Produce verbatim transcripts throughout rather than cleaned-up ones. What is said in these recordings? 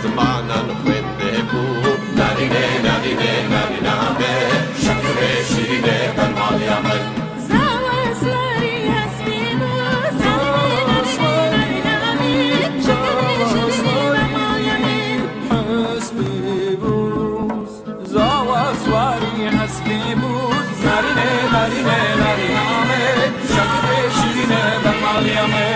Zimanan xwendê bû, narînê, narînê, narîna me, şekerê şîrînê bermaliya me. Zawa swarî hespî bû, narînê, narînê, narîna me, şekerê şîrînê bermaliya me. Hespî bû. Zawa swarî hespî bû, narînê, narînê, narîna me, şekerê şîrînê bermaliya me.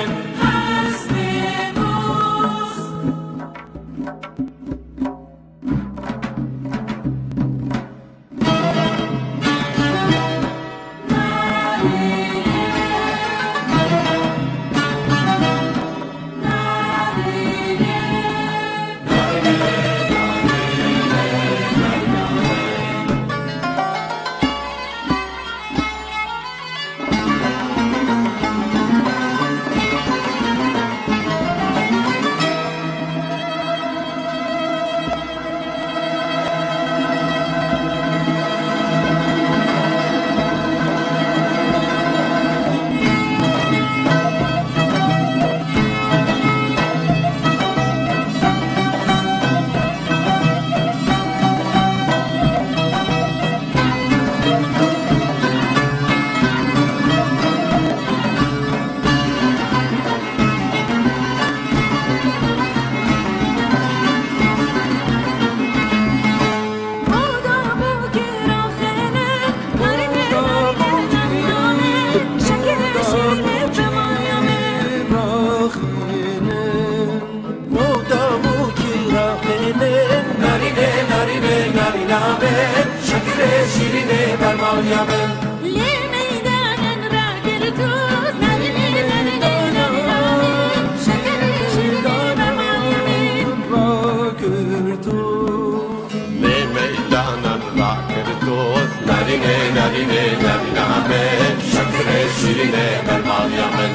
Narînê, narînê, narîna me, şekerê şîrînê bermaliya me. Lê meydanan rakirtûz, narînê, narînê, narîna me, şekerê şîrînê bermaliya me. Rakirtûz. Lê meydanan rakirtûz, narînê, narînê, narîna me, şekerê şîrînê bermaliya me.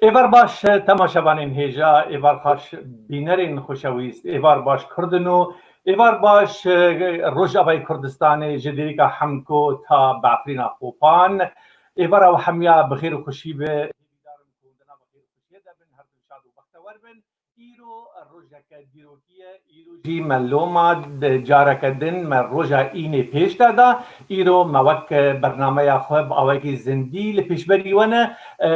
Êvar baş, temaşevanên hêja, êvar xaş bînerên xweşewîst, êvar baş Kurdino, êvar baş, e, Rojavayê Kurdistanê ji Dêrika Hemko ta Bafrîna Xopan. Êvara we hemiya bi xêr û xweşî be. Hêvîdar im ku di nava xêr û xweşiyê de bin, her du şad û bextewer bin. Îro rojeke dîrokî ye, îro jî me loma di careke din me roja înê pêş de da. Îro me wek bernameya xwe bi awekî zindî li pêşberî we ne. E,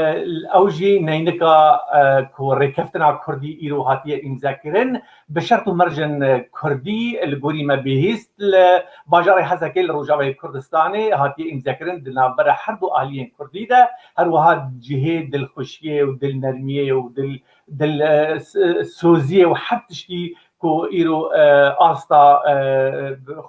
ew jî neynika, e, ku rêkeftina Kurdî îro hatiye îmzekirin. Bi şert û mercên Kurdî li gorî me bihîst li bajarê Hezekê li Rojavayê Kurdistanê hatiye îmzekirin di navbera her du aliyên Kurdî de. Her wiha cihê dilxweşiyê û dilnermiyê û dil dil, e, s-, soziyê û her tiştî ku îro, e, asta, e,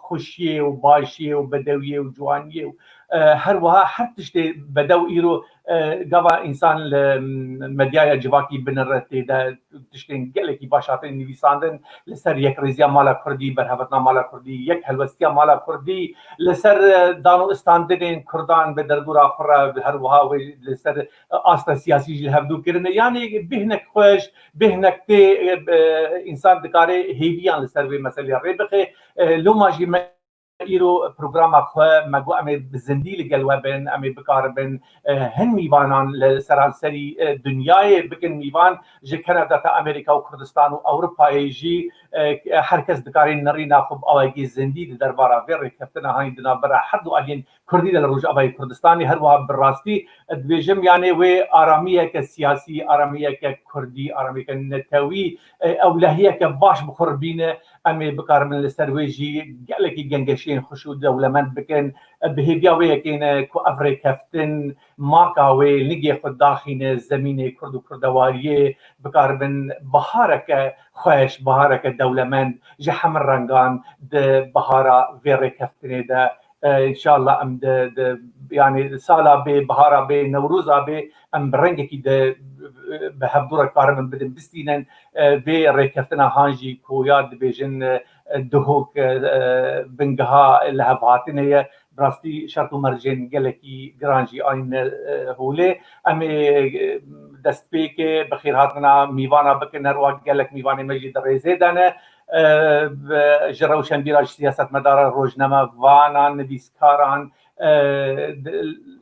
xweşiyê û başiyê û bedewiyê û ciwaniyê û E, her wiha her tiştê bedew îro, e, gava însan li medyaya civakî binire tê de tiştên gelekî baş hatin nivîsandin li ser yekrêziya mala Kurdî, berhevetina mala Kurdî, yek helwestiya mala Kurdî, li ser, e, dan û istandinên Kurdan bi derdora xwe re, her wiha wê li ser, e, asta siyasî jî li hevdû kirine. Yanî bêhnek xweş, bêhnek tê, e, e, însan dikare hêviyan li ser vê meselê rê bixe. E, loma jî me îro programa xwe me got em ê bi zindî li gel we bin, em ê bikaribin, e, hin mîvanan li seranserî, e, dinyayê bikin mîvan, ji Kanada ta Amerîka û Kurdistan û Ewropayê jî, e, her kes dikare nerîna xwe bi awayekî zindî di derbara vê rêkeftina hanî di navbera her du aliyên Kurdî de li Rojavayê Kurdistanê. Her wiha bi rastî dibêjim, yanê wê aramiyeke siyasî, aramiyeke Kurdî, aramiyeke netewî, e, ewlehiyeke baş bi xwe re bîne. Em ê bikaribin li ser wê jî gelekî gengeşiyên xweş û dewlemend bikin. Bi hêviya wê yekê ne ku ev rêkeftin maka wê nigê xwe daxîne zemînê Kurd û Kurdewariyê, bikaribin bihareke xweş, bihareke dewlemend ji hemû rengan di bihara vê rêkeftinê de, e, înşallah em di, di, yanî sala bê, bihara bê, Newroza bê, em bi rengekî de, e, bi hevdû re karibin bidin, bistînin, e, vê rêkeftina han jî ku ya dibêjin, e, Duhok, e, e, bingeha lihevhatinê ye. Bi rastî şert û mercên gelekî giran jî anîne, e, holê. Em ê, e, destpêkê bi xêrhatina mîvana bikin, her wiha gelek mîvanê me jî di rêzê de ne. E, bi, ji rewşenbîra, ji siyasetmedara, rojnamevanan, nivîskaran, e, di,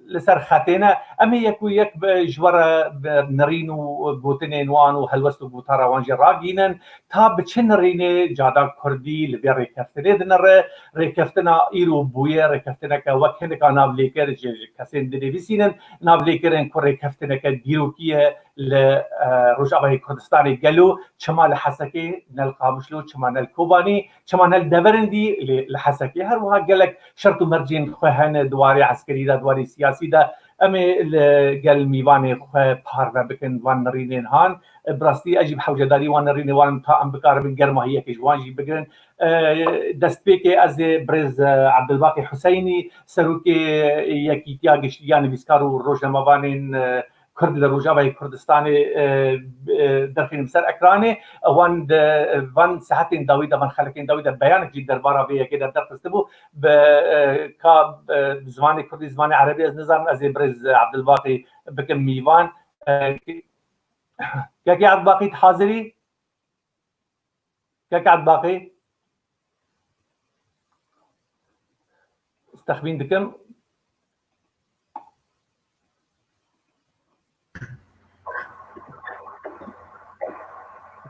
li ser xetê ne. Em ê yek û yek bi, ji we re bi nirîn û gotinên wan û helwest û gotara wan jî ragihînin. Ta bi çi nirînê cada Kurdî li vê rêkeftinê dinire? Rêkeftina îro bûye rêkeftineke wek hineka navlêker ji, ji kesên dinivîsînin, navlêkirin ku rêkeftineke dîrokî ye li, e, Rojavayê Kurdistanê. Gelo çima li Hesekê, ne li Qamişlo, çima ne li Kobanî, çima ne li deverên dî, lê li Hesekê? Her wiha gelek şert û mercên xwe hene di warê eskerî de, di warê siyasî de. Em ê li gel mîvanê xwe parve bikin van nirînên han. Bi rastî ez jî bi hewcedarî wan nirînê wan im, ta em bikaribin germahiyekê ji wan jî bigirin. E, destpêkê ez ê birêz, e, Ebdilbaqî Huseynî, serokê Yekîtiya Giştî ya Nivîskar û Rojnamevanên, e, Kurd li Rojavayê Kurdistanê, e, e, derxînim ser ekranê. Wan di, van saetên dawî de, van xelekên dawî de beyanek jî derbara vê yekê de derxistibû. Bi, e, ka, e, zimanê Kurdî, zimanê Erebî ez nizanim, ez ê birêz Ebdilbaqî bikim mîvan. E, Kekê Ebdilbaqî, tu hazir î? Kek Ebdilbaqî? Ez texmîn dikim.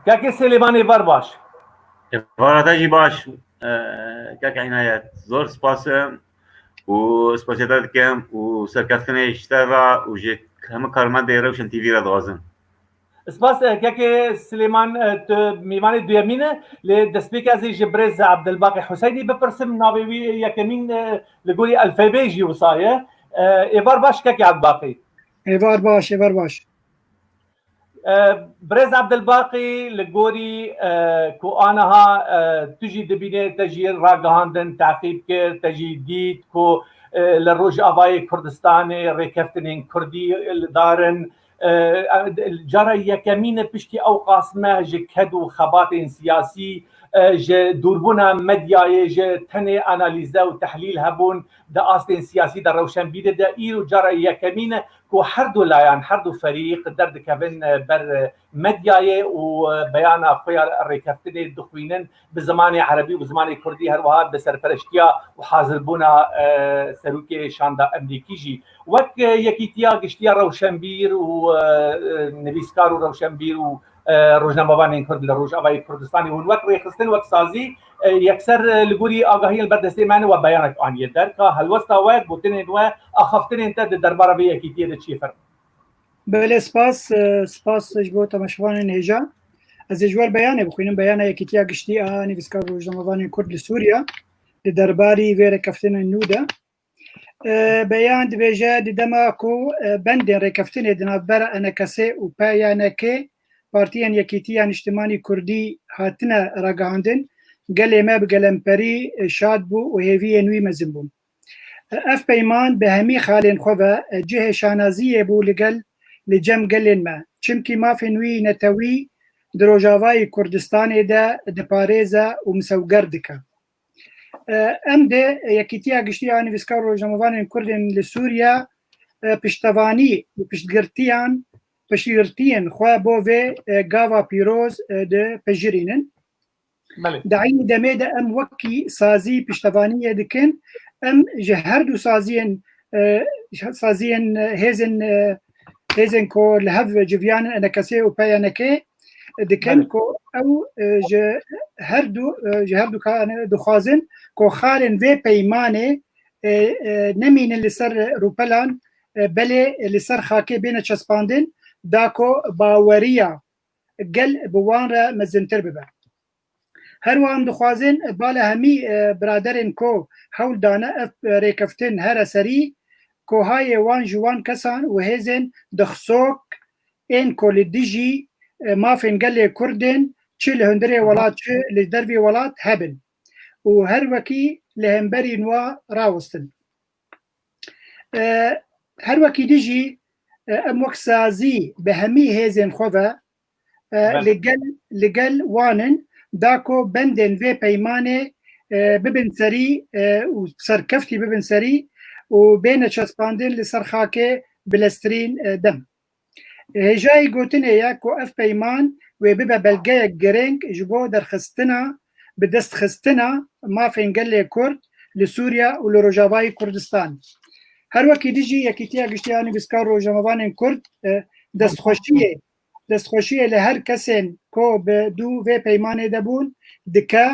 Kekê Silêmanê, êvar baş. Êvara te jî baş, e, kek Înayet. Zor spas e û spasiya te dikim û serkeftinê ji te re û ji hemû karmendê Rewşen T V re dixwazim. Spas, e, kekê Silêman, e, tu mîvanê duyemîn e, lê destpêkê ez ê ji birêz Ebdilbaqî Huseynî bipirsim, navê wî yekemîn, e, li gorî alfabeyê jî wisa ye. E, êvar baş kekê Ebdilbaqî. Êvar baş, êvar baş. E, birêz Ebdilbaqî, li gorî, e, ku aniha, e, tu jî dibînê, te jî ragihandin, teqîb kir, te jî dît ku, e, li Rojavayê Kurdistanê rêkeftinên Kurdî li dar in, e, cara yekemîn e piştî ew qasme ji ked û xebatên siyasî, e, ji dûrbûna medyayê, ji tenê analîze û tehlîl hebûn di astên siyasî de, rewşenbîrê de, îro cara yekemîn e ku her du layan, her du ferîq derdikevin, e, ber, e, medyayê û, e, beyana xwe ya rêkeftinê dixwînin, bi zimanê erebî û zimanê kurdî, her wiha bi serpereştiya û hazirbûna, e, serokê şanda Emrîkî jî. Wek, e, Yekîtiya Giştî ya Rewşenbîr û, e, e, nivîskar û rewşenbîr û, e, rojnamevanên Kurd li Rojavayê Kurdistanê hûn wek rêxistin, wek sazî, e, yekser, e, li gorî agahiyên li ber destê me ne we beyanek aniye der, ka helwesta we, gotinên we, axaftinên te di derbara vê yekîtiyê de çi ye? Fermo. Belê, spas, e, spas ji bo temaşevanên hêja. Ez ê ji we re beyanê bixwînim, beyana Yekîtiya Giştî a Nivîskar û Rojnamevanên Kurd li Sûriya di derbarî vê rêkeftinên nû de. E, beyan dibêje, di dema ku, e, bendên rêkeftinê di navbera E N K S û P Y N K, Partiyên Yekîtiya Niştimanî Kurdî, hatine ragihandin, gelê me bi gelemperî, e, şad bû û hêviyên wî mezin bûn. Ev peyman bi hemî xalên xwe ve cihê şanaziyê bû li gel, li cem gelên me. Çimkî mafên wî netewî di Rojavayê Kurdistanê de diparêze û misewger dike. Em di Yekîtiya Giştî ya Nivîskar û Rojnamevanên Kurd ên li Sûriye piştevanî û piştgirtiyan, piştgirtiyên xwe bo vê gava pîroz dipejirînin. Belê. Di eynî demê de em wekî sazî piştevaniyê dikin. Em ji her du saziyên, e, saziyên, e, hêzên, e, hêzên ku li hev civiyan, E N K S û P Y N K, dikin Belê. Ku ew, e, ji her du, e, ji her du ka-, dixwazin ku xalên vê peymanê, e, e, nemînin li ser rûpelan, e, belê li ser xakê bêne çespandin, da ku baweriya gel bi wan re mezintir bibe. Her wiha em dixwazin bala hemî, e, biraderên ku hewl dane ev, e, rêkeftin here serî, kohayê wan ji wan kesan û hêzên dixsok ên ku li dijî, e, mafên gelê Kurd in, çi li hundirê welat, çi li dervî welat hebin û her wekî li hemberî nwa rawestin. E, her wekî dijî, e, em wek sazî bi hemî hêzên xwe ve, e, Belê. Li gel, li gel wan in, da ku bendên vê peymanê, e, bibin serî, e, û serkeftî bibin serî û bêne çespandin li ser xakê bileztirîn, e, dem. Hêjayî gotinê ye ku ev peyman wê bibe belgeyek girîng ji bo derxistina, bidestxistina mafên gelê Kurd li Sûriye û li Rojavayê Kurdistan. Her wekî dijî Yekîtiya Giştî ya Nivîskar û Rojnamevanên Kurd, e, destxweşiyê, destxweşiyê li her kesên ku bi dû vê peymanê de bûn dike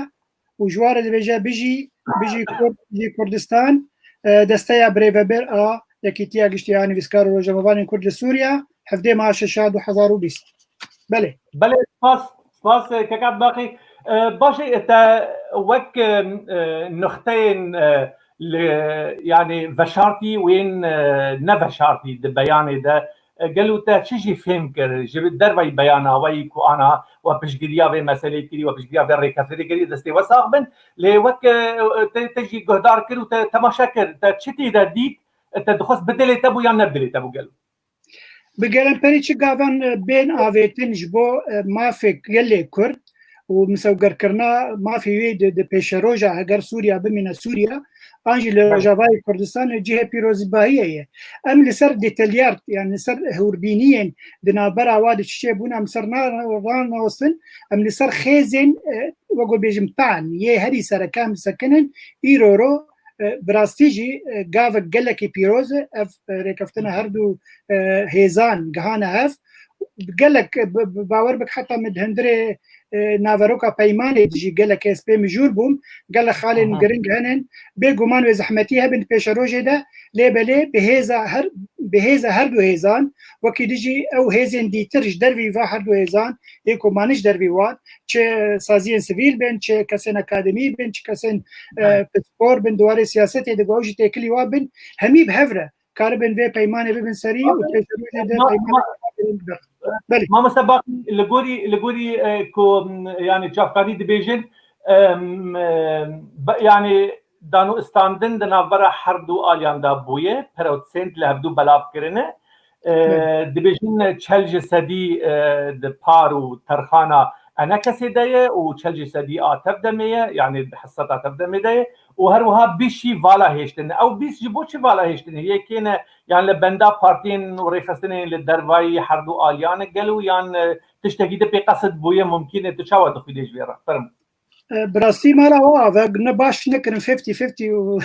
û ji wan re dibêje, bijî, bijî Kurd, bijî Kurdistan, e, desteya birêvebir a Yekîtiya Giştî ya Nivîskar û Rojnamevanên Kurd li Sûriye, hevdê meha şeşa du hezar û bîst. Belê. Belê, spas, spas, e, keka Baqî. E, başê, e, te wek, e, e, nuxteyên, e, li, yanî veşartî û yên, e, neveşartî di beyanê de, e, gelo te çi jî fêm kir ji dervayî beyana we yî ku ana we piştgiriya vê meselê kirî, we piştgiriya vê rêkeftinê kirî, destê we sax bin. Lê wek, e, te, te jî guhdar kir û te temaşe kir, te çi tê de dît, e, te dixwest bi dilê te bû yan ne bi dilê te bû gelo? Bi gelemperî çi gavan, e, bên avêtin ji bo, e, mafê gelê Kurd û misewgerkirina mafê wê di, di pêşeroja heger Sûriya bimîne Sûriya, an jî li Belê. Rojavayê Kurdistan cihê pîrozbahiyê ye. Em li ser detalyart, yani li ser hûrbîniyên di navbera wa de çi çêbûn, em ser na-, ran nawesin, em li ser xêzên, e, wek bêjim, pan, yê herî sereke em disekinin, îro ro, e, bi rastî jî, e, gavek gelekî pîroz e, ev, e, rêkeftina her du, e, hêzan gihane hev. Gelek, e, bi, bi, bawer bik heta min di hundirê, e, naveroka peymanê de jî gelek hêz pê mijûl bûm. Gelek xalên Aha. girîng henin. Bêguman wê zehmetî hebin di pêşerojê de. Lê belê bi hêza her, bi hêza her du hêzan, wekî dijî ew hêzên dîtir ji dervî va her du hêzan, ê ku mane ji dervî wan, çi saziyên sivîl bin, çi kesên akademî bin, çi kesên, e, Evet. pispor bin, di warê siyasetê de ku ew jî têkilî wan bin, hemî bi hev re karibin vê peymanê bibin serî û Abi, pêşerojê de ma-, peymanê ma-, Belê. Mamoste Baqî, li gorî, li gorî, e, ku, m, yani çavkanî dibêjin, em, e, be-, yani dano istandin di navbera her du aliyan de bûye, perotsênt li hevdu belav kirine. E, Evet. Dibêjin çel ji sedî, e, di par û terxana enekesê de ye û çel ji sedî a tevdemê ye, yani di heseta tevdemê de ye û her wiha bîst jî vala hêştin. Ew bîst ji bo çi vala hêştin? Yekê ne, yan li benda partiyên û rêxistinên li dervayî her du aliyan e gelo, yan, e, tiştekî di pê qesid bûye mumkîn e? Tu çawa dixwînê ji vê re? Fermo. E, bi rastî mala we ava ne baş nekirin, fifty fifty û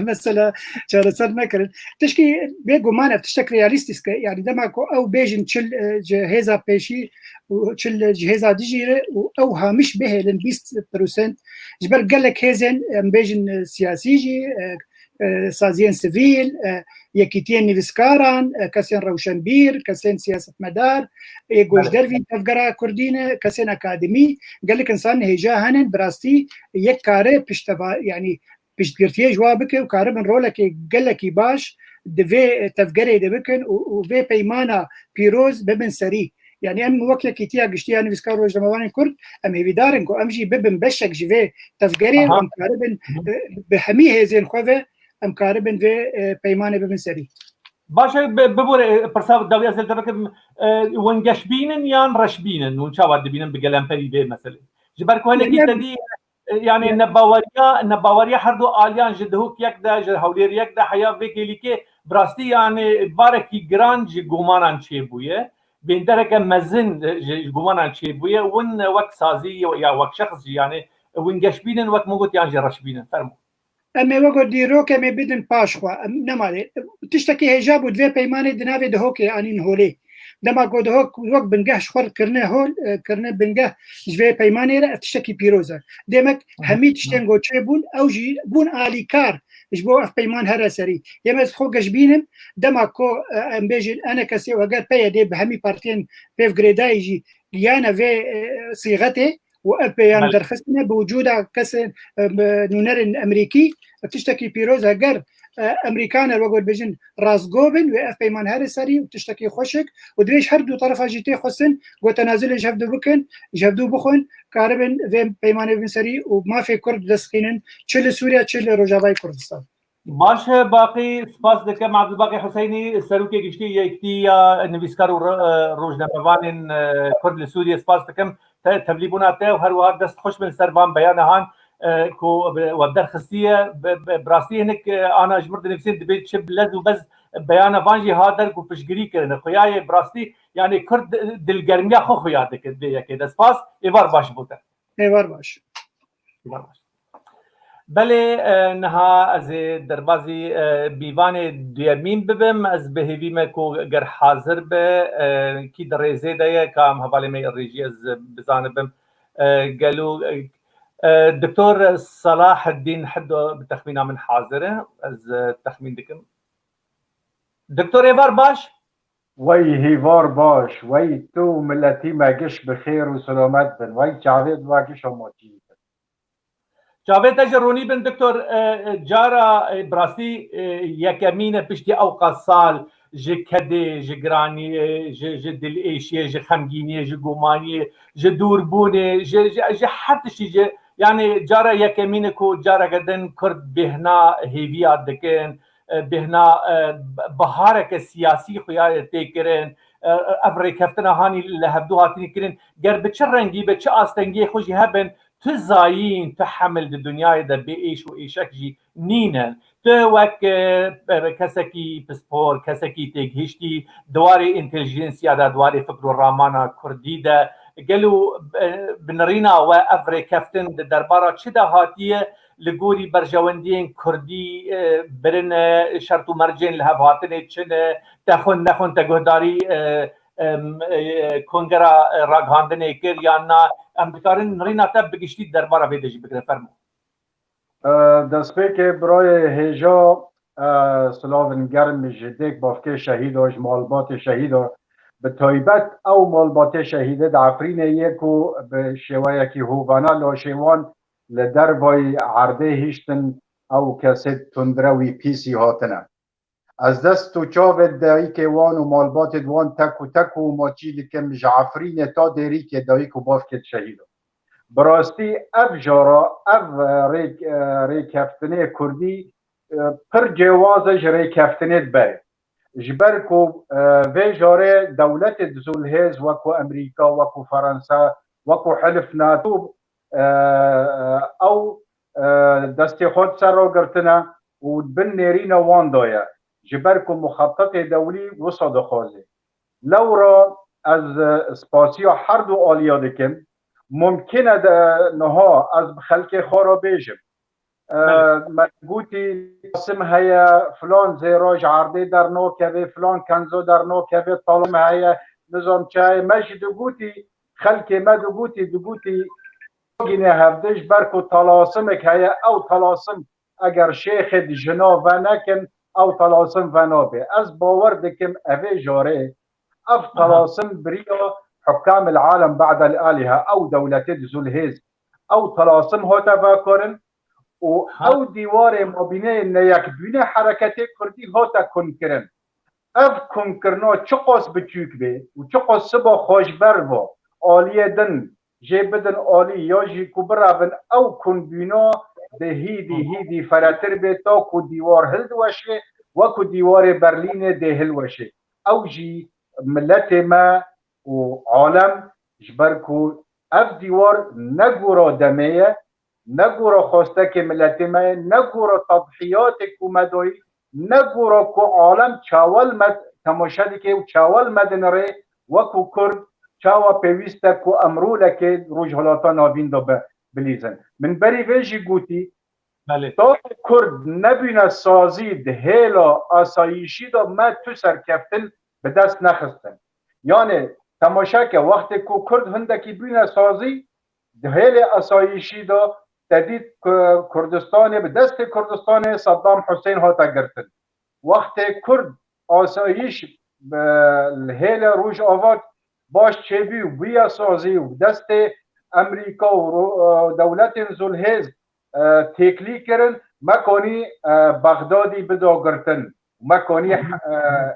mesela çareser nekirin. Tişkî bêguman ev tiştek realîstîk e. Yani dema ku ew bêjin çil, e, ji hêza pêşî û çil ji hêza dijî re û ew hamiş bihêlin bîst prosent. Ji ber gelek hêzên, em bêjin, e, siyasî jî, e, e, saziyên sivîl, e, yekîtiyên nivîskaran, e, kesên rewşenbîr, kesên siyasetmedar, ê ku ji Belê. dervî tevgera kurdî ne, kesên akademî, gelek însan hêja henin, bi rastî yek kare pişteva-, yani piştgirtiyê ji wa bike û karibin rolekê gelekî baş di vê tevgerê de bikin û, û vê peymana pîroz bibin serî. Yani em wek Yekîtiya Giştî ya Nivîskar û Rojnamevanên Kurd, em hêvîdar in ku em jî bibin beşek ji vê tevgerê û Aha. em karibin, Hı hı. e, bi hemî hêzên xwe ve em karibin vê e, peymanê bibin serî. Baş e, bi- bibore e, pirsa dawî ez li te bikim, e, hûn geşbîn in yan reşbîn in? Hûn çawa dibînin bi gelemperî vê meselê? Ji ber ku hinekî Gelem- te dî e, yani Gelem- nebaweriya, nebaweriya her du aliyan ji Dihok yek de, ji Hewlêr yek de heya vê kêlîkê bi rastî yani barekî giran ji gumanan çêbûye. Bêndereke mezin e, ji ji gumanan çêbûye. Hûn wek sazî ya wek şexs jî yani hûn geşbîn in, wek min got, yan jî reşbîn in? Fermo. Em ê wego dîrok em ê bidin paş xwe. Em nemalê. Tiştekî hêja bû di vê peymanê di navê Dihokê anîn holê. Dema ku Dihok wek bingeh ji xwe kirine hol, e, kirine bingeh ji vê peymanê re, ev tiştekî pîroz e. Demek hemî tiştên ku çêbûn, ew jî bûn alîkar ji bo ev peyman here serî. Yê me ez xwe geşbînim, dema ku e, em bêjin enekesê û heger P Y D bi hemî partiyên pêv girêdayî jî giyane vê e, sîxetê, û ev peyam Belê. derxistine bi wicûda kesên, e, bi nûnerên Emerîkî, tiştekî pîroz e. Ger e, Emerîkaner wek bêjin rastgo bin, wê ev peyman here serî û tiştekî xweşik û divê ji her du terefa jî tê xwestin, ku tenazulê ji hev du bikin, ji hev du bixwin, karibin vê peymanê bin serî û mafê Kurd dest xînin, çi li Sûriye, çi li Rojavayê Kurdistan. Baş e, Baqî, spas dikim Abdulbaqî Huseynî, Serokê Giştî Yekîtiya Nivîskar û Ro- e, Rojnamevanên e, Kurd li Sûriyê, spas dikim te tevlîbûna te û her wiha dest xweş bin ser van beyana han e, ku bi- we derxistiye. Bi- bi- bi rastî hinek e, ana ji mir dinivîsin, dibê çi bi lez û bez beyana van jî ha der ku piştgirî kirine. Xuyayê bi rastî yani Kurd dilgermiya xwe xuya dike vê yekê de. Spas, êvar baş bo te. Êvar baş. Belê, e, niha ez ê derbazî e, bîvanê duyemîn bibim. Ez bi hêvî me ku ger hazir be, e, kî di rêzê de ye, ka em hevalê me yê rêjî ez bizanibim. E, gelo, e, e, Doktor Salaheddîn Hiddo bi texmîna min hazir e. Ez e, texmîn dikim. Doktor, êvar baş? Wey hîvar baş, wey tu û miletî me giş bi xêr û silamet bin. Wey çavê di we gişa maçî bin. Çavê te ji ronî bin, doktor. E, e, cara e, bi rastî e, yekemîn e piştî ewqas sal ji kedê, ji giraniyê, ji, ji dilêşiyê, ji xemgîniyê, ji gumaniyê, ji dûrbûnê, ji, ji, ji her tiştî, ji, yani cara yekemîn e ku careke din Kurd bêhna hêviya dikin, e, bêhna e, bihareke siyasî xuya tê kirin. E, ev rêkeftina hanî li hevdû hatî kirin. Ger bi çi rengî, bi çi astengiyê xwe jî hebin, tu zayîn, tu hemil di dinyayê de bê êş û êşek jî nîne. Tu wek e, kesekî pispor, kesekî têgihiştî di warê întelijensiya de, di warê fikr û ramana kurdî de, gelo e, bi nirîna we ev rêkeftin di derbara çi de hatiye? Li gorî berjewendiyên kurdî e, birine, şert û mercên li hev hatinê çi ne? Te xwend nexwend, te guhdarî e, em, e, kongera e, ragihandinê kir yan na? Em dikarin nirîna te bi giştî derbara vê de jî bigirin. Fermo. E, destpêkê birayê hêja, e, silavin germ ji dêk bavkê şehîda, ji malbatê şehîda, bi taybet ew malbatê şehîdê di Efrînê yê ku bi şêweyekî hovane laşê wan li dervayî erdê hiştin, ew kesê tundre wî pîsî hatine. Ez dest û çavê dayikê wan û malbatê wan tek û tek û maçî dikim, ji Efrînê ta Dêrîkê dayik û bavkê şehîd in. Bi rastî ev jara, ev, e, rêk-, e, rêkeftinê kurdî, e, pir cêwaz e ji rêkeftinê di berê. Ji ber ku, e, vê jarê dewletê di zû lihêz wekû Emerîka, wekû Ferensa, wekû Hilif NATO, e, e, ew, e, destê xwe di ser re girtine û bin nêrîna wan daye. Ji ber ku muxetetê dewlî wisa dixwaze. Lewra ez, e, spasiya her du aliya dikim. Mumkin e de niha ez bi xelkê xwe re bêjim. E, Belê. Me gotî, Qasim heye, filan zêra ji erdê dernakeve, filan kenzo dernakeve, talim heye, nizam çi heye. Me jî digotî, xelkê me digotî, digotî, gîne hevdî ji ber ku talasimek heye, ew talasim eger şêxê di jina venekin, ew talasim venabe. Ez bawer dikim evê jarê ev talasim biriya hukamil alem ba'del alihe, ew dewletê di zû lihêz, ew talasim hate vekirin û Ha. ew dîwarê mabîneyê neyekbûnê hereketê kurdî hate kunkirin. Ev kunkirina çiqas biçûk bê û çiqas siba xwe ji ber va aliyê din jê bidin alî ya jî ku birevin, ew kunbûna dê hîdî hîdî feretir bê ta ku dîwar hildiweşê, wekû dîwarê Berlînê dê hilweşê. Ew jî miletê me û alem, ji ber ku ev dîwar ne gora demê ye, ne gora xwestekê miletê me ye, ne gora tedhiyatê ku me dayî, ne gora ku alem çawa li me temaşe dike û çawa li me dinire, wekû Kurd çawa pêwîst e ku em rolekê Rojhilata Navîn de bi-, bilîzin. Min berî vê jî gotî, Belê. Ta Kurd nebîne sazî di hêla asayîşî de me tu serkeftin bi dest nexistin. Yanê temaşe ke wextê ku Kurd hindekî bîne sazî di hêlê asayîşî de te dît ku Kurdistanê bi destê Kurdistanê Saddam Hussein hate girtin. Wextê Kurd asayîş, e, li hêlê Rojava baş çêbû û bûye sazî û bi destê Amerîka û ro-, e, dewletên zulhêz, e, têkilî kirin, me kanî, e, Bexdadî bida girtin. Me kanî, e,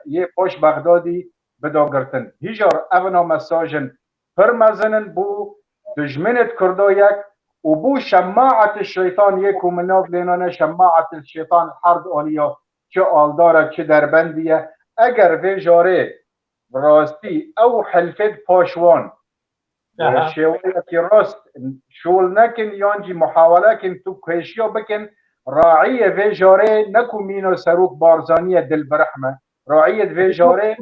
yê paş Bexdadî bida girtin. Hîjar evna mesajin pir mezin in bo dijminê Kurda yek û bo şemaet şeytan yê ku min nav lê nane, şemaet şeytan herd aliya, çi aldar e, çi derbendî ye. Eger vê jarê bi rastî ew helfê di paş wan, e, Aha. şêweyekî rast şol nekin yan jî muhawelekin tu pêşiya bikin, raiyê vê jarê ne ku mîna Serok Barzanî ye dilbirih me. Raiyê vê jarê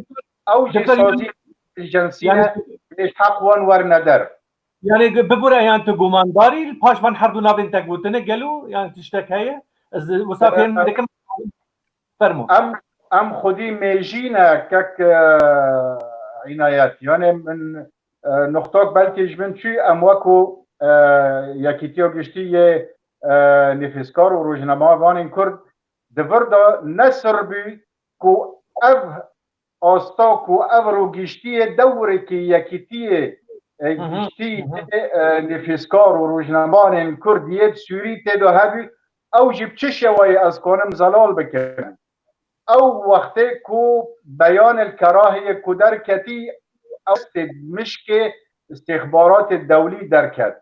ew jî Doktor, sazî intelijensî yani, ne, pêş heq wan werne der. Yani bibûre yan tu gumandarî li paş van her du navên te gotinê gelo yan tiştek heye? Ez wisa fêm dikim. Fermo. Em, em xwedî mêjî ne kek, e, Înayet. Yani min, e, nuxtak belkî ji min çû, em wekû, e, Yekîtiya Giştî yê, e, nivîskar û rojnamevanên Kurd di vir de ne sir bû ku ev asta ku ev rû giştiyê dewrekî Yekîtiyê, e, Hı hı, giştî hı hı. yê, e, nivîskar û rojnamevanên Kurd yê di Sûrî tê de hebû, ew jî bi çi şêweyê ez kanim zelal bikim? Ew wextê ku beyanê kerahiyê ku derketî, ew stê mişkê istixbaratê dewlî derket.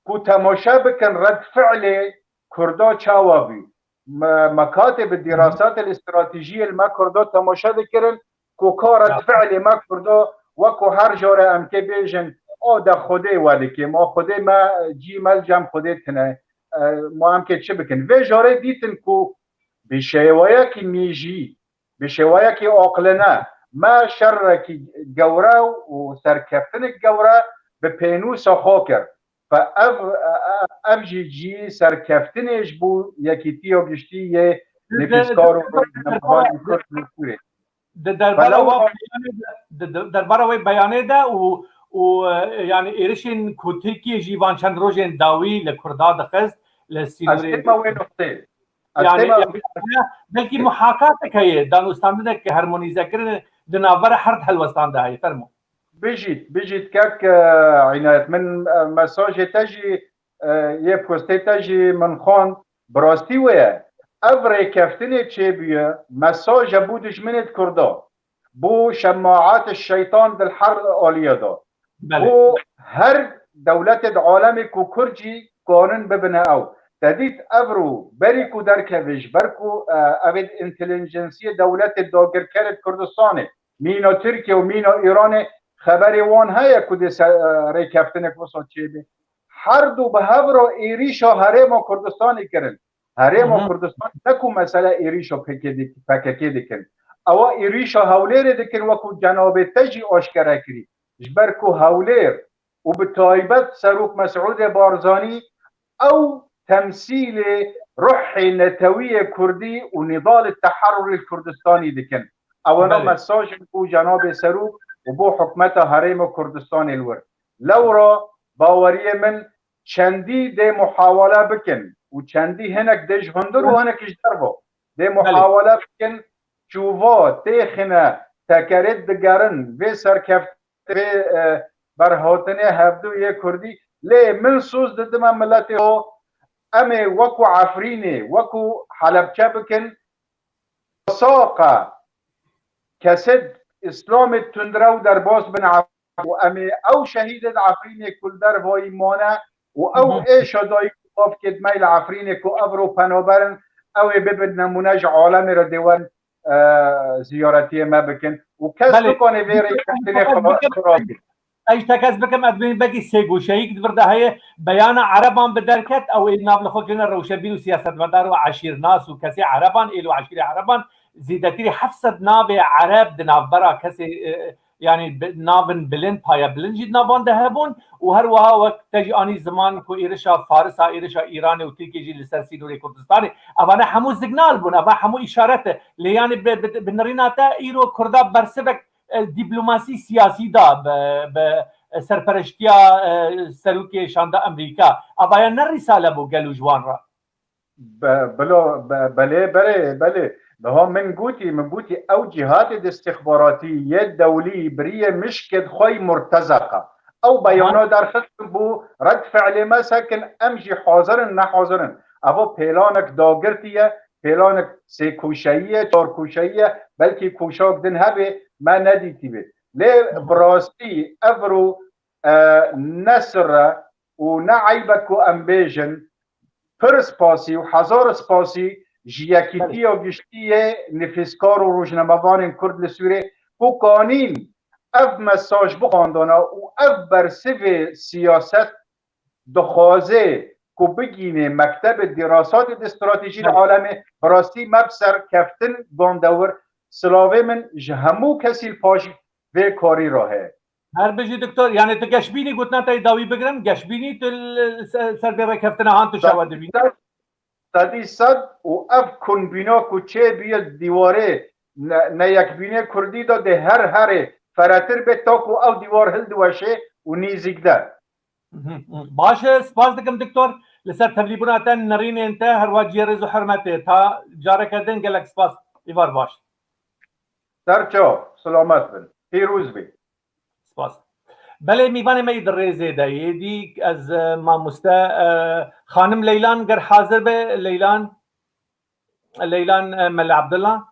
Ku temaşe bikin red fiilê Kurda çawa bû. Me, me katê bi dîrasatê li stratejiyê li me Kurda temaşe dikirin ku ka red Ya. fiilê me Kurda weko her jare em kê bêjin, o de Xwedê we dikê, ma Xwedê me cî me li cem Xwedê tine. E, ma em kê çi bikin? Vê jarê dîtin ku bi şêweyekî nîjî, bi şêweyekî aqilane me şerekî gewre û serkeftinek gewre bi pênûsa xwe kir. Fe ev, ev jî cî serkeftinê ji bo Yekîtiya Giştî yê Nivîskar û Rojnamevanên Kurd li Sûriyê. Di derbara Belaw wa beyanê de, di, di derbara wê beyanê de û, û, e, yani êrişên ku Tirkiye jî van çend rojên dawî li Kurda dixist, li Ez sînorê têma wê nuqtê. Ez Yani, têma yani, belkî muhakat heye, danûstandinek harmonîze kirin di navbera her helwestan de heye. Fermo. Bijît, bijît kek, e, Înayet. Min, e, mesajê te jî, e, yê postê te jî min xwend. Bi rastî wê ye. Ev rêkeftinê çêbûye, mesaje bo dijminê di Kurda. Bo şemaet şeytan di her aliyê de. Belê. Bo her dewletê di alemê ku Kurd jî kanin bibine ew. Te dît evro berî ku derkeve ji ber ku, e, evê intelijensiyê dewletê dagirkerê Kurdistanê, mîna Tirkiye û mîna Îranê xeberê wan heye ku dê se-, e, rêkeftinek wisa çêbe. Her du bi hev re êrîşa herêma Kurdistanê kirin. Herêma Hı hı. Kurdistan ne ku mesele êrîşa P K K dik-, P K K dikin. Ewa êrîşa Hewlêrê dikin wekû cenabê te jî aşkere kirî. Ji ber ku Hewlêr û bi taybet Serok Mesûdê Barzanî ew temsîlê ruhê netewî yê Kurdî û nîdalê teherrurê li Kurdistanî dikin. Ewana Belê. mesajin bo cenabê Serok û bo hikûmeta Herêma Kurdistanê li wir. Lewra baweriyê min çendî dê muhawele bikin û çendî hinek dê ji hundir û hinek ji derve dê Belê. muhawele bikin, çûva têxine tekerê digerin vê serkeft-, vê, e, berhatinê hevdû yê Kurdî. Lê min soz didime miletê xwe, em ê wekû Efrînê, wekû Helebçe bikin, saqa kesê Îslamê tundrew derbas bin û em ê ew şehîdê di Efrînê ku li dervayî mane û ew Hı hı. êşa dayî bavkê di me li Efrînê ku ev ro penaber in, ew ê bibin nemûne ji alemê re dê werin, e, ziyaretiyê me bikin. Û kes Belê. Nikane vê rêkeftinê Kes xira-, bikin. Xirab bî. Ez ji te kes bikim, ez dibînim belkî sêgoşeyîk di vir de heye. Beyana Ereban bi derket, ew ê nav li xwe kirine rewşenbîr û siyasetmedar û eşîrnas û kesê Ereban, êl û eşîrê Ereban. Zêdetirî heft sed navê Ereb di navbera kesê, e, yanî bi-, navin bilind, paye bilind jî di navan de hebûn û her wiha wek te jî anî ziman ku êrişa Farisa, êrişa Îranê û Tirkiyê jî li ser sînorê Kurdistanê. Evane hemû signal bûn, eva hemû îşaret e. Lê yanî bi, bi, bi nirîna te îro Kurda bersivek, e, dîplomasî siyasî da bi, bi serpereştiya, e, serokê şanda Amerîka. Evaya ne rîsale bû gel û ji wan re. Be-, bilo, be-, belê, belê, belê. Niha min gotî, min gotî ew cîhatê de istixbaratî yê dewlî biriyê mişkê xwe yî murtezeqa. Ew Aha. Beyana derxistin bû red fiilê me sekin, em jî hazir in, ne hazir in. Eva pêlanek dagirtî ye, pêlanek sê koşeyî ye, çar koşeyî ye, belkî koşak din hebe, me nedîtî bê. Lê bi rastî ev ro, e, ne sir e û ne eyb e ku em bêjin, pir spasî û hezar spasî ji yekîtiya giştî yê nivîskar û rojnamevanên Kurd li Sûrê ku kanîn ev mesaj bixwandana û ev bersivê siyaset dixwaze ku bigînê mektebê dîrasatê di stratejî li Belê. Alemê, bi rastî me bi serkeftin gandewir. Silavê min ji hemû kesî li paş vê karî re heye. Her bijî doktor, yanî tu geşbînî, gotina te yê dawî bigirim, geşbînî tu li se-, ser vê rêkeftina han tu çawa dibînî? Sedî sed û ev kunbîna ku çêbûye dîwarê ne-, neyekbînê Kurdî de dê her herê feretir bê ta ku ew dîwar hildiweşê û nîzîk de. Mhm, mhm. Baş e, spas dikim doktor. Li ser tevlîbûna te, nerînên te, her wa ciyê rêz û hurmetê. Ta careke din gelek spas. Îvar baş. Ser çav, silamet bin. Pîroz bî. Spas. Belê, mîvanê me yî di rêzê de yê. Dî ez, e, mamoste, e, xanim Leylan ger hazir be, Leylan, Leylan, e, Mele Abdullah.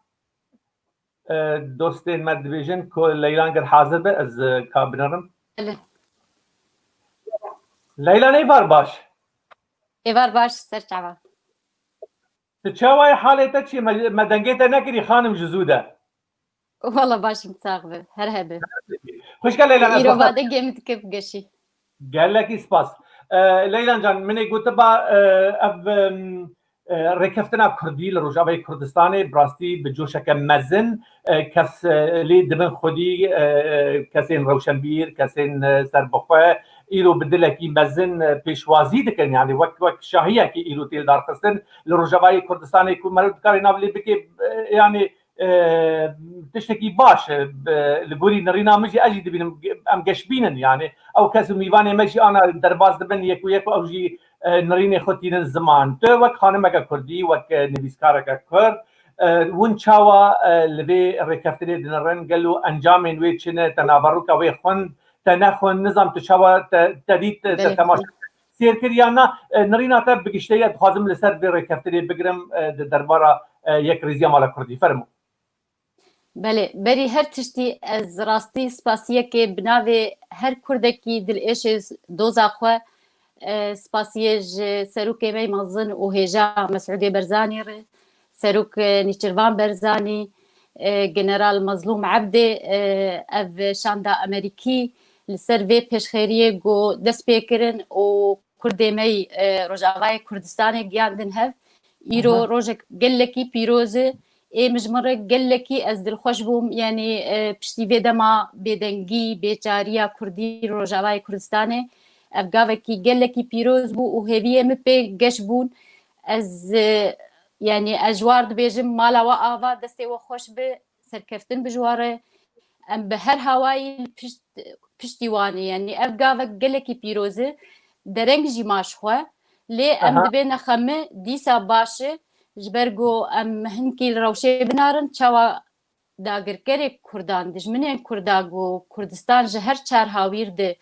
E, dostên me dibêjin ku Leylan ger hazir be, ez, e, ka binerim. Belê. Leylan, êvar baş. Êvar baş, ser çava. Tu çawa yî, halê te çi? Me, me dengê te nekirî xanim ji zû de. Wala baş im, sax be. Her hebe. Xwişka Leyla, ez Îro xwe va dengê min dike bi geşî. Gelekî spas. E, Leylan can, min ê gotiba, e, ev, em, e, rêkeftina Kurdî li Rojavayê Kurdistanê bi rastî bi coşeke mezin, e, kes, e, lê dibin xwedî, e, e, kesên rewşenbîr, kesên, e, serbixwe, îro bi dilekî mezin, e, pêşwazî dikin. Yanî wek, wek şahiyekî îro tê lidarxistin li Rojavayê Kurdistanê ku meriv dikare nav lê bike, e, yanî, e, tiştekî baş e, bi, li gorî nirîna min jî ez jî dibînim em geşbîn in, yanî ew kes û mîvanê me jî ana derbas dibin yek û yek û ew jî, e, nirînê xwe tînin ziman. Tu wek xanimeke Kurdî, wek, e, nivîskareke Kurd, e, hûn çawa, e, li vê rêkeftinê dinirin? Gelo encamên wê çi ne? Te naveroka wê xwend, te nexwend, nizam tu çawa te, te dît, te Belê. Temaşe sêr kir yan na? E, nirîna te bi gişteyî ez dixwazim li ser vê rêkeftinê bigirim, e, di derbara, e, yekrêziya mala Kurdî. Fermo. Belê, berî her tiştî ez rastî spasiyekê bi navê her Kurdekî dilêşê doza xwe, e, spasiyê ji serokê me mezin û hêja Mesûdê Berzanî re, serok, e, Nîçirvan Berzanî, e, General Mezlûm Ebdê, e, ev şanda Amerîkî li ser vê pêşxêriyê ku dest pê kirin û Kurdê me yî, e, Rojavayê Kurdistanê giyandin hev. Îro Aha. Rojek gelekî pîroz e. Ê min ji min re gelekî ez dilxweş bûm. Yanî, e, piştî vê dema bêdengî, bêçariya Kurdî Rojavayê Kurdistanê, ev gavekî gelekî pîroz bû û hêviyê min pê geş bûn. Ez, e, yanî ez ji war dibêjim, mala we ava, destê we xweş be, serkeftin bi ji we re. Em bi her hawayî pişt, piştî wan e. Yanî ev gavek gelekî pîroz e. Dereng jî ma ji xwe. Lê em Aha. Dibê nexemi dîsa baş e. Ji ber ku em hinkî li rewşê binarin, çawa dagirkerê Kurdan, dijminên Kurda ku Kurdistan ji her çar hawîr de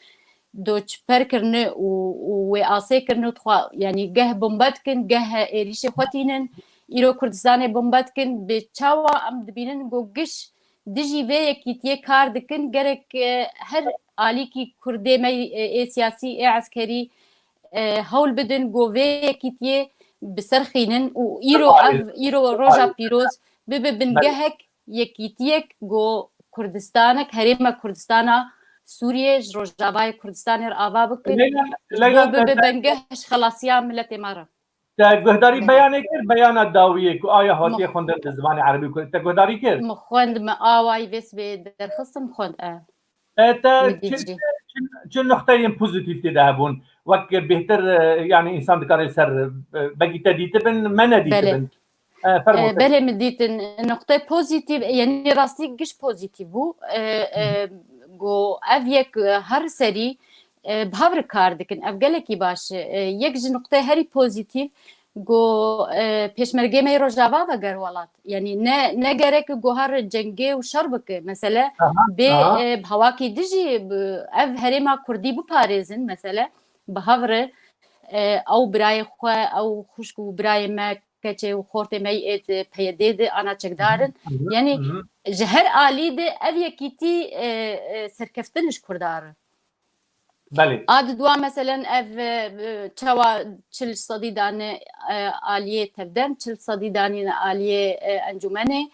doçper kirine û, û wê asê kirine û dixwa, yanî geh bombe dikin, geh êrîşê xwe tînin. Îro Kurdistanê bombe dikin, bi çawa em dibînin ku giş dijî vê yekîtiyê kar dikin, gerek, e, her alîkî Kurdê me, e, ê siyasî, ê eskerî, e, hewl bidin ku vê yekîtiyê bi ser xînin û îro ev, îro roja pîroz bibe bingehek yekîtiyek ku Kurdistanek, herêma Kurdistana Sûriyê ji Rojavayê Kurdistanê re ava bikin, Leyla, ji Leyla, bo bibe te, bingeh ji xelasiya miletê me re. Te guhdarî Belê. beyanê kir, beyana dawiyê ku aya hatiye Mix- xwendin di zimanê erebî û kurdî. Te guhdarî kir? Min xwend, min awayî vê sibê derxistim, xwend, e. E, te Min çi, dît jî. çi, çi nuqteyên pozîtîf tê de hebûn? Wek bêhtir, e, yani însan dikare ser, e, belkî te dîtibin, me Belê. nedîtibin. E, fermo E, te. Belê, min dîtin. Nuqteyê pozîtîf, yani rastî giş pozîtîf bû. E, e, Go ev yek, e, her serî, e, bi hev re kar dikin. Ev gelekî baş e. E, yek ji nuqteyê herî pozîtîf, go, e, pêşmergê me yê Rojava veger welat. Yani ne, ne gerek go her cengê û şer bike. Mesele Aha, bê, aha. e, bi hawakî dijî bi, ev herêma Kurdî biparêzin, mesele bi hev re, e, ew birayê xwe, ew xwişk û birayê me, keçê û xortê me yê êt P Y D de ana çekdar in. Mhm, mhm, Yani mhm. ji her alî de ev yekîtî, e, e, serkeftin ji Kurda re. Belê. A di dua meselen ev, e, çawa çil sedî dane, e, aliyê tevdem, çil sedî danîne aliyê, e, encûmenê,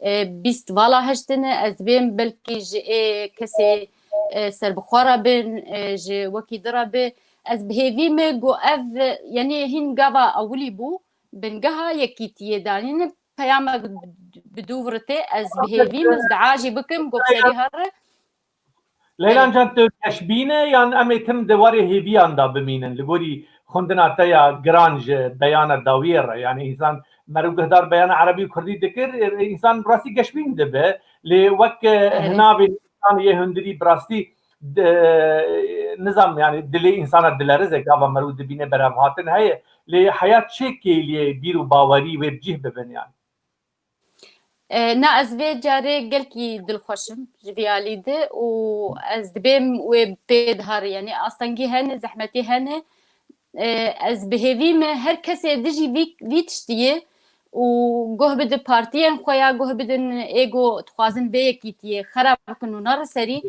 e, bîst vala hiştine, ez dibêm belkî ji ê kesê, e, serbixwe re bin, e, ji wekî di re bi. Ez bi hêvî me ku ev, e, yani hîn gava ewilî bû, bingeha yekîtiyê danîne, peyamek bi dû vir tê, ez bi hêvî me, ez dua jî bikim, ku bi serî here. Leylan Belê. can, tu geşbîn e yan em ê tim di warê hêviyan de bimînin? Li gorî xwendina te ya giran ji beyana dawiyê re, yani însan meriv guhdar beyana erebî û kurdî dikir, e, însan bi rastî geşbîn dibe. Lê wek, e, Belê. hinavên însan yê hundirî bi rastî, e, nizam, yani dilê însana dilerize, gava meriv dibîne berevhatin heye. Lê heya çi kêliyê bîr û bawerî wê bi cih bibin yani? E, na, ez vê carê gelkî dilxweş im ji vî alî de û ez dibêm wê pê dihar, yani astengî hene, zehmetî hene. E, ez bi hêvî me her kesê dijî vî, vî tiştiyê û guh bidin partiyên xwe ya guh bidin ê ku dixwazin vê yekîtiyê xera bikin û nerin serî.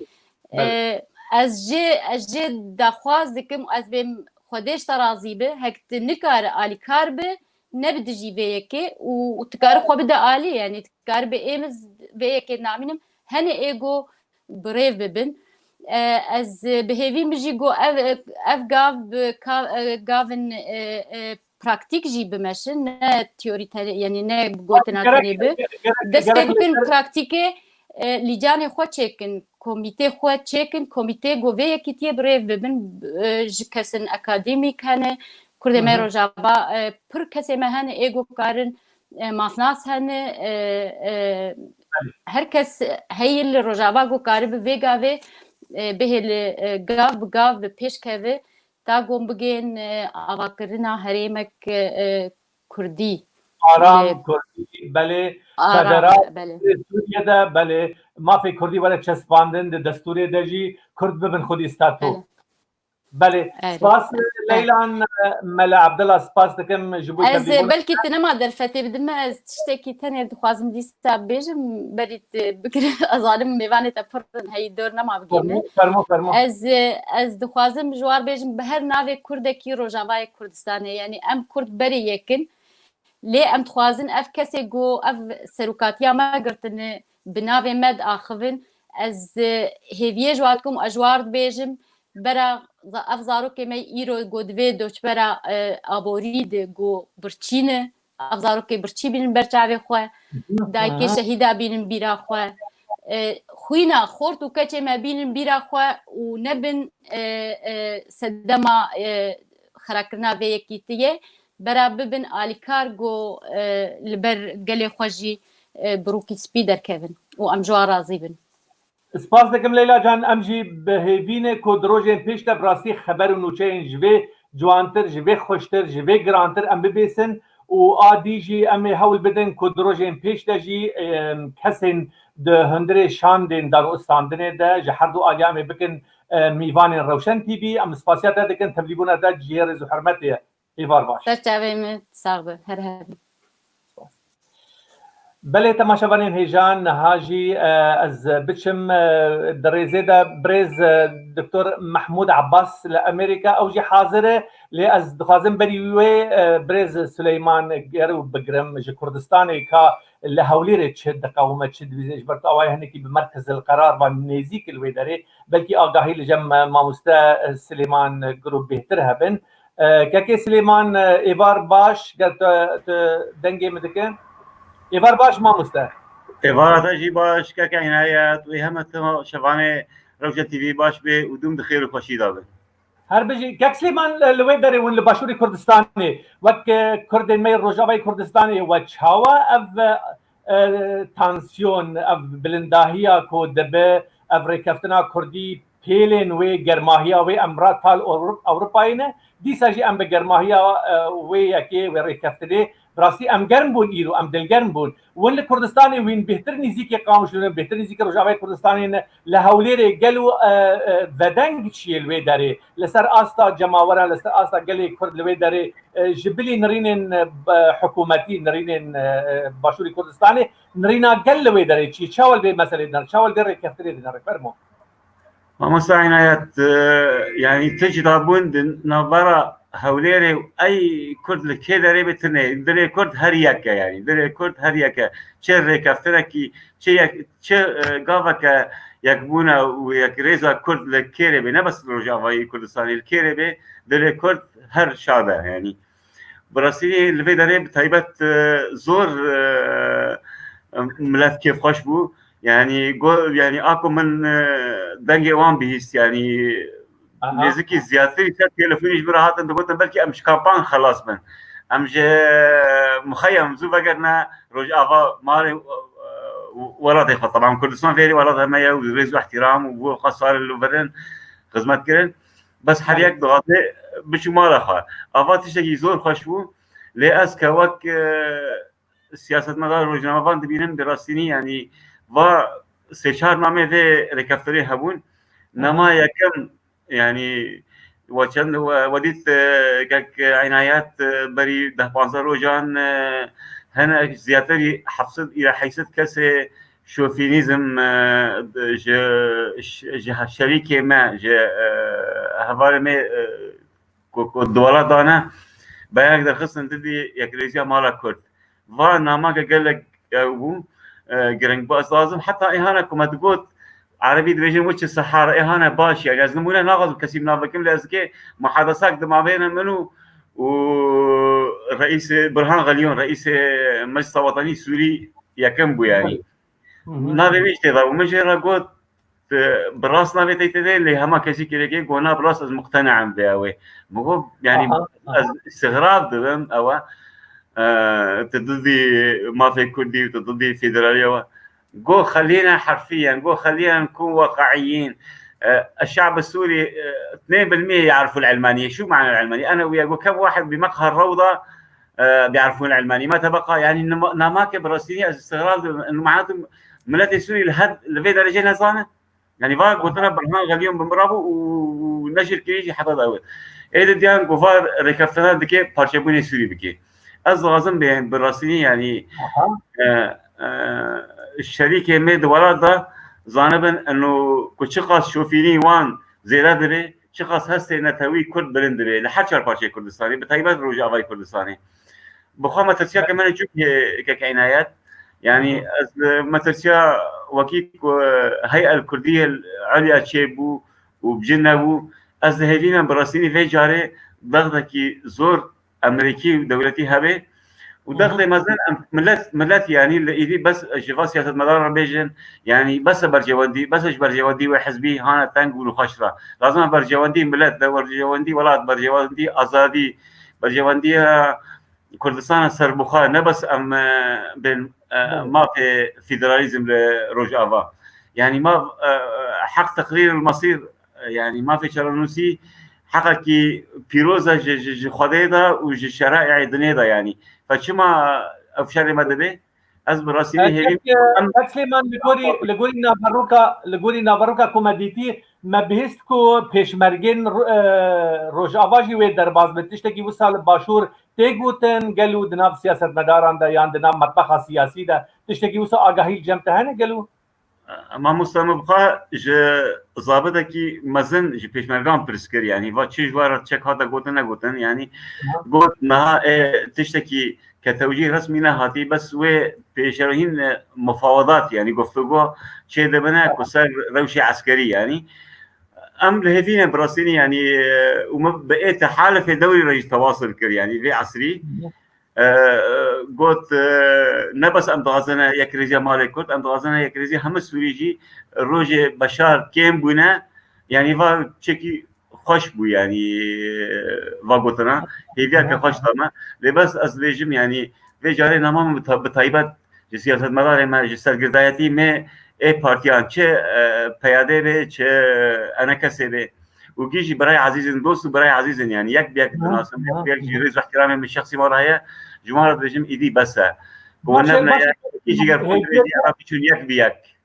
Belê. E, ez jê, ez jê daxwaz dikim, ez bêm Xwedê ji te razî be, hek tu nikare alîkar be, ne bi dijî vê yekê û, û tu kare xwe bide alî, yani tu kare bi ê min vê yekê namînim, hene ê ku bi rêv bibin. E, ez bi hêvî min jî got ev, ev gav bi ka-, e, gavin, e, e, praktîk jî bimeşin, ne teorî tenê, yani ne gotina Gerek, tenê bi. gerek, gerek, Dest gerek pê dikin praktîkê, e, lîcanê xwe çêkin, komîtê xwe çêkin, komîtê ku vê yekîtiyê bi rêv bibin, e, ji kesin akademîk hene, Kurdê me Hı hı. Rojava, e, pir kesê me hene, ê ku karin, e, mafnas hene, e, e, her kes heye li Rojava ku karibe vê gavê, e, bihêle, e, gav bi gav bi pêş keve, ta ku bigên, e, avakirina herêmek, e, Kurdî. Aram, Li Kurdî, belê, Aram, federal, belê. Sûriye de, belê, mafê Kurdî were çespandin, di destûrê de jî Kurd bibin xwedî statû. Belê. Belê, Erê. spas, Erê. Leylan, Mela Abdullah, spas dikim ji bo Ez, tevlîbûna. belkî tu nema derfetê bidin me, ez tiştekî tenê dixwazim dîsa bêjim, berî tu bikire, ez zanim mêvanê te pir in, heyî dor nema bigihîne. Fermo, fermo, fermo. Ez, ez dixwazim ji war bêjim, bi her navê Kurdekî Rojavayê Kurdistanê, yani em Kurd berê yek in, Lê em dixwazin ev kesê ku ev serokatiya me girtine bi navê me diaxivin, ez, e, hêviyê ji wan dikim, ez ji wan dibêjim, bera za-, ev zarokê me îro ku divê doçbera, e, aborî de ku birçî ne, ev zarokê birçî bînin ber çavê xwe, dayikê şehîda bînin bîra xwe, e, xwîna xort û keçê me bînin bîra xwe û nebin, e, e, sedema, e, xerakirina vê yekîtiyê. Bera bibin alîkar ku, e, li ber gelê xwe jî, e, bi rûkî spî derkevin û em ji wan razî bin. Spas dikim Leyla can, em jî bi hêvî ne ku di rojên pêş de bi rastî xeber û nûçeyên ji vê ciwantir, ji vê xweştir, ji vê girantir em bibêsin û a dî jî em ê hewl bidin ku di rojên pêş de jî, e, kesên di hundirê şandên dar û istandinê de ji her du aliyan em ê bikin, e, mîvanên Rewşen T V. Em spasiya te dikin, tevlîbûna te cihê rêz û hurmetê ye. Êvar baş. Ser çavê min, sax be, her hebin. Belê, temaşevanên hêja, niha jî, e, ez biçim, e, di rêzê de birêz, e, Doktor Mehmûd Abbas li Amerîka, ew jî hazir e, lê ez dixwazim berî wê, e, birêz Suleyman Gero bigrim ji Kurdistanê ka li Hewlêrê çi diqewime, çi dibîze, ji ber ku ew ê hinekî bi merkezil qerar ve nêzîk li wê derê, belkî agahî li cem, e, mamoste, e, Silêman Gero bêhtir hebin. E, Kekê Silêman, e, êvar baş, ger tu, tu dengê min dike. Êvar baş mamoste. Êvara te jî baş, Keke Înayet, wê heme temaşevanê Rewşen T V baş bê û dûm di xêr û xweşî de bin. Her bijî. Kek Silêman, li, li wê derê hûn li Başûrê Kurdistanê, wek, e, Kurdên me yê Rojavayê Kurdistanê, we çawa ev, e, e, tansiyon, ev bilindahiya ku dibe, ev rêkeftina Kurdî pêlên wê germahiya wê em ra tal Ewro-, Ewropayê ne, dîsa jî em bi germahiya, e, wê yekê, wê rêkeftinê, bi rastî em germ bûn îro, em dilgerm bûn. Win li Kurdistanê wîn bêhtir nîzîkê Qamişlo ne, bêhtir nîzîkê Rojavayê Kurdistanê ne, li Hewlêrê gelo, e, e, vedeng çi ye li wê derê? Li ser asta cemaweran, li ser asta gelê Kurd li wê derê, e, ji bilî nirînên, e, b-, hikûmetî, nirînên, e, e, Başûrê Kurdistanê, nirîna gel li wê derê çi ye? Çawa li vê meselê dinere? Çawa li vê rêkeftinê dinere? Fermo. Mamosta Înayet, e, yanî tu cudabûn di navbera Hewlêrê û ey Kurd li kê derê be tune. Dilê Kurd her yek e yanî. Dilê Kurd her yek e. Çi rêkeftinekî, çi yek, çi, e, gaveke yekbûna û yekrêza Kurd li kê rê be, ne bes li Rojavayê Kurdistanê, li kê rê be, dilê Kurd her şad e yanî. Bi rastî li vê derê bi taybet, e, zor, e, milet kêfxweş bû. Yanî go-, yanî a ku min, e, dengê wan bihîst, yanî Aha. nêzikî ziyadtirî ser telefonî ji min re hatin digotin, belkî em ji kampan xelas bin. Em ji muxeyem zû vegerine Rojava malê, e, welatê xwe. Teban Kurdistan fêrî welata me ye û rêz û ihtiram û bo xwe sal li vir in xizmet kirin. Bes her Belê. yek dixwaze biçû mala xwe. Ava tiştekî zor xweş bû. Lê ez ke wek, e, siyasetmedar, rojnamevan dibînim, bi rastînî, yanî va sê çar namê vê rêkeftinê hebûn. Hı hı. Nama yekem, yanî we çend, we, we dît, e, kek Înayet, e, berî deh panzdeh rojan, e, hinek ziyadtirî heft sed îra heyt sed kesê şofînîzm, e, ji, ji şerîkê me, ji, e, hevalê me, e, ku, ku di welat de ne, beyanek derxistin didî yekrêziya mala Kurd. Va nameke gelek, e, bû, e, gireng bû. Ez lazim heta êhana ku me digot, Erebî dibêjin wicî sehara, êhana baş, yani ez nimûne naxwazim kesî bi nav bikim, lê ez dikê muhadesak dimavêne min û, û reîsê Burhan Xelyon, reîsê Meclisa Wetanî Sûrî yekem bû yani. Hı hı. Navê wî jî tê de bû. Min jê re got, e, bi rast navê te tê de, lê hema kesî kirêkê got, na bi rast ez muqtena em vê ew ê. Min got, yani, Aha, aha. ez îstixrab dibim ew e. E, tu didî mafê Kurdî û tu didî federaliya we. Go xelîne herfiyen, go xelîyen ku weqaiyîn. E, الشعب السوري, e, اثنين بالمية يعرفوا العلمانية. شو معنى العلمانية؟ أنا وياك، وكم واحد بمقهى الروضة، e, بيعرفون العلمانية؟ ما تبقى، يعني, nama-, namake bi rastî ez îstixrab dibim. Mehnatim miletê Sûrî li her, li vê derecê nezane. Yani, va gotina Burhan Xelyon bi min re bû û, û neşir kirî jî heta dawet. Ê di diyan ku va rêkeftina dike parçebûnê Sûrî bike. Ez dixwazim bê bi rastî, yani, Aha. e, e, şerîkê me di welat de zanibin eno ku çiqas şofînî wan zêde dibe, çiqas hestê netewî Kurd bilind dibe li her çar parçeyê Kurdistanê, bi taybet Rojavayê Kurdistanê. Bi xwe metirsiyeke min çûk, e, kek Înayet. Yani, Hı hı. ez, e, metirsiya wekî ku, e, Hey'el Kurdiyel Ulya çêbû û bi cin nebû, ez dihêvînim bi rastînî vê carê dexdekî zor Amerîkî û dewletî hebe. Û Hı hı. dexdê mezin em milet, milet, yani, li êdî bes ji va siyasetmedaran re bêjin, yani, bes e berjewendî, bes e ji berjewendî wê hizbî hane teng û nixweş re. Lazim e berjewendî milet, berjewendî welat, berjewendî azadî, berjewendiya Kurdistana serbixwe, ne bes em, e, bên, e, Belê. mafê federalîzm li Rojava. Yani maf, e, e, heq teqrîr el mesîr, e, yani mafê çarenûsî heqekî pîroz e ji, ji, ji Xwedê de û ji şeraiê dinê de yani. Fe çima ev şerê me dibe? Ez bi rastî E, hêvî kek, e, em kek Silêman, li gorî, li gorî naveroka, li gorî naveroka ku me dîtî, me bihîst ku pêşmergên Ro-, e, Rojava jî wê derbas bin. Tiştekî wisa li Başûr tê gotin, gelo di nav siyasetmedaran de yan di nav metbexa siyasî de tiştekî wisa agahî li cem te hene gelo? Mamoste, min bi xwe ji zabitekî mezin ji pêşmergan pirs kir, yanî va çi ji we re çek hate gotin negotin, yanî Aha. Got niha ê tiştekî ke tewcîh resmî nehatî, bes wê pêşerojîn, e, mufawedat, yanî guftûgo çê dibine ku ser rewşê eskerî, yanî em li hêvî ne bi rastî, yanî, e, û min bi ê tehalifê dewrî re jî tewasil kir, yanî vê esrî. E, e, got, e, ne bes em dixwazine yekrêziya malê Kurd, em dixwazine yekrêziya hemû Sûrî jî. Rojê Beşar kêm bûne, yanî va çekî xweş bû, yanî, e, va gotina. Hêviya ke xweş da me. Lê bes ez dibêjim, yanî vê carê nema min bi ta-, bi taybet ji siyasetmedarê me, ji sergirdayetî me ê partiyan, çi, e, P Y D be, çi E N K S be. Û gî jî birayê ezîz in, dost û birayê ezîz in, yanî yek bi yek dinasin, yek bi yek jî rêz û ihtiramê min şexsî wan re heye, ji wan re dibêjim, îdî bes e. Ku hûn nebine yek, î jî ger xwe dibêjî, em biçûn yek bi yek.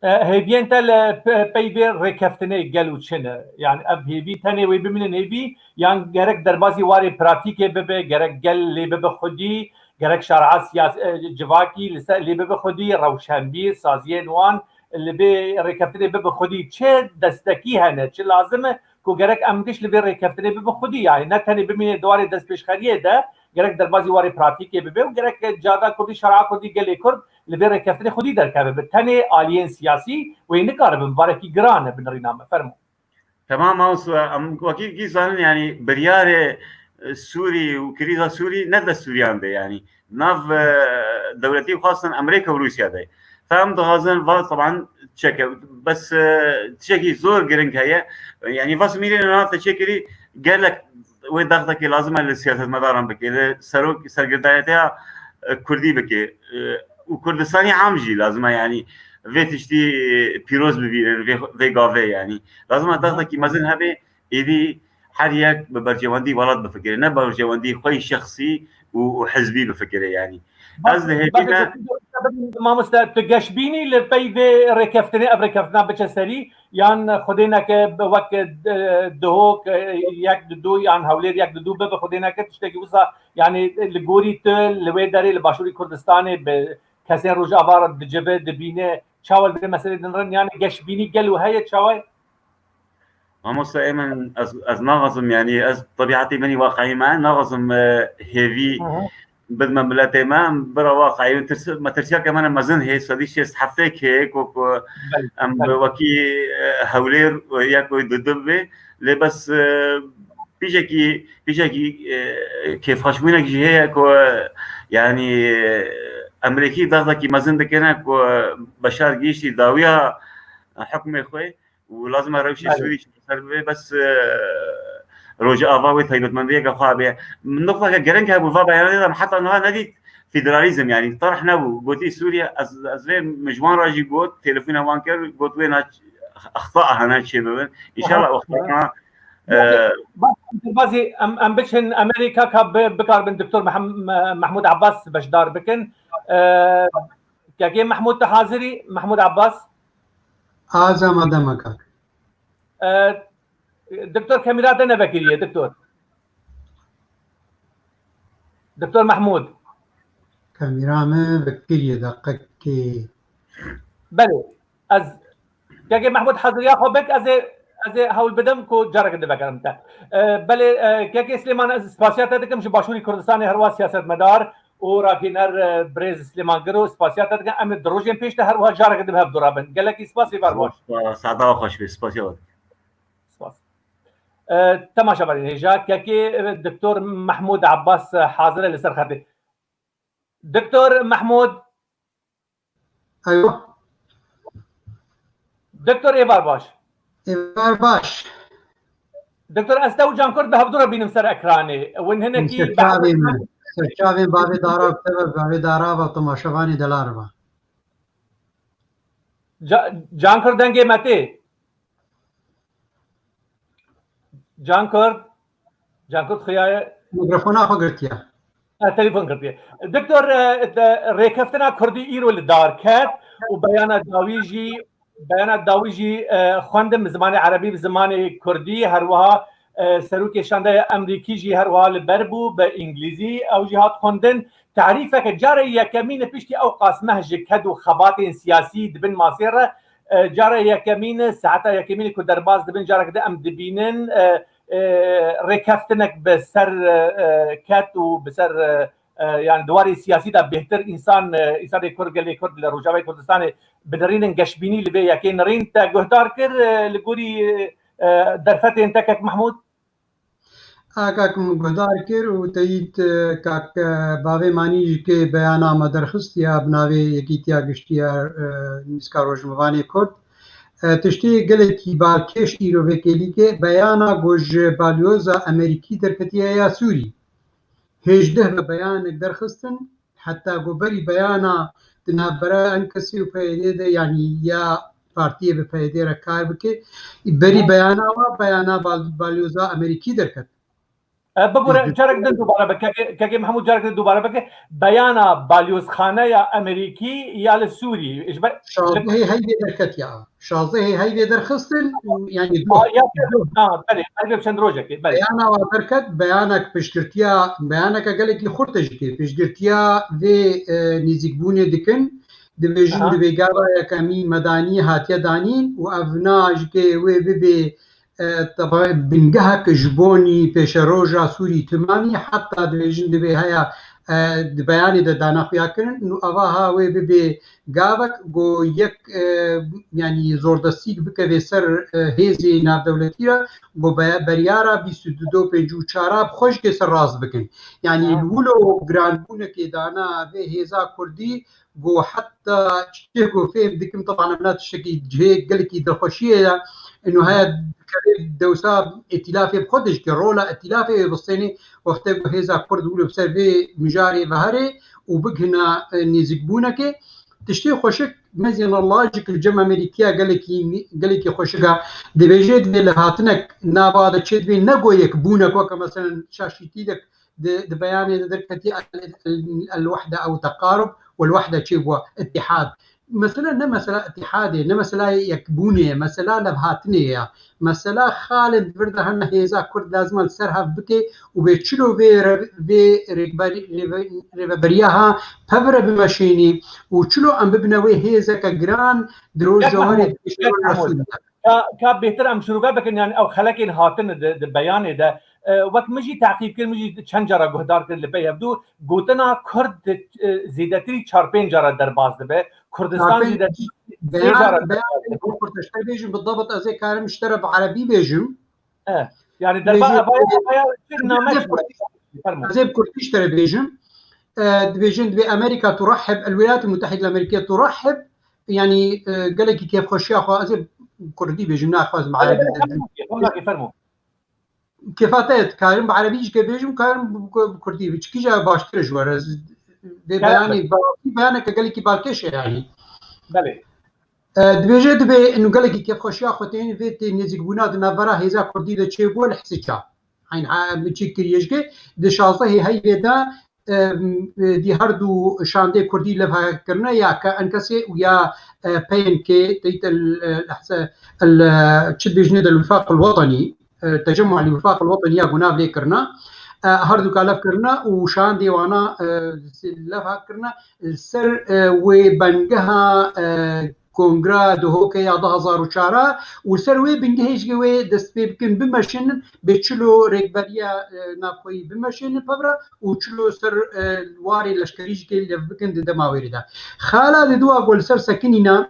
E, hêviyên te li pe-, pey vê rêkeftinê gelo çi ne? Yanî ev hêvî tenê wê bimînin hêvî, yan gerek derbazî warê pratîkê bibe, gerek gel lê bibe xwedî, gerek şare'a siyas-, e, civakî li ser lê bibe xwedî, rewşenbîr, saziyên wan, li vê rêkeftinê bibe xwedî, çi destekî hene, çi lazim e ku gerek em giş li vê rêkeftinê bibe xwedî, yanî ne tenê bimîne di warê destpêşxeriyê de, gerek derbazî warê pratîkê bibe û gerek carda Kurdî, şare'a Kurdî, gelê Kurd li vê rêkeftinê xwedî derkeve. Bi tenê aliyên siyasî wê nikaribin, barekî giran e, binirîna me. Fermo. Temam, mamoste, em wekî gî zanin, yanî biryarê, e, Sûrî û krîza Sûrî ne dest Sûriyan de, yanî nav, e, dewletî xwestin Amerîka û Rûsya de. Em dixwazin va, teban, çeke, bes, e, tiştekî zor giring heye. Yanî va simîrê nate çêkirî, gelek wê dexdekê lazim e li siyasetmedaran bike, li serok sergirdayetiya, e, Kurdî bike, e, û Kurdistanî am jî lazim e, yanî vê tiştî, e, pîroz bibînin, vê, vê gavê, yanî lazim e dexdekî mezin hebe, êdî her yek bi berjewendî welat bifikire, ne berjewendî xwe yî şexsî û, û hizbî bifikire, yanî. Ez dihêvî me. Mamoste, tu geş bînî li pey vê rêkeftinê, ev rêkeftina biçe serî, yan xwedê neke bi wek, e, Duhok, e, yek di du, yan Hewlêr yek di du bibe, xwedê neke tiştekî wisa, yanî li gorî tu li wê derê li Başûrî Kurdistanê bi kesên Rojava re dicive, dibîne, çawa li vê meselê dinrin, yanî geş bînî gelo heye, çawa ye? Mamoste, ê min, ez, ez naxwazim, yanî ez, tebîetê min î waqî me, naxwazim, e, hêvî bidime miletê me, em bira waqî. Tirs-, metirsiyeke me ne mezin hê, sedî şêst heftê hê ku, ku em bi wekî, e, Hewlêr, e, yek û du du bê. Lê bes, e, pîjekî, pîjekî, e, kêfxweşbûnek jî heye ku, e, yanî, e, Amerîkî dexdekî mezin dikine ku, e, Beşar gihîştî dawiya hukmê xwe. û lazim e rewşê Sûrî çareser bibe, bes, e, Rojava wê taybetmendiyeke xwe hebe. Min nuqteke giring hebû, va beyanatê de heta niha nedît federalîzm, yanî tarih nebû. Gotî Sûriye, ez, ez vê min ji wan re jî got, telefona wan kir, got wê na exta hene çêbibin. Înşallah wextana, e, Bas, em, em biçin Amerîka ka bi-, bikaribin Doktor Mehem-, Mehmûd Abbas beşdar bikin. E, Kekê Mehmûd, tu hazirî? Mehmûd Abbas? Az amade me kak. E, Doktor, kamera te nevekiriye, Doktor. Doktor Mehmûd. Kamera me vekiriye, deqekê. Belê. Ez, Kekê Mehmûd, haziriya xwe bik, ez ê, ez ê hewl bidim ku careke din vegerim te. E, belê, e, Kekê Silêman, ez spasiya te dikim ji Başûrî Kurdistanê, herwa siyasetmedar û rakîner, e, birêz Silêman Giro, spasiya te dikim. Em ê di rojên pêş de her wiha careke din bi hev dû re bin. Gelekî spas, êvar baş. Spas, saeta we xweş be, spasiya we dikim. Spas. E, temaşevanên hêja, kekê, e, Doktor Mehmûd Abbas, e, hazir e li ser xetê. Doktor Mehmûd. Eywa. Doktor, êvar baş. Êvar baş. Doktor, ez te û Cankurt bi hevdû re bînim ser ekranê. Win hinekî ser çavê me. Ser çavê bavê dara te ve, bavê dara ve temaşevanê delal ve. Ca-, Cankurt, dengê me tê. Cankurt, Cankurt xuyaye. Mikrofona xwe girtiye. Ha, telefon girtiye. Doktor, e, e, rêkeftina Kurdî îro li dar ket û beyana dawî jî Beyana dawî jî, e, xwendim bi zimanê erebî, bi zimanê kurdî, her wiha, e, serokê şandeya Emerîkî jî her wiha li ber bû, bi îngilîzî ew jî hat xwendin. Tarîfeke carê yekemîn e piştî ew qas meh ji ked û xebatên siyasî di bin masê re, e, carê yekemîn e, saeta yekemîn e ku derbas dibin, careke din em dibînin, e, e, rêkeftinek bi ser, e, e, ked û bi ser, e, e, yani di warê siyasî de bêhtir însan, e, însanê Kurd, gelê Kurd li Rojavayê Kurdistanê binirînin geşbînî li vê yekê nirîn. Te guhdar kir, e, li gorî, e, derfetên te kek Mehmûd? A kak min guhdar kir û teyîd, e, kak, e, bavê Manî jî kê beyana me derxistiya bi navê Yekîtiya Giştî ya, e, Nivîska Rojnamevanê Kurd. E, tiştê gelekî balkêş îro vê kêlîkê beyana ku ji balyoza Emerîkî derketiye ya Sûrî. Hêjdeh ve beyanek derxistin, heta ku berî beyana di navbera Enkesê û P Y D de, yanî ya partiyê bi P Y D re kar bike, berî beyana wa, beyana bal-, balyoza Emerîkî derket. E, bibûre, carek din dubare bike, kekê, kekê Mehmûd, carek din dubare bike. Beyana balyozxaneya Emerîkî ya li Sûrî, ji ber şazdehê heyvê derketiya. Şazdehê heyvê derxistin û, yanî, doh, ya, doh. Ha, belê, belê, çend rojekê, belê. Beyana wa derket, beyanek piştgirtiya, beyaneke gelekî xurt e jî tê. Piştgirtiya vê, e, nêzîkbûnê dikin, dibêjin, aha, divê gava yekemî medanî hatiye danîn û ev na jî kê wê bibê, e, teba bingehek ji bonî pêşeroja Sûrî timamî, heta dibêjin divê heya, e, di beyanê de dane xuya kirin û eva ha wê bibê gavek ku yek, e, yanî zordestîk bikeve ser, e, hêzê navdewletî re, ku be-, beryara bîst û du do pêncî û çar a bi xwe jî kê ser rast bikin. Yanî, ha, li wilo giranbûnekê dana vê hêza kurdî ku heta çi ku fêm dikim, teban em na tiştekî cihê gelekî dilxweşiyê ye. Ino heye dikeve dewsa îtîlafê bi xwe de jî ke rola îtîlafê wê bistênê wextê ku hêza Kurd wilo bi ser vê mijarê ve here û bigihina, e, nêzîkbûnekê. Tiştê xweşik mezîna lajik li cem Amerîkiya gelekî, gelekî xweşik e. Dibêje divê levhatinek nava de çêdibê ne go yekbûnek weke meselen şaşîtî de di, di beyanê de derketî el, el, el-wehde ew teqarub û el-wehde çêbû îtîhad. Mesele ne mesela îtîhadê, ne mesela yekbûnê ye, mesela levhatinê ye. Mesela xalên di vir de hene hêza Kurd lazim e li ser hev bike û bê çilo vê re-, vê rêkberî-, rêve-, rêveberiya ha pevre bimeşênî û çilo em bibine wê hêzeke giran di rojnamevanê Ka, ka bêhtir em şirove bikin, yani ew xelekên hatine di, di beyanê de, e, wek min jî teqîb kir, min jî çend cara guhdar kir li pey hevdû, gotina Kurd di, e, zêdetirî çar pênc cara derbas dibe, Kurdistan zêdetirî sê cara derbas dibe. Kurd, ez te bêjim, bi dabit ez ê karim ji te re bi erebî bêjim. E, yani derba evaya, evaya çi name. Ez ê bi kurdî ji te re bêjim. E, dibêjin, divê Amerîka turehhib, el Wîlayet Mutehîd el Amerîkiye turehhib, yanî, e, gelekî kêfxweşiya xwe, ez ê kurdî bêjim, naxwazim erebî. Belê, belê, fermo, fermo, fermo. Kêfa te ye, dikarim bi erebî jî ke bêjim, karim bi, bi, bi kurdî, bi çikî jî baştir e ji we re. Ez vê beyanê, beyaneke gelekî balkêş e yanî. Belê. E, dibêje, dibê inu gelekî kêfxweşiya xwe tên vê tê nêzîkbûna di navbera hêza kurdî de çêbû li Hisiça. Eyn ha min çî kiriye jî ke di şazdehê heyvê de, e, di her du şandê kurdî levha kirine ya ke Enkesê û ya, e, P N K, teyt el, el, el, çi dibêjinê de Wifaq el Wetenî, e, Tecemmu el Wifaq el Wetenî ya gunav lê kirine. E, her du ka lev kirine û şandê wana, e, levha kirine. Li ser, e, wê bengeha, e, Kongra Duhokê ya du hezar û çar a û ser wê bingehê jî wê dest pê bikin, bimeşin, bi çilo rêkberiya, e, navxweyî bimeşin pevra û çilo ser, e, warê leşkerî jî kê lev bikin di dema wêrê de. Xala di dua ku li ser sekinîna,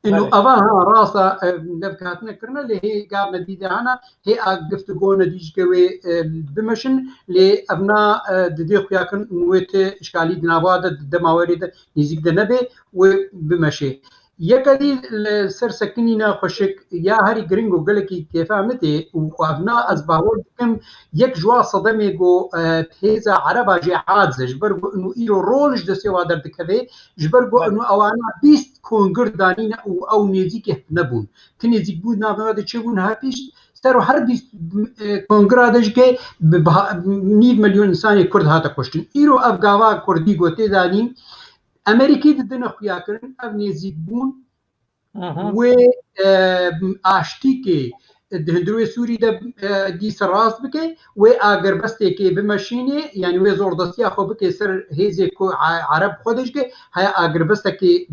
ino eva ha rasta, e, lev hatine kirine, lê hê gavne dî de hana, hê a giftigo ne dî jî ke wê, e, bimeşin, lê ev na, e, didê xuya kirin û wê ti îşkalî di nava de, di dema wêrê de nêzîk de nebe, wê bimeşê. Yeke dî li ser sekinîna xweşik ya herî giring û gelekî kêfa min tê û ev na ez bawer dikim yek ji wan sedemê ku, e, hêza ereba jê aciz e, ji ber ku inu îro rol ji destê wa derdikeve, ji ber ku inu ewana bîst kongir danîne û ew nêzîkê nebûn. Ti nêzîkbûn navnava de çêbûn her pîş ser û her bîst, e, kongira de jî ke bi, bi, nîv milyon însanê Kurd hate kuştin. Îro ev gava Kurdî ku tê danîn, Amerîkî didine xuya kirin, ev nêzîkbûn Wê e, aştîkê di hundirê Sûrî de e, dîsa rast bike, wê agirbestekê bimeşînê, yanî wê zordestiya xwe bike ser hêzê ku e, Ereb xwe dişke, heya agirbestekê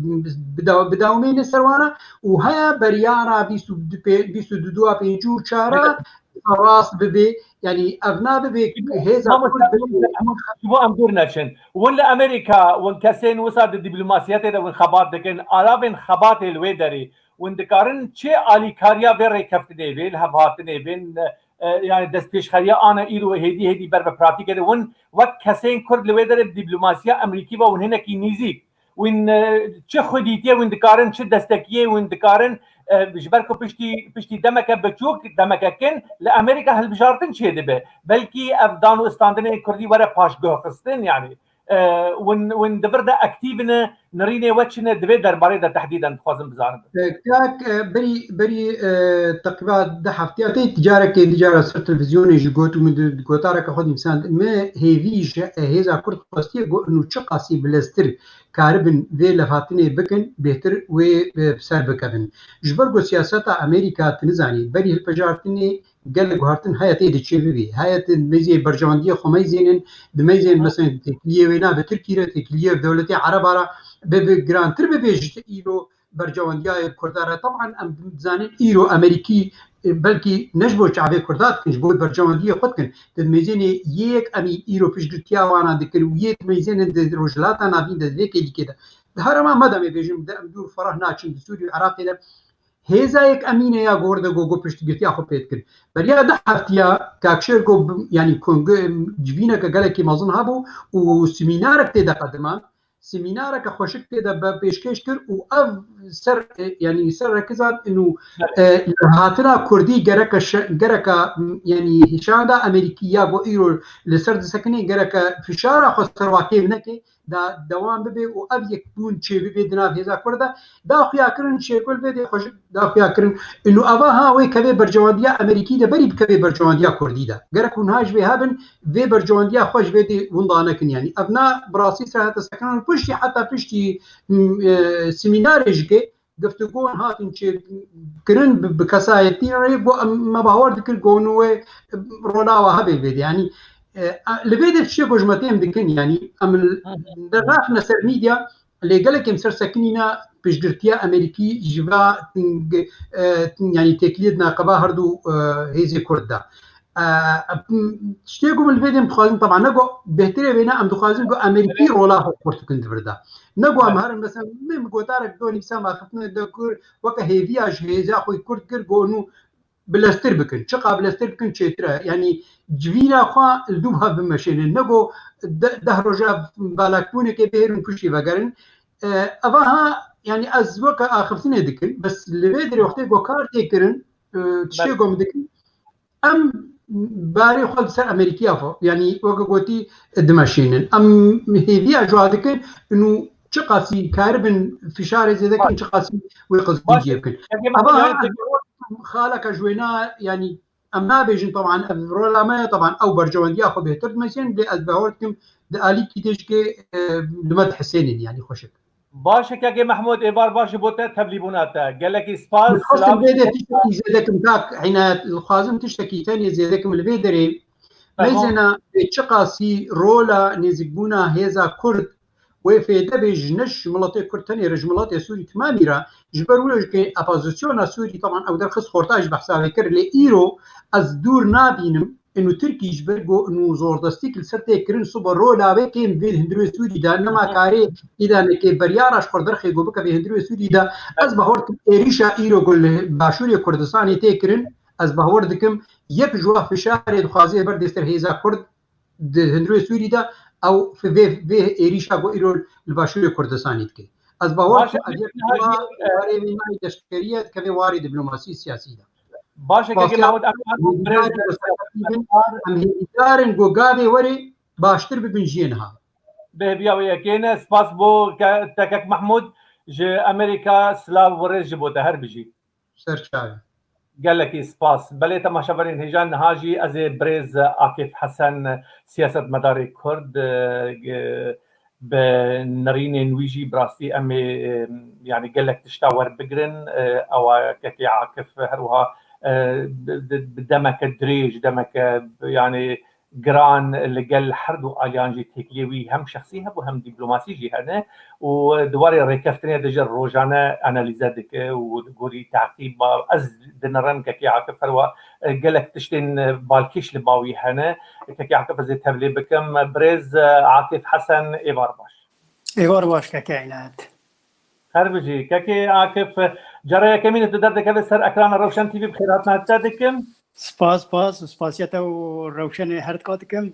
bida- bidawmêne ser wana û heya beryara bîst û du pê- bîst û du dua pêncî û çar a rast bibe, yanî ev nabibe hêza Kurd bibe. Ji bo em dûr neçin. Win li Amerîka, win kesên wisa di dîplomasiyetê de win xebat dikin, alavên xebatê li wê derê, win dikarin çi alîkariya vê rêkeftinê, vê lihevhatinê, vê, e, yani destpêşxeriya ana îro hêdî hêdî ber ve pratîkê de win wek kesên Kurd li wê derê bi dîplomasiya Amerîkî ve win hinekî nîzîk. Win, e, çi xwedîtiyê win dikarin, çi destekiyê win dikarin, e, ji ber ku piştî, piştî demeke biçûk, demeke kin li Amerîka hilbijartin çêdibe. Belkî ev dan û standinên Kurdî were paşguhxistin, yani, e, win, win di vir de aktîv ne, nirînê we çi ne, di vê derbarê de tehdîden dixwazim bizanim. E, kak, e, berî, berî, e, teqrîba deh heftiya tê, carekê, di cara ser televîzyonê jî got û min di, di gotareke xwe dî nivîsand, me hêvî ji, e, hêza Kurd xwestiye, got, û çiqasî bileztir karibin vê levhatinê bikin, bêhtir wê, e, bi ser bikevin. Ji ber ku siyaseta Amerîka, tu nizanî, berî hilbijartinê gelek guhertin heye tê de çêbibî. Heye tu mêzê berjewendiyê xwe meyzênin, di meyzên, mesela, têkiliyê wê na bi Tirkî re, têkiliyê dewletê Ereba re bi, bi girantir bibê ji îro berjewendiya Kurda re. Teban em dizanin îro Amerîkî, e, belkî ne ji bo çavê Kurda dikin, ji bo berjewendiyê xwe dikin. Di mêzênê yê yek emî îro piştgirtiya wana dikir û yê mêzênin di Rojhilata Navîn de, di vê kêlîkê de. Di herêma me de, em ê bêjin, di em dûr ferah naçin, di Sûrî û Iraqê de hêza yek emîne ya gor de go, go piştgirtiya xwe pê dikir. Beriya deh heftiya Kakşêr go, yanî kongre, civîneke gelekî mezin hebû û semînarek tê de qediman. Semînareke xweşik tê de be pêşkêş kir û ev ser, e, yanî ser rekizan û, e, hatina Kurdî gereke şe-, gereke, m, yanî hişanda Amerîkî ya ku îro li ser disekine gereke fişara xwe ser wa kêm neke, da dewam bibe û ev yekbûn çêbibe di nav hêza Kurd de. Da xuya kirin, Şêrgul vê dê xweşik da xuya kirin. Û eva ha wê kevê berjewendiya Amerîkî de berî bikevê berjewendiya Kurdî de. Gerek hûn ha ji vê hebin, vê berjewendiya xwe ji vê dê winda nekin. Yanî ev na bi rastî sehete sekinan piştî, heta piştî, m, e, semînarê jike giftigon hatin çêkirin bi, bi kesayetî re, go em, me bawer dikir go hûn wê rola wa hebê vê dê. Yanî, e, li vê dê tiştê ku ji me têm dikin, yanî em li, li rexne ser medya, lê gelek em ser sekinîna piştgirtiya Amerîkî ji va, e, yanî têkiliyê di naqeba herdu, e, hêzê Kurd de. E, tiştê ku min li vê dê em dixwazin, teban ne ku bêhtirê wêne, em dixwazin ku Amerîkî rola xwe xurt bikin di vir de. Ne ku em herin, mesela, min gotarek do nivîsa, me xiftinê de kir, weke hêviya ji hêza xwe Kurd kir, ku nû bileztir bikin. Çiqa bileztir bikin çêtir e. Yanî civîna xwe li dû hev bimeşênin. Ne ku de-, deh roja balakbûnekê bihêrin piştî vegerin. E, eva ha, yanî ez weke axiftinê dikim. Bes li vê derê wextê ku kar tê kirin, e, tiştê ku em dikin, em barê xwe li ser Amerîkiya xwe, yanî weke gotî, dimeşînin. Em hêviya ji wa dikin, û çiqasî karibin fişarê zêde kin, çiqasî wê qizgînciyê bikin. Eva ha, xaleke ji wêna, yanî em nabêjin, teban ev rola me ye, teban ew berjewendiya xwe bêhtir dimeşînin, lê ez bawer dikim di alîkî têjikê, e, li me dihisênin, yanî xweşik. Baş e, Kekê Mehmûd, êvar baş ji bo te, tevlîbûna te. Gelekî spas. Dixwazim vê de tiştekî zêde kim, kak Înayet, dixwazim tiştekî tenê zêde kim li vê derê. Meyzêna vê çiqasî rola nêzîkbûna hêza Kurd wê fêde bê ji ne ji miletê Kurd tenê re, ji miletê Sûrî timamî re. Ji ber wilo jî ke opozisyona Sûrî, teban ew derxist xorta ji behsa wê kir, lê îro ez dûr nabînim. Û Tirkî ji ber ku û zordestîk li ser tê kirin, sibe rola wê kêm vê hundirê Sûrî de, nema karê îdanekê beryara ji xwe derxê ku bike vê hundirê Sûrî de. Ez bawer dikim êrîşa îro ku li Başûrê Kurdistanê tê kirin, ez bawer dikim yek ji wa fişarê dixwaze berdê ser hêza Kurd di hundirê Sûrî de, ew vê, vê êrîşa ku îro li Başûrê Kurdistanê dike. Ez bawer dikim ev yek ji wa, e, warê wê nayê leşkerî ye, dikeve warê diplomasî siyasî de. Baş e, Kekê Mehmûd, em hêvîdar in ku gavê werê baştir bibin jiyê niha. Bi hêviya wê yekê ne, spas bo ke-, te Kek Mehmûd, ji Amerîka silav û rêz ji bo te, her bijî. Ser çavê. Gelekî spas. Belê temaşeverên hêja, niha jî ez ê birêz Akif Hesen, siyasetmedarê Kurd, e, bi nerînên wî jî bi rastî em ê, e, yanî gelek tişta werbigirin. E, ewa kekê Akif her wiha, e, bi, bi, bi demeke dirêj, demeke, yanî giran li gel her du aliyan jî têkiliyê wî hem şexsî hebû hem dîplomasî jî hene û di warê rêkeftinê de jî rojane analîze dike û di gorî teqîba ez dinirim kekê Akif her wiha, e, gelek tiştên, e, balkêş li ba wî hene. Kekê Akif ez ê tevlê bikim. Birêz, e, Akif Hesen êvar baş. Êvar baş kekê Înet. Her bijî. Kekê Akif, cara yekemîn tu derdikeve ser ekrana Rewşen T V bi xêrhatina te dikim. Spas, spas, spasiya te û Rewşenê her dika dikim.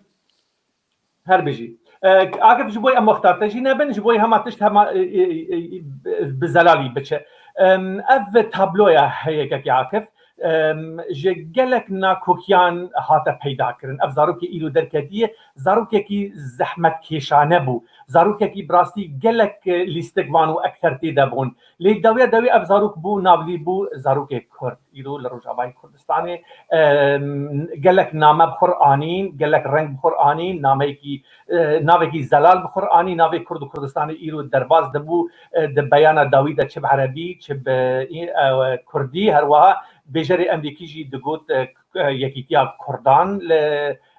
Her bijî. E, Akif, ji bo em wexta te jî nebin, ji bo hema tişt hema, e, e, e, e, bi zelalî biçe. Em, ev tabloya heye kekê Akif, em, ji gelek nakokiyan hate peyda kirin. Ev zarokê îro derketiye, zarokekî zehmetkêşane bû. Zarokekî bi rastî gelek, e, lîstikvan û ekter tê de bûn. Lê dawiya dawî ev zarok bû, navlî bû zarokê Kurd. Îro li Rojavayê Kurdistanê, em, gelek name bi xwe re anîn, gelek reng bi xwe re anîn, nameyekî, e, navekî zelal bi xwe re anî, navê Kurd û Kurdistanê îro derbas dibû, e, di beyana dawî de çi bi erebî, çi bi, e, kurdî, her wiha bêjerê Emerîkî jî digot, e, k-, e, yekîtiya kurdan li,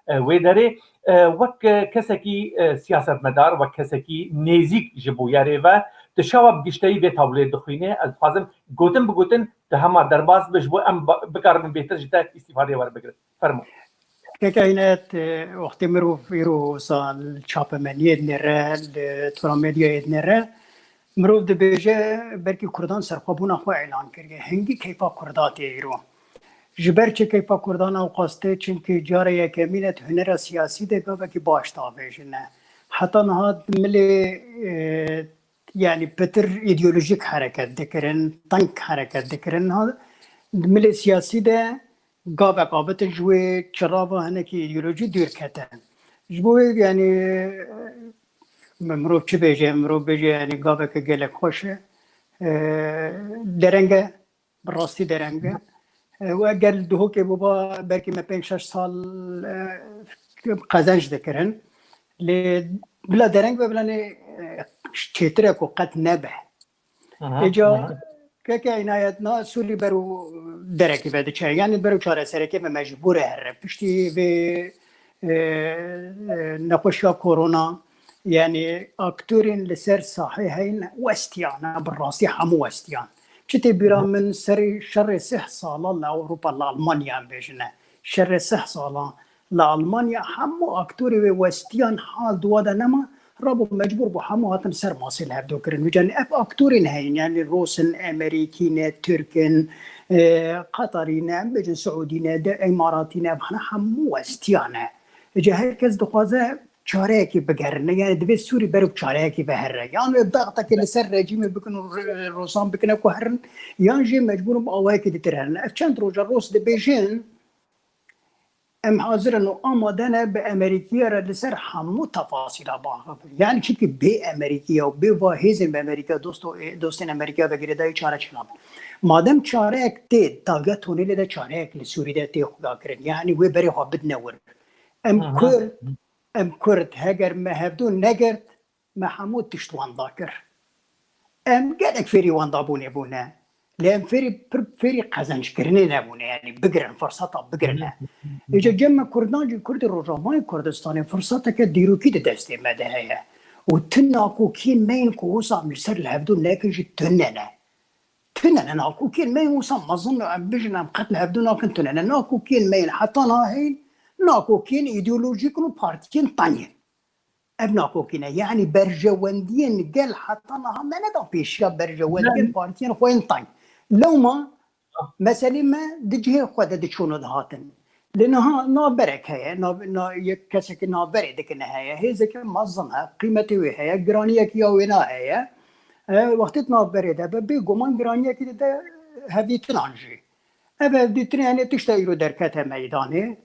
e, wê derê. E, wek, e, kesekî, e, siyasetmedar, wek kesekî nêzîk ji bûyerê ve, tu çawa bi gişteyî vê tabloyê dixwînî? Ez dixwazim gotin bi gotin tu hema derbas be, ji bo em ba-, bikaribin bêtir ji te îstîfadeyê werbigirin. Fermo. Keke Înet, e, wextê mirov îro wisa li çapemeniyê dinêre, li tora medyayê dinêre, mirov dibêje, belkî Kurdan serxwebûna xwe îlan kiriye. Hingî keyfa Kurda tê îro. Ji ber çi keyfa Kurdan ewqas tê? Çimkî cara yekemîn e di hunera siyasî de gavekî baş davêjine. Heta niha di milê, e, yanî pitir îdeolojîk hereket dikirin, teng hereket dikirin. Ha, di milê siyasî de gavek avitin ji wê çirava hinekî îdeolojî dûr ketin. Ji bo wê, yanî, e, mirov çi bêje, mirov bêje, yanî gaveke gelek xweş e. E, dereng e, bi rastî dereng e. E, û eger li Duhokê biba, belkî me pênc şeş sal, e, qezenc dikirin. Lê bila dereng be, bila nê, e, çêtir e ku qet nebe. Aha, Êca aha. Keke Înayet, na Sûrî ber û derekî ve diçe. Yanî ber û çareserekê ve mecbûr e here. Piştî vê, e, e, nexweşiya korona, yanî aktorên li ser sahê heyn westiyane, bi rastî hemû westiyan. Çi tê bîra min serê şerê sih sala li Ewropa, li Almanya em bêjine. Şerê sih sala li Almanya hemû aktorê wê westiyan hal di wa de nema, rabû mecbûr bû hemû hatin ser masê li hevdo kirin. Vêca ev aktorên heyîn, yanî Rûs in, Emerîkî ne, Tirk in, e, Qeterî ne, em bêjin Siûdî ne, de Îmaratî ne, ev hene hemû westiyan e. Vêca her kes dixwaze çareyekî bigerine, yanî divê Sûrî ber bi çareyekî ve here. Yan wê daxtekê li ser rejîmê bikin û re-, Rûsan bikine ku herin, yan jî mecbûr in bi awayekî ditir herin. Ev çend roja Rûs dibêjin, em hazir in û amade ne bi Emerîkiye re li ser hemû tefasîla biaxivin. Yanî çimkî bê Emerîkiye û bê va hêzên bi Emerîkiye, dost û, e, dostên Emerîkiye ve girêdayî çare çênabin. Madem çareyek tê, dawiya tonêlê de çareyek li Sûrî de tê xuya kirin. Yanî wê berê xwe bidine wir. Em Aha. Kurd, em Kurd, heger me hevdû negirt, me hemû tişt wenda kir. Em gelek fêrî wendabûnê bûne. Lê em fêrî pir fêrî qezenckirinê nebûne, yanî bigirin, firseta bigirine. Êca cem me Kurdan jî, Kurdê Rojavayê Kurdistanê firsateke dîrokî di destê me de heye. Û tu nakokiyên me yên ku wisa em li ser li hevdû nekin jî tune ne. Tune ne nakokiyên me yên wisa mezin, em bijin, em qet li hevdû nakin, tune ne. Nakokiyên me yên heta niha heyîn, nakokiyên îdeolojîk in û partiyên teng in. Ev nakokî ne. Yanî berjewendiyên gel heta niha me nedan pêşiya berjewendiyên partiyên xwe yên teng. Lewma meselê me di cihê xwe de diçûn û dihatin. Lê niha navberek heye, nav-, na-, yek kesekî navberê dikine heye, hêzeke mezin e, qîmetê wê heye, giraniyekî ya wêna heye. E, wextê di navberê de be, bêguman giraniyekî dide hevdîtinan jî. Ev hevdîtinê, yanî tişta îro derkete meydanê,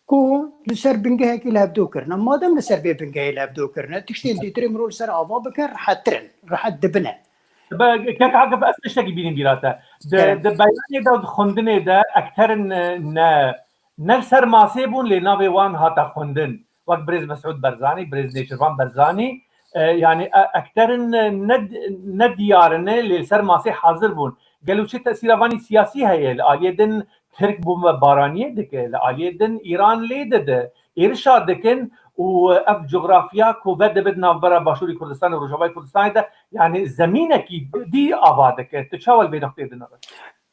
ku li ser bingehekî li hevdû kirine. Madem li ser vê bingehê li hevdû kirine, tiştên dîtirê mirov li ser ava bike, rehettir in, rehet dibine. Be, kek Akif, ez tiştekî bînim bîra te. Di, Evet. Di beyanê de û di xwendinê de ekterin, e, ne, ne li ser masê bûn, lê navê wan hate xwendin. Wek birêz Mesûd Barzanî, birêz Nêçirvan Barzanî, E, yani, e, ekterin, e, ne, ne diyar in, lê li ser masê hazir bûn. Gelo çi tesîra vanî siyasî heye? Li aliyê din Tirk bombebaraniyê dike, li aliyê din Îran lê dide, êrişa dikin û ev cografya ku ve dibe di navbera Başûrê Kurdistanê û Rojavayê Kurdistanê de, yani, zemînekî dî ava dike. Tu çawa li vê noqteyê dinere?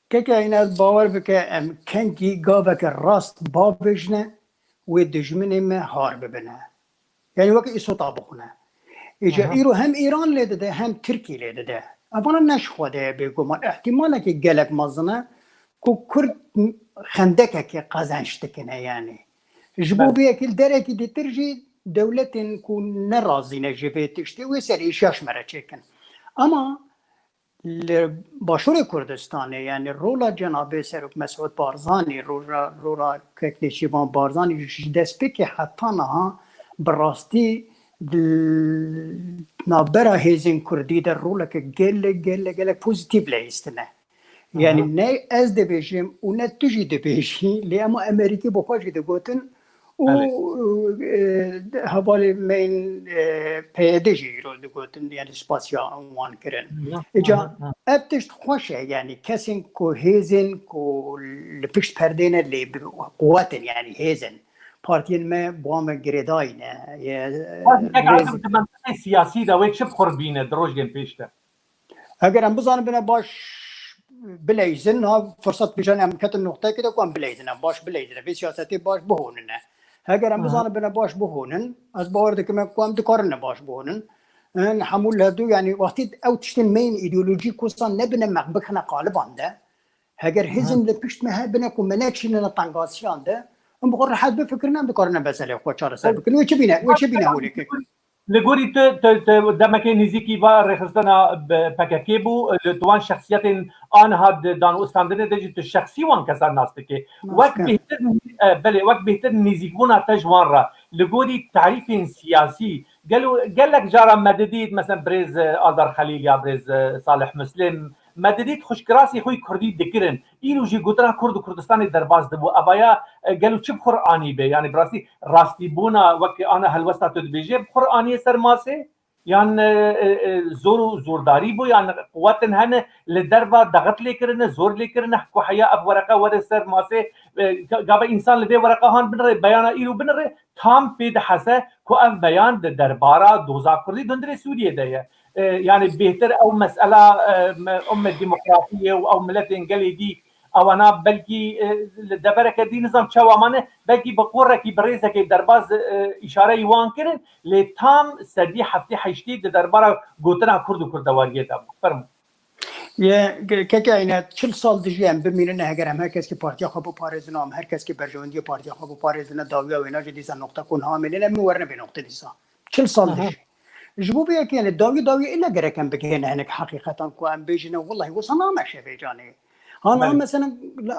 Keke Îne, ez bawer bike em kengî gaveke rast bavêjine, wê dijminê me har bibine. Yani weke îsota bixwine. Îca Aha. îro hem Îran lê dide, hem Tirkî lê dide. Evana ne ji xwe de ye bêguman. Îhtimalekî gelek mezin e ku Kurd xendekekê qezenç dikine yani. Ji bo Belê. vê yekê li derekî dîtir jî dewletên ku ne razî ne ji vê tiştê wê serêşiya ji me re çêkin. Ama li Başûrê Kurdistanê, yani rola Cenabê Serok Mesûd Barzanî, rola, rola Kek Nêçîrvan Barzanî ji destpêkê heta niha bi rastî di navbera hêzên Kurdî de roleke gelek, gelek, gelek pozîtîf leyîstine. Yani Aha. ne ez dibêjim û ne tu jî dibêjî, lê ema Amerîkî bi xwe jî digotin, û, Belê. e, hevalê me yên, e, P Y D jî îro digotin, yani spasiya wan kirin. Hı, Îca hı, hı. ev tişt xweş e, yani kesên ku hêzên ku li pişt perdê ne lê bi quwet in, yani hêzin. Partiyên me bi wan ve girêdayî ne. Ye, Bas, tek rêz- erzim, tu menteqê siyasî de wê çi bi xwe re bîne di rojên pêş de? Heger em bizanibine baş bileyzin, ha, firsat kişan em ketin noqteyekê de ku em bileyzine, baş bileyzine, vê siyasetê baş bihonine. Heger em Hı hı. bizanibine baş bihonin, ez bawer dikim ku em dikarine baş bihonin. Em hemû li hevdû, yani, wextî ew tiştên me yên îdeolojîk wisa nebine, me bixine qaliban de. Heger Hı hı. hêzên li pişt me hebine ku me neçînine tengasiyan de, em bi xwe rehet bifikirin, em dikarine meselê xwe çareser bikin. Wê çi bîne, wê çi bîne holê kek? Li gorî tu, tu, tu demekê nêzîkî va rêxistina bi P K K bû, li tu wan şexsiyetên aniha di danûstandinê de jî tu şexsî wan kesan nas dikî. Nas Wek dikim. bêhtir, e, belê, wek bêhtir nêzîkbûna te ji wan re, li gorî tarîfên siyasî, gelo gelek cara me didît, mesela birêz, e, Aldar Xelîl ya birêz, e, Salih Muslim, me didît xwişkirasî xwe yî kurdî dikirin. Îro jî gotina Kurd û Kurdistanê derbas dibû. Evaya, e, gelo çi bi xwe re anî be? Yani bi rastî rastîbûna wek ana helwesta tu dibêje bi xwe re aniye ser masê? Yan, e, e, e, zor û zordarî bû, yan quwetin hene li derva daxit lê kirine, zor lê kirine, ku heya ev wereqe were ser masê, e, ga-, gava însan li vê wereqa han binire, beyana îro binire, tam pê dihese ku ev beyan di derbara doza Kurdî di hundirê Sûriyê de ye. E, yani bêhtir ew mesela, e, me, ew me demokrasiyê û ew miletên gelê dî ewana belkî, e, li devereke dî nizam çawa mane, belkî bi qorekî, bi rêzekê derbaz, e, îşareyî wan kirin, lê tam sedî heftê heştê di derbara gotina Kurd û Kurdewariyê de bû. Fermo. Ye, ke-, keke Eyne, çil sal dijî em bimînin, heger em her kes ki partiya xwe biparêzin, em her kes ki berjewendiyê partiya xwe biparêzin, dawiya wêna jî dîsa noqta ku niha mêlin, em werine vê noqtê dîsa. Çil sal Aha. dijî. Ji bo vê yekê, yani, dawî dawî îla gerek em bigihêne hinek heqîqetan ku em bêjine, wellahî, wisa nameşe vê canê. Hana Belê. mesela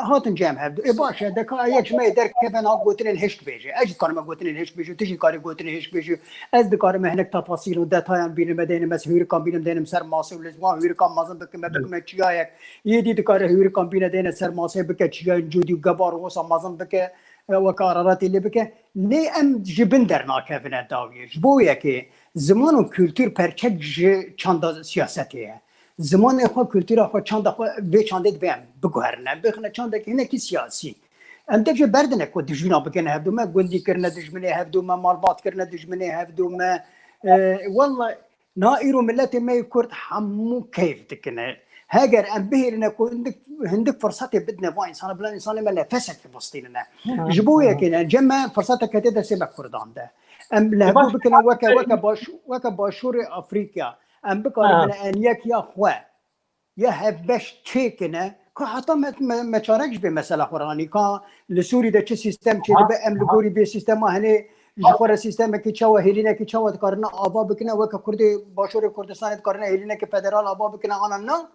hatin cem hevdu. E, baş e, deka yek ji me yê derkeve niha gotinên hişk bêje. Ez jî dikarime gotinên hişk bêjim, tu jî dikarî gotinên hişk bêjî. Ez dikarime hinek tefasîl û detayan bînim, me deynim, ez hûrikan bînim, deynim ser masê û li wan hûrikan mezin bikim, me Belê. bikime çiyayek. Yê dî dikare hûrikan bîne deyne ser masê bike çiyayên cûdî û gebar û wisa mezin bike. E, weke Araratê lê bike. Lê em ji bin dernakevine dawiyê. Ji bo yekê ziman û kultur perçek ji çanda siyasetê ye. Zimanê xwe, kultura xwe, çanda xwe vê çandê divê em biguherine, bixine çandekî hinekî siyasî. Em dev jê berdine ku dijmîna bikene hevdû me, gundî kirine dijminê hevdû me, malbat kirine dijminê hevdû me. E, wella na îro miletê me yê Kurd hemû keyf dikine. Heger em bihêlîne ku hindik, hindik firsatê bidine van însana, bila însanê me nefesekî bistînine. Hı hı. Ji bo yekê ne, cem me firsatek hete destê me Kurdan de. Em li E, hevdû baş. bikine weke, weke baş-, weke Başûrê Afrîka. Em bikaribine Ha. en yek ya xwe, ya hevbeş çêkine, ka heta me, me, me çarek ji vê mesela xwe ranî, ka li Sûrî de çi sîstem çêdibe, Aha. em li Aha. gorî vê sîstema henê ji xwe re sîstemekî çawa, hêlînekî çawa dikarine ava bikine, weke Kurdê Başûrê Kurdistanê dikarine hêlînekî federal ava bikine, ana na,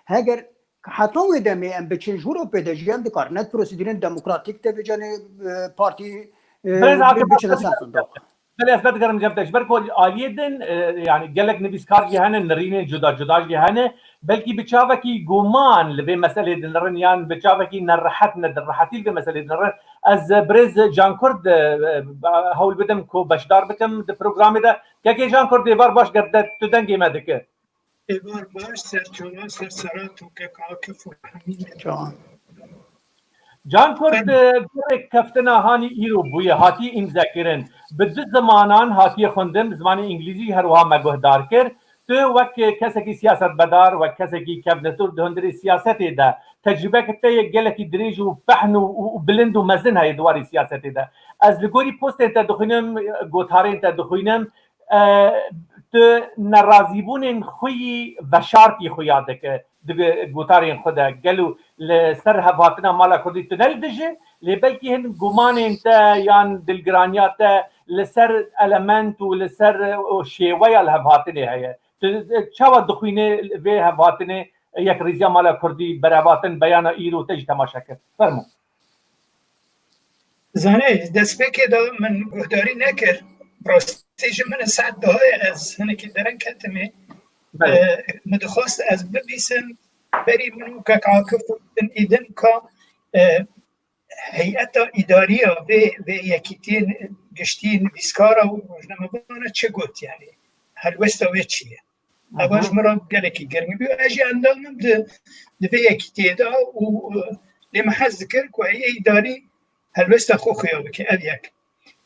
heger heta wê demê em biçin ji Ewropê de jî em dikarine prosedûrên demokratîk de vê canê, e, partî, e, Birêz Akif, bi-, biçine ser sindoq. Belê, ez vedigerim cem te. Ji ber ku aliyê din, e, yani gelek nivîskar jî hene, nirînên cuda cuda jî hene. Belkî bi çavekî guman li vê meselê dinirin yan bi çavekî nerehet, nerehetî li vê meselê dinirin. Ez birêz Can Kurd, e, e, hewl bidim ku beşdar bikim di programê de. Kekê Can Kurd, êvar baş, ger de tu dengê me dike. Êvar baş, ser çava, ser sera tu kek Akif û hemî. Can. Can Kurd, e, rêkeftina hanî îro bûye, hatiye îmzekirin. Bi du zimanan hatiye xwendin, bi zimanê îngilîzî her wiha me guhdar kir. Tu wek kesekî siyasetmedar, wek kesekî kevnetor di hundirê siyasetê de tecrûbeke te yê gelekî dirêj û fehn û, û, û bilind û mezin heye di warê siyasetê de. Ez li gorî postên te dixwînim, gotarên te dixwînim, e, tu nerazîbûnên xwe yî veşartî xuya dike di gotarên xwe de. Gelo li ser hevhatina mala kurdî tu ne li dij î, lê belkî hin gumanên te yan dilgiraniya te li ser element û li ser, e, şêweya li hevhatinê heye. Tu çawa dixwînî vê hevhatinê, yekrêziya mala kurdî, berevatin, beyana îro te jî temaşe kir? Fermo. Zanê, destpêkê de min guhdarî nekir. Rastî ji min saet daha ye, ez hinekî dereng ketime. Belê. E, min dixwest ez bibîsim, berî min û kek Akif û din îdin ka, e, heyeta îdariya vê, vê yekîtiyên giştî nivîskara û rojnamevan e çi got, yanî helwesta wê çi ye? Ev ji min re gelekî germ bû. Ez jî endam im di, di vê yekîtiyê de û, e, lê min hez dikir ku heyê îdarî helwesta xwe xuya bike. Ev yek.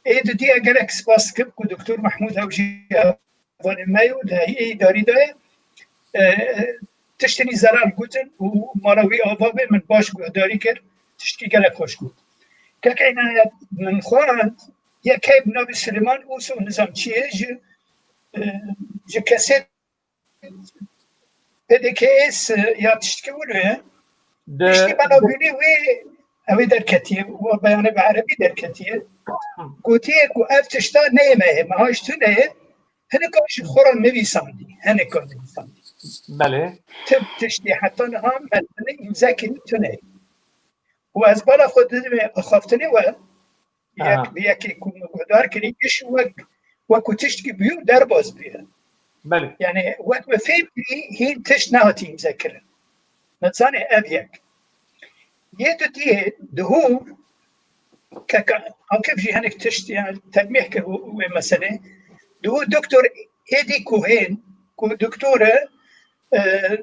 Ê didî, ez gelek spas dikim ku Doktor Mehmûd ew jî hevalê me ye û di heyê îdarî de ye. E, tiştinî zelal gotin û mala wî ava bê, min baş guhdarî kir. Tiştkî gelek xweş got. Kek Înayet, min xwend, yekê bi navê Silêman Oso, nizam çi ye, ji, e, ji kesê P D K S ya tiştkî wilo ye. Tiştî bela bûnî wê, ew ê derketiye, û beyanê bi erebî derketiye. Gotiye ku ev tişta neyê me ye, meha ji tune ye. Hinek jî xwe re nivîsandî, hinek nivîsandî. Belê. Tim tiştî heta niha me tune îmze kirî tune ye. Û ez bala xwe didimê axaftinê we, yek, bi yekê ku min guhdar kirî, giş wek, wek ku tiştkî bûye û derbas bûye. Belê. Yani wek min fêm kirî, hîn tişt nehatî îmze kirin. Min zanê ev yek. Yê dudiyê, duhû, kek Akif jî hinek tişt, yani, telmîh kir û, û wê meselê. Duhû doktor Êdî Kuhên, ku doktor e, e,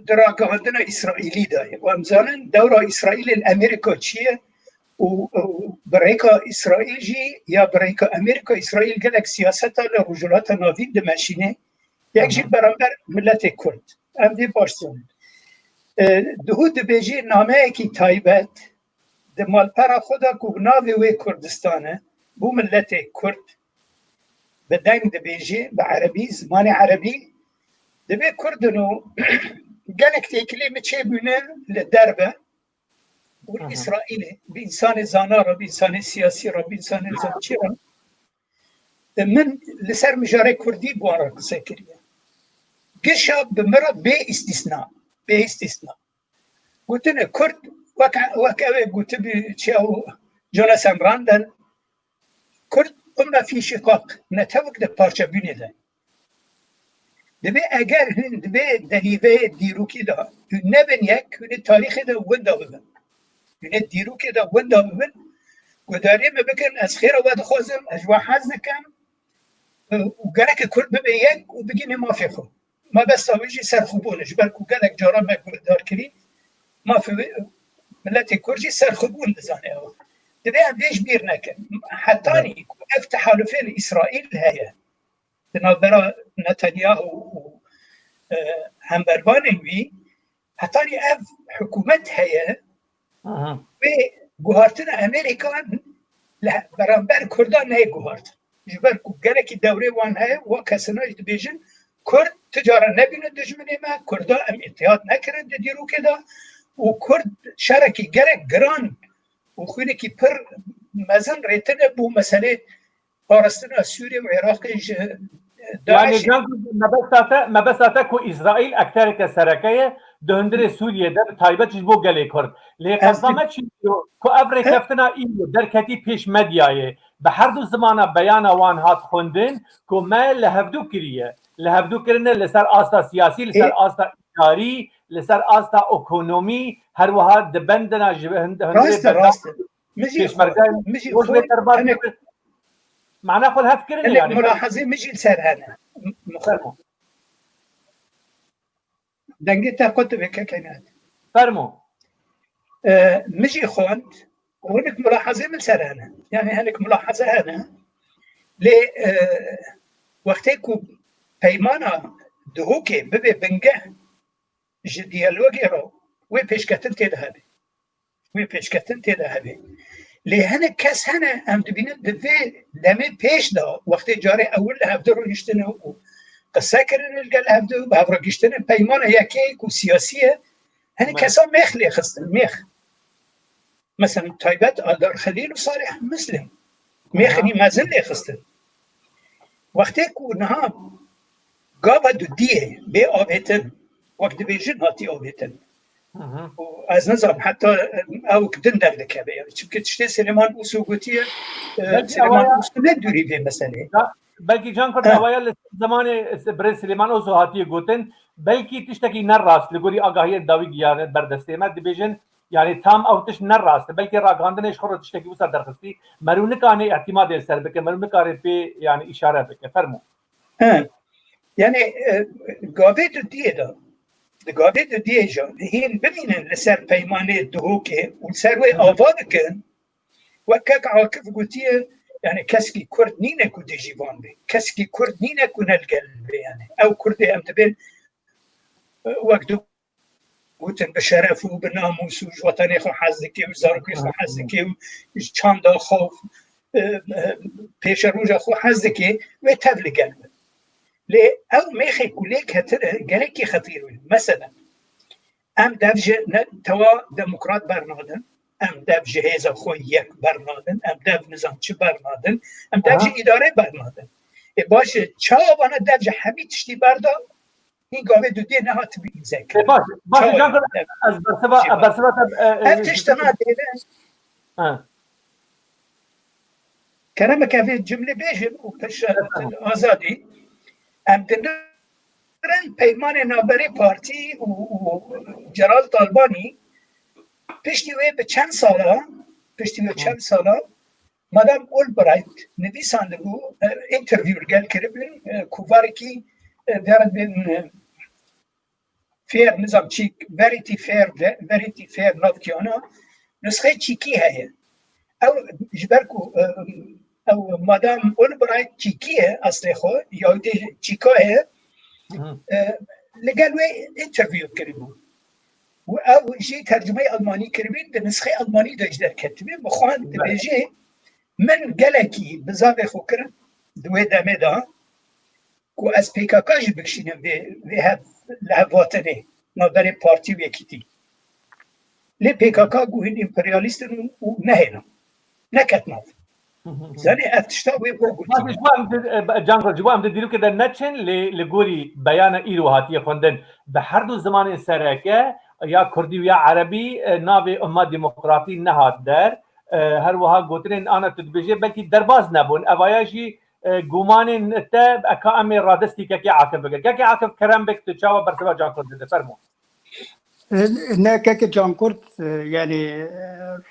di ragihandina Îsraîlî de ye. Û em zanin dewra Îsraîlê li Amerîka çi ye û, û bi rêka Îsraîl jî ya bi rêka Amerîka, Îsraîl gelek siyaseta li Rojhilata Navîn dimeşîne. Yek jî beramber miletê Kurd. Em vê baş zanin. E, Duhû dibêjî nameyekî taybet di malpera xwe de ku bi navê wê Kurdistan e, bo miletê Kurd bi deng dibêjî, bi erebî, zimanê erebî, dibê Kurd in û gelek têkilî min çêbûne li derve û li Îsraîlê, bi însanê zana re, bi însanê siyasî re, bi însanê nizamçî re. Min li ser mijarê Kurdî bi wan re qise kiriye. Gişa bi min re bê îstîsna, bê îstîsna. Gotine Kurd wek, wek ew ê gotibî çi ew Jonathan Randall, Kurd umma fî şiqaq, ne tevik di parçebûnê de. Dibê eger hûn di vê derîveyê dîrokî de hûn nebin yek, hûn ê tarîxê de winda bibin. Hûn ê dîrokê de winda bibin, guhdariyê me bikin, ez xêra we dixwazim, ez ji we hez dikim, û gereke Kurd bibe yek û bigihîne mafê xwe. Mabesta wê jî serxwebûn e, ji ber ku gelek cara me guhdar kirî, mafê wê, miletê Kurd jî serxwebûn dizane ew. Divê em vê ji bîr nekin. Hetanî ku ev tehalufê li Îsraîl heye, di navbera Netanyahu û, e, hembervanên wî, hetanî ev hikûmet heye, wê guhartina Amerîkan li beramber Kurdan neyê guhartin. Ji ber ku gelekî dewrê wan heye, wa kesina jî dibêjin, Kurd ti cara nebîne dijminê me, Kurda em îtîhat nekirin di dîrokê de û Kurd şerekî gelek giran û xwînekî pir mezin rêtine bo meselê parastina Sûriyê û Iraqê ji, e, Yani DAIŞ'ê. Can Kurd, mebesta te, mebesta te ku Îsraîl ektereke sereke ye di hundirê Sûriyê de, bi taybet ji bo gelê Kurd. Lê qesta me çi yo ku ev rêkeftina îro derketî pêş medyayê, bi her du zimana beyana wan hat xwendin ku me li hevdû kiriye. Li hevdû kirine li ser asta siyasî, li ser asta îdarî, li ser asta ekonomî, her wiha di bendina ji hind-, hundirê Rast e, berdewam rast e. Min jî xwend, min jî xwend, hinek, mana xwe li hev kirin, hinek yani, mulahazê min jî li ser hene. Fermo. Dengê te qut dibe kekê Nihat. Fermo. E, min jî xwend, û hinek mulahazê min ser hene. Yani hinek mulahaze hene. Lê, e, wextê ku peymana Duhokê bibe bingeh ji diyalogê re, wê pêşketin tê de hebe. Wê pêşketin tê de hebe. Lê hinek kes hene, em dibînin di vê demê pêş de, wextê carê ewil li hevdu rûniştine û qise kirine li gel hevdu, bi hev re gihiştine peymana yekê ku siyasî ye, hinek kesa mêx lê xistin, mêx. Mesela taybet Eldar Xelîl û Salih Muslim. Mêxinî mezin lê xistin. Wextê ku niha gava dudiyê bê avêtin, wek dibêjin hatî avêtin. Û ez nizanim heta ew din derdikeve. Yani, çimkî tiştê Silêman Oso gotiye, e, Belkî Silêman awaya Oso ne dûrî vê meseleyê. Ya, belkî Can Kurt, Ha. awaya li zemanê birêz Silêman Oso hatiye gotin, belkî tiştekî ne rast li gorî agahiyên dawî giyane ber destê me, dibêjin, yani tam ew tişt ne rast e. Belkî ragihandinê ji xwe re tiştekî wisa derxistî. Merû nikane îtimadê li ser bike, merû nikare pê, yani îşare bike. Fermo. He. Yani, e, gavê dudiyê de, di gavê dudiyê jî hîn bimînin li ser peymanê Duhokê û li ser wê Hı hı. ava dikin, wek kek Akif gotiye, yani keskî Kurd nîne ku dê ji van bê. Keskî Kurd nîne ku ne li gel bê yani. Ew Kurdê em dibên, e, wek du gotin, bi şeref û bi namûs û ji wetanê xwe hez dike û ji zarokê xwe hez dike û ji çanda xwe, e, e, pêşeroja xwe hez dike, wê tev li gel be. Lê ew mêxê ku lê ketine gelekî xetîr bû. Mesela, em dev ji ne, tewa demokrat bernadin, em dev ji hêza xwe yek bernadin, em dev nizam çi bernadin, em dev ji Aha. îdare bernadin. Ê baş e, çawa vana dev ji hemî tiştî berda, hîn gavê dudiyê nehatibû îmze kirin. Ê, baş, baş, Çawa Can Kurt, yani? ez bersiva, Çi ez bersiva te, e, e, Ev tiştana dêne. Ha. Kerem e, ke vê cimlê bêjin û pişt Efendim. azadî. Em dinirin peymanê navberê partî û, û Celal Talbanî piştî wê bi çend sala, piştî wê Hı. çend sala Madam Albright nivîsandibû, e, interview li gel kiribûn, e, kovarekî, e, verin bên, e, fair, nizam çîk, Verity Fair, Ve-, Verity Fair navkî ana, nusxê çîkî heye. Ew ji ber ku, e, ew Madam Albright çîkî ye eslê xwe, Yahudî çîka ye, Hı. e, li gel wê interview kiribû. Û ew jî tercumeyê Almanî kiribî, di nusxê Almanî de jî derketibî. Bi xwe Belê. dibêjê, min gelekî bizavê xwe kirin di wê demê de ku ez P K K jî bikişînim vê, vê hev, li hevhatinê navberê partî û yekîtî. Lê P K K ku hîn împeryalîst in û, û nehêna. Neket nav. Hı hı hı. Zanî ev tişta wê bo gotiye. Ji bo em di, e, Can Kurt, ji bo em di dîrokê de neçin, lê li gorî beyana îro hatiye xwendin, bi her du zimanên sereke, ya kurdî û ya erebî, e, navê Umma Demokratî nehat der. E, her wiha gotinên ana tu dibêjê belkî derbaz nebûn. Evaya jî, e, gumanên te, eka em ê radestî kekê Akif bikin. Kekê Akif, kerem bik, tu çawa bersiva Can Kurt dide? Fermo. Ne keke Can Kurt, e, yani, e,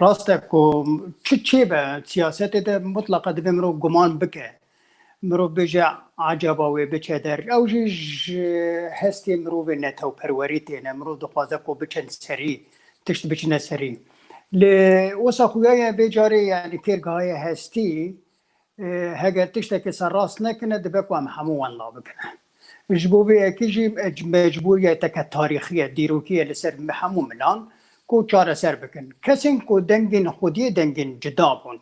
rast e ku çi çêbe siyasetê de mutlaqa divê mirov guman bike. Mirov bêje, "Acaba wê biçe der?" Ew jî ji hestê mirovê netewperwerî têne. Mirov dixwaze ku biçin serî, tişt biçine serî. Lê wisa xuya ye vê carê, yani, têrgahê hestî, e, heger tiştekî ser rast nekine, dibe ku em hemû wan la bikine. Ji bo vê yekê jî mec-, mecbûriyeteke tarîxî ye, dîrokî ye li ser hemû milan ku çareser bikin. Kesên ku dengên xwediyê dengên cida bûn,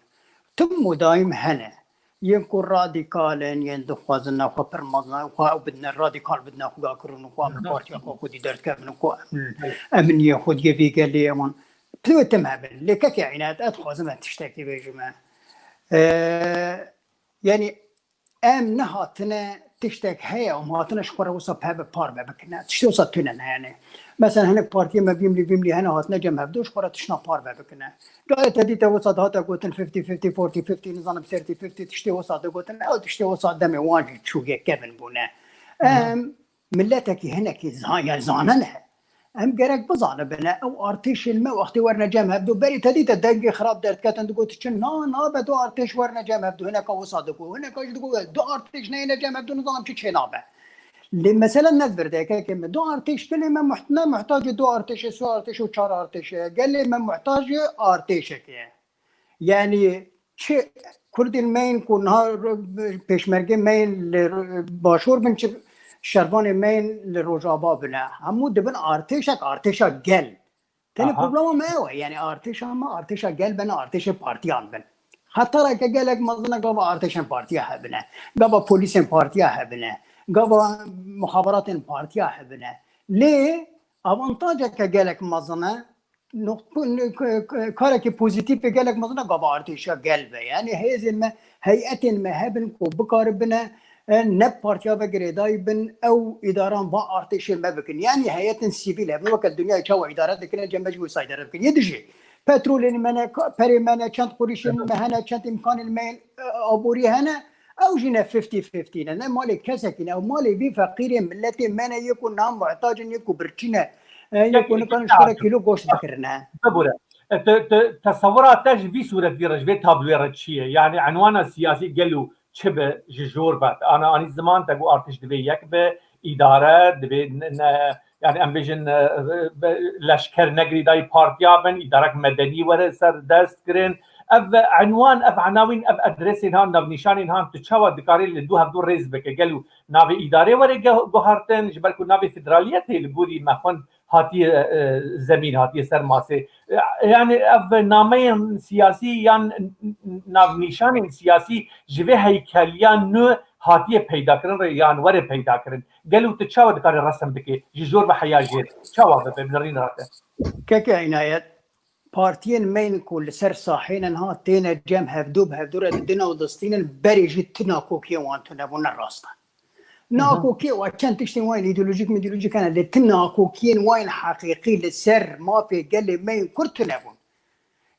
tim û daîm hene. Yên ku radîkal in, yên dixwazin navxwe pir mezin, xwe ew bidine radîkal, bidine xuyakirin û xwe em li Hı hı. partiya xwe xwedî derdikevin û ku em, Belê. em niyê xwediyê vê gelê wan. Tu tim hebin. Lê kekê Înet, ez dixwazim ez tiştekî bêjim. E, yani, em nehatine tiştek heye, em hatine ji xwe re wisa peve parve bikine. Tiştê wisa tune ne, yani. Mesela, hinek partiyê me bîmlî, bîmlî hene hatine cem hevdu ji xwe re tiştna parve bikine. Carê te dîte wisa dihate gotin fifty fifty, forty fifty, nizanim thirty fifty, tiştê wisa digotin. Ew tiştê wisa demê wan jî çûye kevin bûne. Hı hı. Em, miletekî hinekî za-, ya zanene. Em gerek bizanibine, ew artêşên me wextê werine cem hevdû, berî te dîte dengê xirab derdiketin, digot, çi na, nabe du artêş werine cem hevdû, hineka wisa digot, hineka jî digot, du artêş neyne cem hevdû, nizanim çi çênabe. Lê mesele ne vir de, kekê min, du artêş, gelê me muht-, ne muhtacê du artêşê, sê artêş û çar artêşê ye, gelê me muhtacê artêşekê ye. Yani çi Kurdên me yên ku niha ro-, pêşmergê me yên li ro-, başûr bin, çi şervanê me yên li rojava bine. Hemû dibin artêşek, artêşa gel. Tenê Aha. problema me ew e. Yani artêşa me, artêşa gel bene, artêşê partiyan bin. Hetareke gelek mezin e gava artêşên partiya hebine. Gava polîsên partiya hebine. Gava muhaberatên partiya hebine. Lê avantajeke gelek mezin e. Noqt-, k-, k-, karekî pozîtîfê gelek mezin e gava artêşa gel be. Yani hêzên me, heyetên me hebin ku bikaribine, e, ne partiya ve girêdayî bin, ew îdaran va artêşê me bikin. Yani heyetên sivîl hebin, weke dinyayê çawa îdare dikine, cem me jî wisa îdare bikin. Yê dijî, petrolên me ne, ka-, perê me ne, çend qurîşên me hene, çend îmkanên me yên, e, aborî hene, ew jî ne fifty fifty ne, ne malê kesekî ne, ew malê vî feqîrê miletê me ne, yê ku nan muhtac in, yê ku birçî ne, e, yê ku nikan ji xwe re kîlo goşt bikirine. Bibûre. E, te, te, tesewira te ji vî sûretî re, ji vê tabloyê re çi ye? Yani enwana siyasî gelo çi be ji jor ve? Ana anî ziman te got artêş divê yek be, îdare divê ne, ne, yani em bêjin, e, e, be-, leşker ne girêdayî partiya bin, îdarek medenî were ser dest kirin. Ev enwan, ev enawîn, ev adresên han, navnîşanên han, tu çawa dikarî li du hevdu rêz bike? Gelo navê îdarê were ge-, guhartin, ji ber ku navê federaliyetê li gorî me xwend hatiye, e, zemîn, hatiye ser masê. E, yani ev nameyên siyasî yan n-, n-, navnîşanên siyasî ji vê heykeliya nû hatiye peydakirin re yan were peydakirin. Gelo tu çawa dikarî resim bikî? Ji jor ve heya jêr çawa bibe, bi rîn re te? Keke Înayet, partiyên me yên ku li ser sahê ne niha têne cem hevdû, bi hevdû re didin û distînin, berê jî tu nakokiyên wan tune bûn, ne rast e. Nakokiyê wa çend tiştên wa yên îdeolojîk, mîdeolojîk hene, lê tu nakokiyên wa yên heqîqî li ser mafê gelê me yên Kurd tune bûn.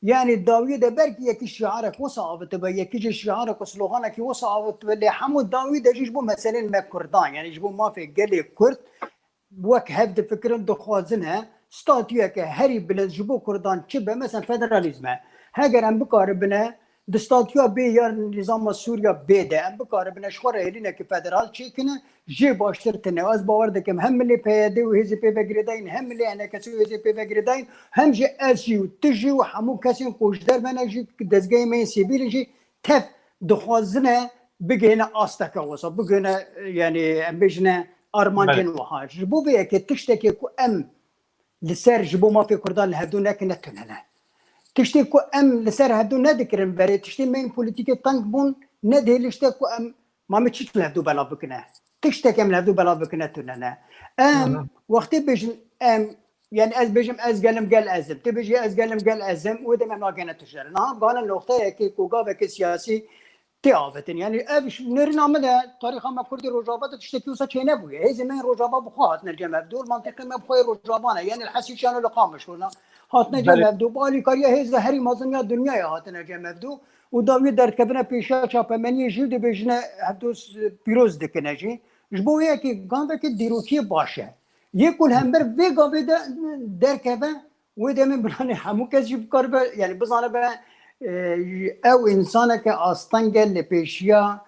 Yani dawiyê de belkî yekî şiarek wisa avitibe, yekî jî şiarek û sloganekî wisa avitibe, lê hemû dawiyê de jî ji bo meselên me Kurdan, yani ji bo mafê gelê Kurd wek hev difikirin, dixwazin e statuyeke herî bilind ji bo Kurdan çi be, mesela federalîzm e. Heger em bikaribine di statuya bê ya nîzama Sûriya bê de em bikaribine ji xwe re hêlîneke federal çêkine, jê baştir tine. Ez bawer dikim hem milê P Y D û hêzê pê ve girêdayîn, hem milê H N K S û hêzê pê ve girêdayîn, hem jî ez jî û tu jî û hemû kesên ku ji derve ne jî dezgehê me yên sivîl jî tev dixwazine bigihine asteke wisa, bigihine, yani em bêjine armancên Belê. wiha. Ji bo vê yekê tiştekê ku em li ser ji bo mafê Kurdan li hevdû nekine tune ne. Tiştê ku em li ser hevdû nedikirin berê, tiştê me yên polîtîkê teng bûn, nedihê li tiştek ku em ma me çi li hevdû belav bikine. Tiştek em li hevdû belav bikine tune ne. Em Hı hı. wextê bêjin em, yani ez bêjim ez gelim gel ez im. Tu bêjî ez gelim gel ez im, wê demê em nagihine tişt re. Niha gihane noqteyekê ku gaveke siyasî tê avêtin. Yani ev ji nêrîna min de, tarîxa me Kurdê Rojava de tiştekî wisa çênebûye. Hêzên me yên Rojava bi xwe hatine cem hevdû, mantîqê me bi xwe yê Rojava ne. Yani li Hesîşan û li Qamişlo ne. Hatine cem Belê. hevdû. Bi alîkariya hêza herî mezin ya dinyayê hatine cem hevdû. Û dawiyê derdkevine pêşiya çapemeniyê jî dibêjine hevdû s-, pîroz dikine jî. Ji bo wê yekê gaveke dîrokî baş e. Yê ku li hember vê gavê de derkeve, wê demê bilanê hemû kes jî bikaribe, yani bizanibe, e, ew însaneke astenge li pêşiya,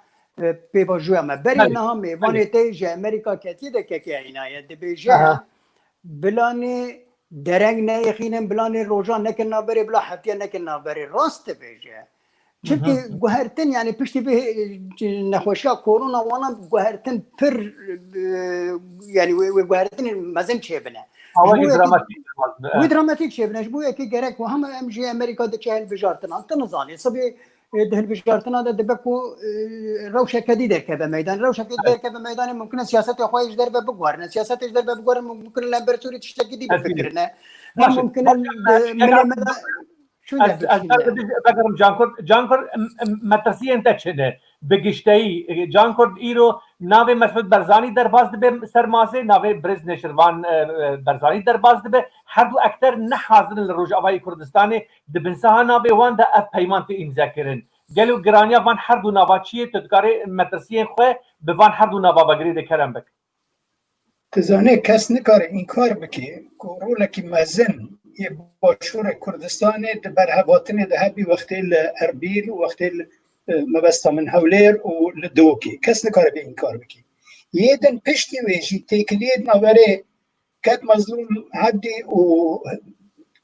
e, pêvajoya me. Berê Belê, niha mêvanê belê. te ji Amerîka ketiye de keke Înaye dibêje, Aha. bilanê dereng neyêxînin, bilanê rojan nekin navberê, bila heftiya nekin navberê. Rast dibêje. Çimkî Hı hı. guhertin, yani piştî vê, e, nexweşiya korona wana guhertin pir, e, yani wê, wê guhertinên mezin çêbine. Awa Ji bo jî yekê dramatîk derbas be, Wê evet. dramatîk çêbine. Ji bo yekê gerek hema em jî Amerîka diçe hilbijartinan. Tu nizanî. Sibê, e, di hilbijartina de dibe ku, e, rewşeke dî derkeve meydan. Rewşeke dî Evet. derkeve meydanê mumkin e siyasetê xwe ji derve biguherine. Siyasetê ji derve biguherine mumkin e li hember Sûrî tiştekî dî Ezîzim. bifikirine. Hem Baş e. mumkin e Baş e. di milê me de Şûnde Ez, ez, bikişîne. ez, ez, ez, Cankurt, Cankurt, m, m, metirsiyên te çi ne? Bi gişteyî, e, Cankurt îro navê Mesûd Barzanî derbas dibe ser masê, navê Birêz Nêçîrvan, e, e, Barzanî derbas dibe. Her du ekter ne hazir in li Rojavayê Kurdistanê di binsaha navê wan de ev peyman tê îmzekirin. Gelo giraniya van her du nava çi ye? Tu dikarî metirsiyên xwe bi van her du nava ve girêde kerem bik. Tu zanî kes nikare înkar bike ku rolekî mezin yê Başûrê Kurdistanê di berhevatinê de hebî, wextê li Erbîl û wextê li, e, mebesta min Hewlêr û li Dihokê. Kes nikare vê înkar bike. Yê din piştî wê jî têkiliyê di navberê Kek Mezlûm Hebdî û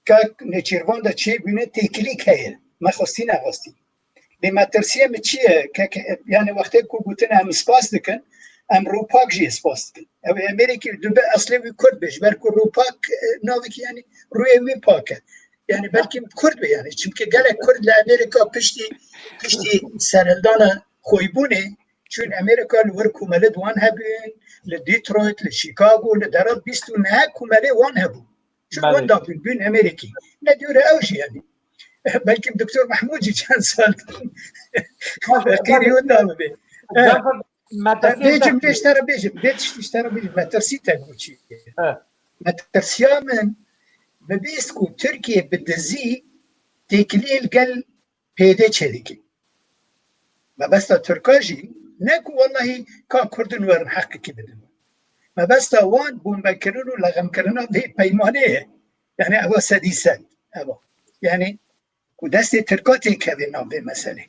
Kek Nêçîrvan de çêbûne têkilîk heye. Me xwestî nexwestî. Lê metirsiyê min çi ye? Kek, yani wextê ku gotin em spas dikin, em rûpak jî spas dikin. Ew ê Amerîkî dibe eslê wî Kurd be, ji ber ku rûpak, e, navekî yani rûyê wî pak e. Yani belkî Kurd be yani. Çimkî gelek Kurd li Amerîka piştî, piştî serhildana xwîbûnê çûn Amerîka, li wir komelê di wan hebûn, li Detroit, li Chicago, li dera bîst û neh komelê wan hebû. Çûn Belê. wan dabûn, bûn Amerîkî. Ne diyor ew jî yani. Belkî Doktor Mahmûd jî çend sal Baş, belkî baş, riyo da bibe. Can Evet. Fir, Em, metirsiyê Bêjim, te- bê ji te re bêjim, bê tiştî ji te re bêjim. Metirsî te got çi ye? Evet. Metirsiya min bi bîst ku Tirkiye bi dizî têkilî li gel P Y D çêdike. Mebesta Tirka jî ne ku wellahî ka Kurdin werin heqekî bidin. Mebesta wan bombekirin û lexemkirina vê peymanê ye. Yani ewa sedî sed. Ewa. Yani ku destê Tirka têkeve nav vê meselê.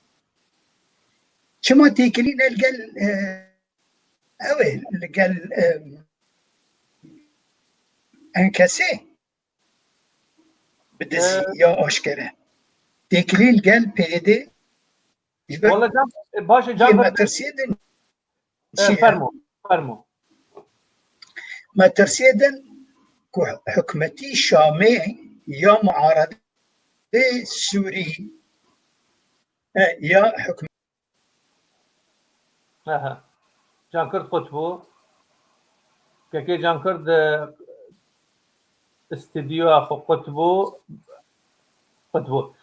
Çima têkilî ne li gel, e, ew ê, li gel, e, enkesê bi dizî E, ya aşkere. Têkilî li gel P Y D ji ber Wala can, e, baş e, can yê metirsiyê din E, çi ye? Fermo, fermo. Metirsiyê din ku hikûmetî Şamê ya muaredê Sûrî, e, ya hikûmet Aha. Cankird qut bû. Kekê Cankird, e, stûdyoya xwe qut bû. Qut bû.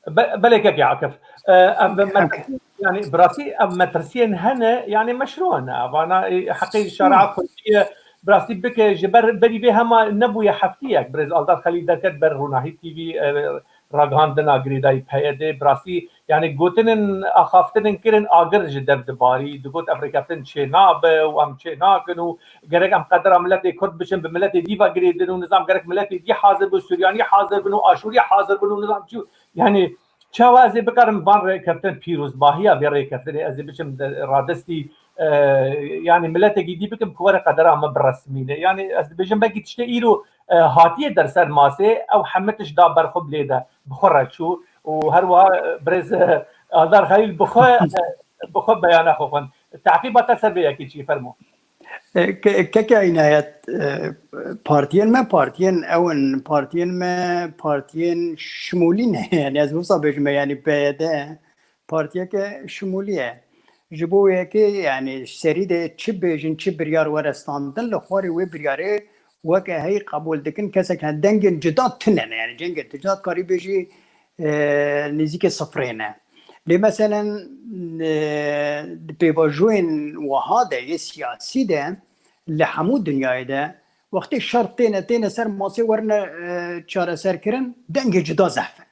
Be-, belê kekê Akif. E, em bi Akif. metirsiyên, yani, bi rastî em metirsiyên hene, yani, meşrû ne. Vana, e, heqê şare'a kurdî ye, bi rastî bike, ji ber berî vê hema nebûye heftiyek. Birêz Aldar Xelîl derket ber Ronahî T V, e, ragihandina girêdayî P Y D, bi rastî, yani, gotinên axaftinên kirin agir ji dev dibarî, digot ev rêkeftin çê nabe û em çê nakin û gerek em qedera miletê Kurd biçin, bi miletê dî ve girêdin û nizam gerek miletê dî hazir bin, Suryanî hazir bin û Aşûrî hazir bin û nizam çi, yani, çawa ez ê bikarim van rêkeftin pîrozbahiya vê rêkeftinê ez ê biçim de-, radestî, e, yani, miletekî dî bikim ku were qedera me biresmîne. Yani, ez dibêjim belkî tiştê îro, e, hatiye der ser masê, ew heme tişt da ber xwe bilê de, bi xwe re çû û her wiha, e, birêz, e, Aldar Xelîl bi xwe, e, bi xwe beyana xwe xwend. Teqîba te ser vê yekê çi? Fermo. E, ke-, keke Înayet, e, partiyên me, partiyên ew in, partiyên me, partiyên şimûlî ne. Yani ez wisa bêjim, yani P Y D partiyeke şimûlî ye. Ji bo yekê, yani serî de çi bêjin, çi biryar were standin, li xwarê wê biryarê weke heyî qebûl dikin, kesek hene dengên cida tune ne, yani cengên cida karî bêjî, e, nêzîkê sifrê ne. Lê meselen, e, di pêvajoyên wiha de yê siyasî de li hemû dinyayê de wextê şer têne, têne ser masê werine, e, çareserkirin, dengê cuda zehf in.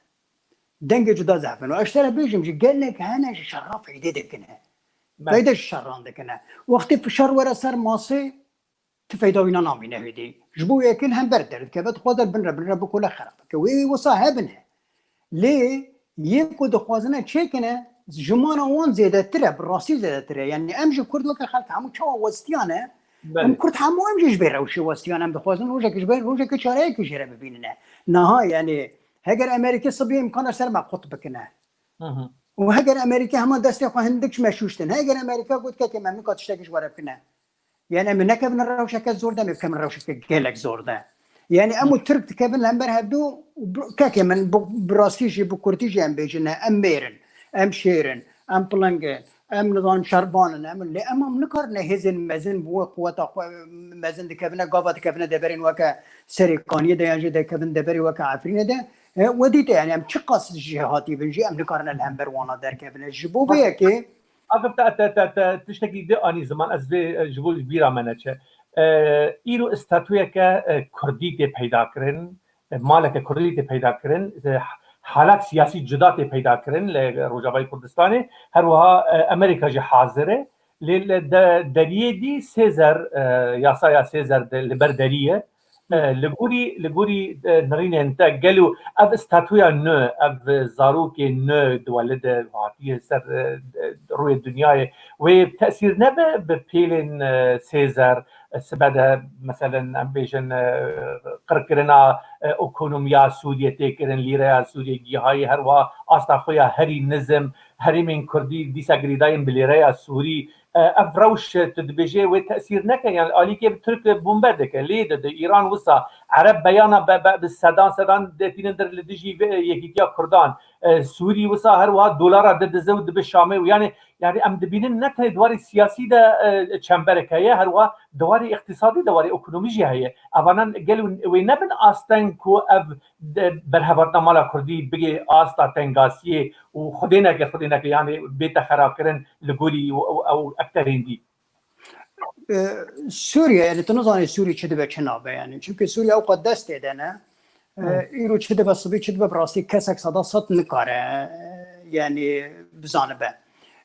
Dengê cuda zehf in. Û ez ji te re bêjim jî gelek hene ji şerra feydê dikine. Belê. Feyde ji şerran dikine. Wextê şer were ser masê, ti feyda wîna namîne hêdî. Ji bo yekê li hember derdikeve, dixwaze li bin re, bin re bikole xerab bike. Wê wisa hebine. Lê yê ku dixwazine çêkine, jimana wan zêdetir e, bi rastî zêdetir e. Yani em ji Kurd weke xelk hemû çawa westiyane, Belê. em Kurd hemû em jî ji vê rewşê westiyane. Em dixwazin rojekê ji vê, rojekê çareyekê jê re bibînine. Niha yani heger Amerîkê sibê îmkana ser me qut bikine. Hı hı. Û heger Amerîkê hema destê xwe hindik ji me şûştin. Heger Amerîka got, kekê me, min ka tiştekî ji we re bikine. Yani em ê nekevin rewşeke zor de, em ê bikevin rewşeke gelek zor de. Yani em û Tirk dikevin li hember hevdû û bi-, kekê min bi, bi rastî jî, bi kurdî jî em bêjin, em mêr in, em şêr in, em piling in, em nizanim şerban in, em in. Lê em, em nikarine hêzên mezin bi wê quweta xwe mezin dikevine, gava dikevine deverên weke Serê Kaniyê de yan jî dikevin deverê weke Efrînê de. E, we dîte, yani em çiqas jêhatî bin jî em nikarine li hember wana derkevine. Ji bo vê yekê Akif, te, te, te, te tiştekî di anî ziman, ez vê, e, ji bo bîra me neçe. E, îro statuyeke, e, kurdî tê peyda kirin, e, maleke kurdî tê peyda kirin, e, halat siyasî cuda tê peyda kirin li Rojavayê Kurdistanê. Her wiha, e, Amerîka jî hazir e. Lê li de-, deriyê dî Sêzer, e, yasaya Sêzer de li ber derî ye. E, li gorî, li gorî, e, nirînên te gelo ev statuya nû, ev zarokê nû di welide hatiye ser, e, e, rûyê dinyayê, wê tesîr nebe bi pêlên, e, Sêzer, e, sibe de, meselen, em bêjin, e, qirkirina, e, ekonomiya Sûriyê tê kirin, lîreya Sûriyê gihayî, herwiha asta xwe ya herî nizim, herêmên Kurdî dîsa girêdayên bi lîreya Sûrî. E, ev rewş, e, tu dibêjê wê tesîr neke, yani alîkê bi Tirk bombe dike, lê dide Îran wisa, Ereb beyana be, be, bi sedan sedan detînin dir li dijî vê yekîtiya Kurdan. E, Sûrî wisa her wiha dolara didize û dibe Şamê û yani, yani em dibînin ne tenê di warê siyasî de, e, çemberek heye, her wiha di warê îqtîsadî de, warê ekonomî jî heye. Evanan gelo wê nebin asteng ku ev de berhevatina mala Kurdî bigê asta tengasiyê û xwedê neke, xwedê neke, yani bête xerakirin li gorî û, û ew ekterên dî. E, Sûriye, yani tu nizanî Sûrî çi dibe, çi nabe yani. Çünkü Sûriye ew qet destê de ne. E, Hı. Îro çi dibe, sibî çi dibe, bi rastî kesek seda sed nikare, e, yani bizanibe.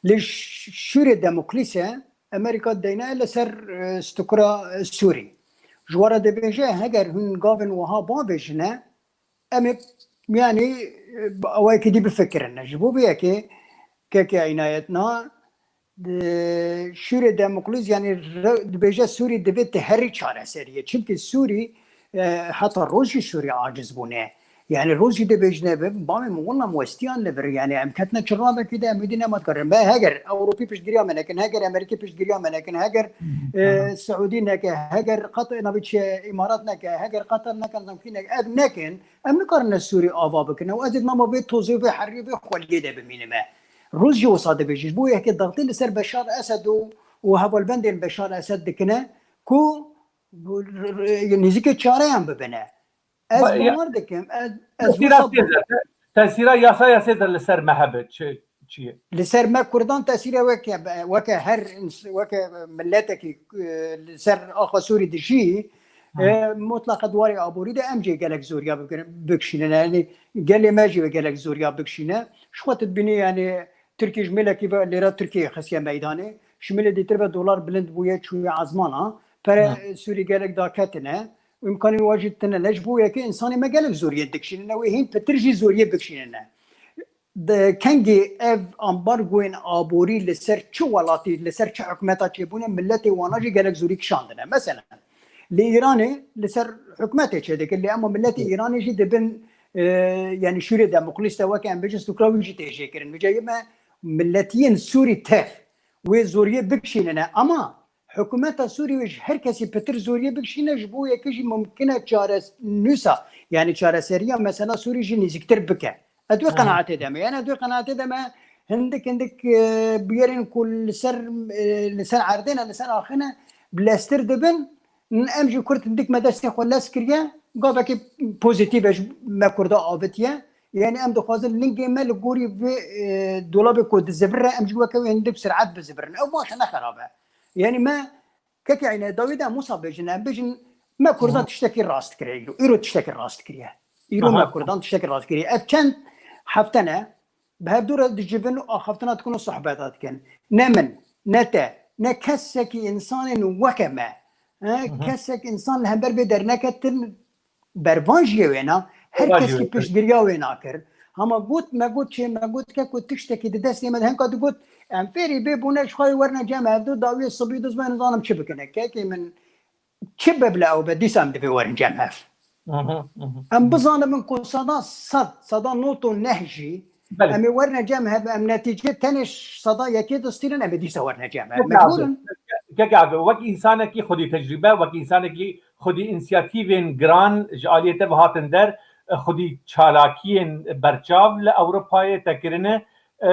Li ş-, şûrê Demoklîsê Amerîka deyne li ser, e, stikura, e, Sûrî. Ji wara dibêje, heger hûn gavên wiha bavêjine, em ê, yani, e, awayekî dî bifikirin. Ji bo vê yekê kekê Înayet na, e, şûrê Demoklîs, yani, re-, dibêje Sûrî divê ti herî çareseriyê. Çimkî Sûrî, e, heta rojî Sûrî aciz bûne. Yani, rojî dibêjine bi, bavê min, wela min westiyan li vir. Yani, em ketine çi rabekî de, em êdî nema dikarin. Me heger Ewropî piştgiriya me nekin, heger Amerîkî piştgiriya me nekin, heger, e, Aha. Siûdî neke, heger qet navê çi Îmarat neke, heger Qatar neke, nizam kî neke, ev nekin, em nikarine Sûrî ava bikin. Û ez ê di nama vê tozê, vê herî, vê xweliyê de bimînime. Rûs jî wisa dibêje. Ji bo yekê daxtê li ser Beşar Esed û, û hevalbendên Beşar Esed dikine ku bu r-, r-, nêzîkê çareyan bibine. Ez Ba-, ya, bawer dikim, ez, ez tesîra wisa Sêzer, te-, tesîra yasaya Sêzer li ser me hebe, çi, çi ye? Li ser me Kurdan tesîre weke, weke her ins-, weke miletekî, e, li ser axa Sûrî dijî, Hı. e, mutlaqe di warê aborî de em jî gelek zoriya bigirin, bikişînin. Yani gelê me jî gelek zoriya bikişîne. Ji xwe tu dibînî, yani Tirkiye ji mêlekî ve lêra Tirkiye xistiye meydanê. Ji mêlê dîtir ve dolar bilind bûye, çûye ezmana. Pere Hı. Sûrî gelek daketine. Îmkanên wa jî tune ne. Ji bo yekê insanê me gelek zoriyê dikişînine. Wê hîn pitir jî zoriyê bikişînine. Di kengê ev ambargoyên aborî li ser çi welatî, li ser çi hikûmeta çêbûne, miletê wana jî gelek zorî kişandine. Mesela, li Îranê li ser hikûmetê çêdike, lê ema miletê Îranê jî dibin, e, yani şûrê Demoklîs de weke em bêjin stikra wî jî tê jêkirin. Vêca yê me miletiyên Sûrî tev wê zoriyê bikişînine. Ama Hikûmeta Sûrî wê ji her kesî pitir zoriyê bikişîne, ji bo yekê jî mumkin e çares-, nûsa, yani çareseriya mesela Sûrî jî nêzîktir bike. Ez wê Aha. qenaetê de me. Yani ez wê qenaetê de me hindik hindik, e, bûyerên ku li ser, e, li ser erdê ne, li ser axê ne, bileztir dibin. Em jî Kurd hindik me destê xwe lez kiriye, gavekê pozîtîf e ji me Kurda avitiye. Yani em dixwazin lingê me li gorî vê, e, dolabê ku dizivire, em jî weke wê hindik bi sir'et bizivirin. Ew baş e, ne xerab e. Yani me Kekê Eyne dawî de em wisa bêjin, em bêjin, me Kurdan Aha. tiştekî rast kiriye îro. Îro tiştekî rast kiriye. Îro Aha. me Kurdan tiştekî rast kiriye. Ev çend hefte ne, bi hevdû re dicivin û axaftina dikin û sohbeta dikin. Ne min, ne te, ne kesekî, însanên weke me. He, Aha. kesek însan li hember vê derneketin, bervan jî yê wêna, her Bervan jî kes yê kî wêna. piştgiriya wêna kir. Hema got, me got çê, me got ke ku tiştekî di destê me de, hinka digot, em fêrî bê bûne, ji xwe werine cem hev, du dawiyê sibî dizme, nizanim çi bikine. Kekê min, çi be bila ew be, dîsa em divê werin cem hev. Hı hı, hı hı. Em bizanibin ku seda sed, seda nod û neh jî, Belê. em ê werine cem hev, em netîcê tenê seda yekê distînin, em ê dîsa werine cem hev. Kek Mecbûr abi, in. Kek abi, wek însanekî xwedî tecrûbe, wek însanekî xwedî însiyatîvên giran ji aliyê te ve hatin der, xwedî çalakiyên berçav li Ewropayê te kirine, e,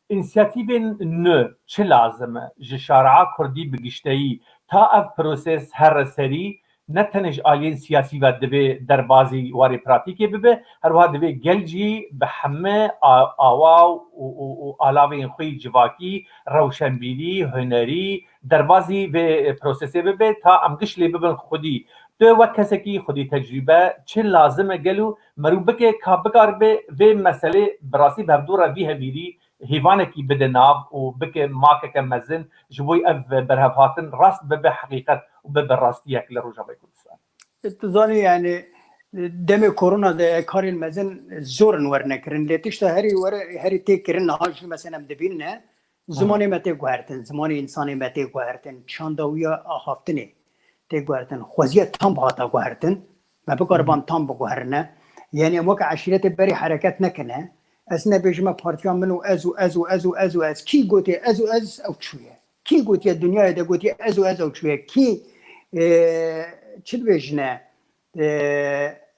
însiyatîvên nû çi lazim e ji şare'a kurdî bi gişteyî, ta ev proses here serî, ne tenê ji aliyên siyasî ve divê derbazî warê pratîkê bibe, her wiha divê gel jî bi heme a-, awa û, û, û alavên xwe yî civakî, rewşenbîrî, hunerî, derbazî vê prosesê bibe, ta em giş lê bibin xwedî. Tu wek kesekî xwedî tecrûbe, çi lazim e gelo merû bike ka bikaribe vê meselê bi rastî bi hevdû re vî hevîrî hêvanekî bide nav û bike makeke mezin, ji bo ev berhevhatin rast bibe heqîqet û bibe rastiyek li Rojavayê Kurdistan. Tu zanî, yani, demê korona de karên mezin zor in werne kirin. Lê tişta herî were, herî tê kirin, niha jî mesela em dibînine, zimanê me tê guhertin, zimanê însanê me tê guhertin, çanda wî ya axaftinê tê guhertin, xweziya tam hata guhertin, me bikariban tam biguherine. Yani em weke eşîretê berê hereket nekine. Ez nebêjime partiya min û ez û ez û ez û ez û ez. Kî gotiye ez û ez, ew çûye. Kî gotiye dinyayê de gotiye ez û ez, ew çûye. Kî, e, çi dibêjine, e,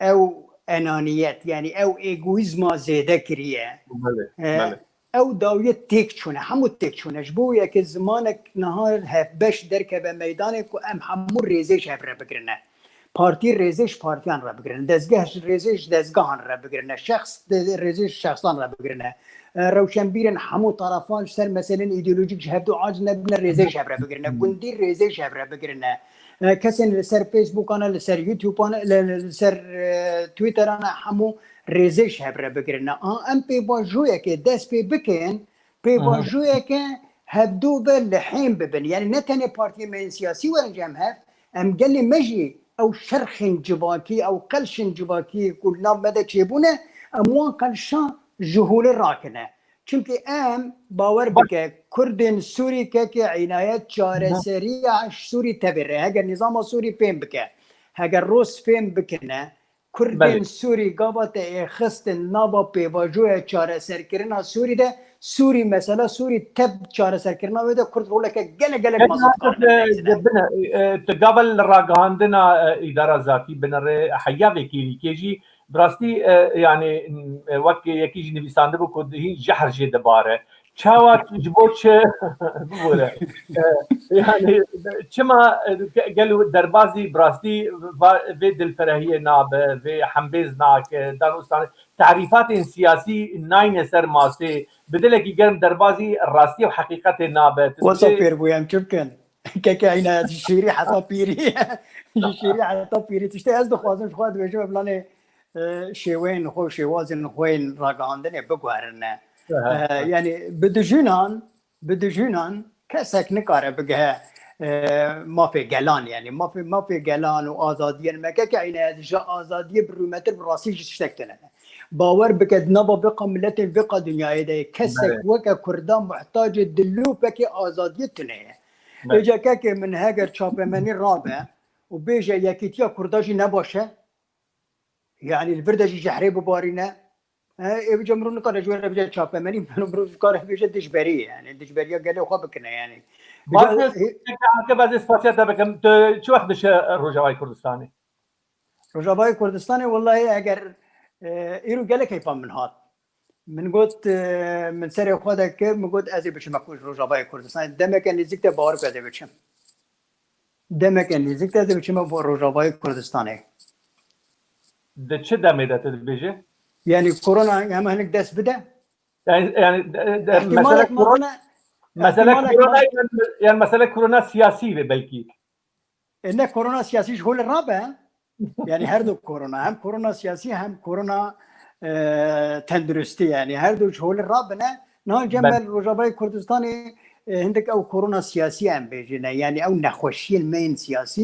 ew enaniyet, yani ew egoîzma zêde kiriye. Belê, E, belê. Ew dawiye têk çûne, hemû têk çûne. Ji bo yekê zimanek niha hevbeş derkeve meydanê ku em hemû rêzê ji hev re bigirine. Partî rêzê ji partiyan re bigirine. Dezgeh rêzê ji dezgahan re bigirine. Şexs de-, rêzê ji şexsan re bigirine. E, rewşenbîrên hemû tarafan ji ser meselên îdeolojîk ji hevdu aciz nebine, rêzê ji hev re bigirine. Gundî rêzê ji hev re bigirine. E, kesên li ser Facebookana, li ser YouTubeana, li, li, li ser, e, Twitterana hemû rêzê ji hev re bigirine. A, em pêvajoyeke dest pê bikin, pêvajoyeke hevdu ve lihêm bibin. Yani ne tenê partiyên me yên siyasî werin cem hev, em gelê me jî ew şerxên civakî, ew qelşên civakî ku li nav me de çêbûne, em wan qelşa ji holê rakine. Çimkî em, bawer bike, Kurdên Sûrî kekê Înayet çareseriya Sûrî tevê re. Heger nîzama Sûrî fêm bike, heger Rûs fêm bikine, Kurdên Belê. Sûrî gava te ê xistin nava pêvajoya çareserkirina Sûrî de, Sûrî, mesela Sûrî tev çareserkirina wê de Kurd roleke gelek, gelek mezin dikarin bibêjine. Bine, e, tu gava li ragihandina, e, îdara zatî binere, heya vê kêlîkê jî, bi rastî, e, yani, e, wek yekî jî nivîsandibû ku hîn jehr jê dibare. Çawa, ji bo çi? Bibore. E, yani, çima, e, ge-, gelo derbazî bi rastî va-, vê dilferehiyê nabe, vê hembêz nake, danûstan, tarîfatên siyasî nayne ser masê, bi dilekî germ derbazî rastî û heqîqetê nabe. Tu Wesa dibê fêr bûye, em çi bikin? Keke Înayet, ji şêrî heta pîrî. Ji şêrî heta pîrî. Tiştê ez dixwazim, ji xwe dibêjim, planê, e, şêweyên xwe, şêwazên xwe yên ragihandinê biguherine. Aha. E, yani bi dijînan, bi dijînan kesek nikare bigihe, e, mafê gelan, yani mafê, mafê gelan û azadiyên me. Keke Înayet, ji azadiyê bi rûmetir bi rastî jî tiştek tune. Bawer bike, di nava vêqa miletên vêqa dinyayê de ye. Kesek Belê. weke Kurdan muhtacê dilopekê azadiyê tune ye. Belê. Êca kekê min heger çapemenî rabe û bêje yekîtiya Kurda jî ne baş e, yani li vir de jî jehrê bibarîne, e, ê bice mirov nikare ji wê re bice çapemenî, mirov dikare bêje dijberî, yani dijberiya gelê xwe bikine, yani. Baş Bica-, e, e, Akif, ez ê spasiya te bikim. Tu çi wext diçe Rojavayê Kurdistanê? Rojavayê Kurdistanê, wellahî eger, e, îro gelek heyfa min hat. Min got, e, min serê xwe de kir, min got, ez ê biçime ku Rojavayê Kurdistanê. Demeke nêzîk de bawer ku ez ê biçim. Demeke nêzîk de ez ê biçime bo Rojavayê Kurdistanê. Di çi demê de tu dibêjî? Yani korona hema hinek dest bide. Yani, yani, de, de, Ehtimalek mesele korona, mezin e, mesele ehtimalek korona, mezin. Yani, yani mesele korona siyasî be belkî. E, ne korona siyasî ji holê rabe. Yani her du korona, hem korona siyasî hem korona, e, tenduristî, yani her du ji holê rabine. Niha cem Belê. me li Rojavayê Kurdistanê, e, hindik ew korona siyasî em bêjine, yani ew nexweşiyên me yên siyasî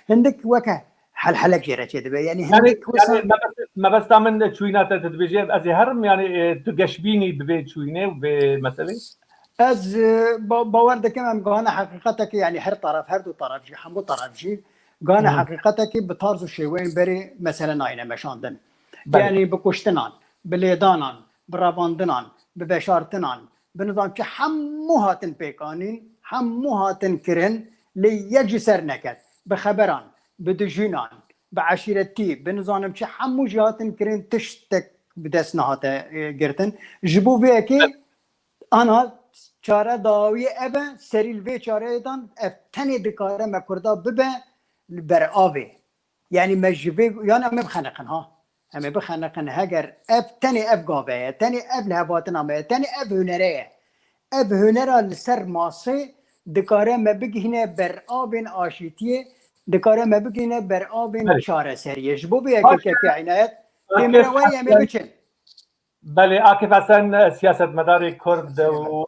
hindik weke helhelek jê re çêdibe. Yani Yani, hindik wisa yani mebest-, mebesta min çûyîna te, tu dibêjî, ez ê herim, yani, e, tu geşbînî bi vê çûyînê û vê meselê? Ez, e, ba-, bawer dikim em gihane heqîqetekê, yani her taraf, her du taraf jî, hemû taraf jî gihane Hı hı. heqîqetekê bi tarz û şêweyên berê mesele nayne meşandin. Belê. Yani bi kuştinan, bi lêdanan, bi revandinan, bi veşartinan, bi nizam çi hemû hatin pêkanîn, hemû hatin kirin, lê yek jî ser neket. Bi xeberan, bi dijînan, bi eşîretî, bi nizanim çi hemû jî hatin kirin, tiştek bi dest nehate, e, girtin. Ji bo vê yekê ana çare dawiyê ev e, serî li vê çareyê dan, ev tenê dikare me Kurda bibe li ber avê. Yani me ji vê, yani em ê bixeniqin ha. Em ê bixeniqin, heger ev tenê ev gave ye, tenê ev lihevhatina me ye, tenê ev hunere ye. Ev hunera li ser masê dikare me bigihîne ber avên aşîtiyê, dikare me bigihîne ber avên Belê. çareseriyê. Ji bo vê yekê Baş e. keke Înayet, Baş e. têmire werî em ê biçin. Belê, Akif Esen, siyasetmedarê Kurd û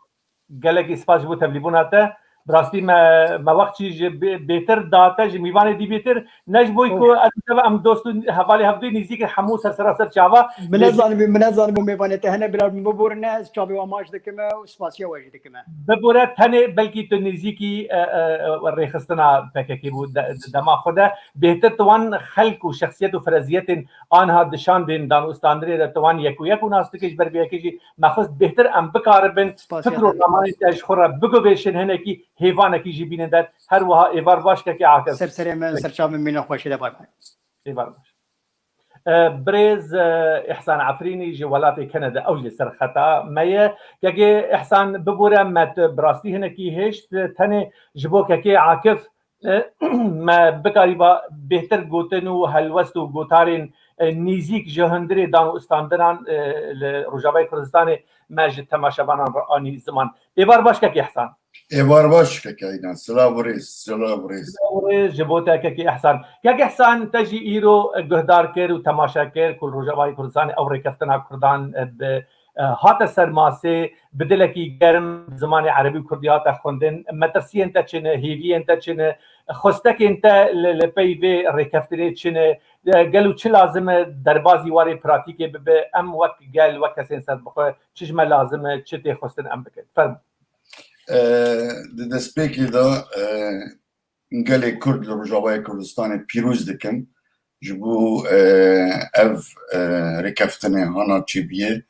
gelekî spas ji bo tevlîbûna te. Bi rastî me, me wext jî ji bê-, bêtir da te, ji mîvanê dî bêtir. Ne ji bo ku ez û te em dost û hevalê hevdû nêzîk in, hemû ser sera ser çava. Min nezanibû, min nezanibû mêvanê te hene, bila min biborine, ez çavê we maç dikime û spasiya we jî dikime. Bibore, tenê belkî tu nêzîkî, e, e, e, rêxistina P K K bû de, de, dema xwe de. Bêhtir tu wan xelk û şexsiyet û fereziyetên anha dişandên dan û standinê de tu wan yek û yek û nas dikî, ji ber vê yekê jî me xwest bêhtir em bikaribin Spasiya fikr û te. ramanên te ji xwe re biguvêşin, hinekî hêvanekî jî bînin der. Her wiha êvar baş kekê Akif. Ser serê min, ser çavên min, xweşî de, bay bay. Êvar baş. E, birêz, e, Îhsan Efrînî ji welatê Kanada, ew jî ser xeta me ye. Kekê Îhsan, bibore me tu bi rastî hinekî hêşt, tenê ji bo kekê Akif, e, me bikarîba bêhtir gotin û helwest û gotarên, e, nêzîk ji hundirê dan û standinan, e, li Rojavayê Kurdistanê me ji temaşevanan re anî ziman. Êvar baş kekê Îhsan. Êvar baş kekê Înan. Silav û rêz, silav û rêz. Silav û rêz ji bo te kekê Îhsan. Kekê Îhsan, te jî îro guhdar kir û temaşe kir ku li Rojavayê Kurdistanê ew rêkeftina Kurdan, e, bi, e, hate ser masê, bi dilekî germ zimanê erebî û kurdî hate xwendin. Metirsiyên te çi ne, hêviyên te çi ne, xwestekên te li, li pey vê rêkeftinê çi ne? E, gelo çi lazim e derbazî warê pratîkê bibe? Em wek gel, wek kesên serbixwe çi ji me lazim e, çi tê xwestin em bikin? Fermo. E, di destpêkê de, e, gelê Kurd li Rojavayê Kurdistanê pîroz dikim ji bo, e, ev, e, rêkeftinê hana çêbûye.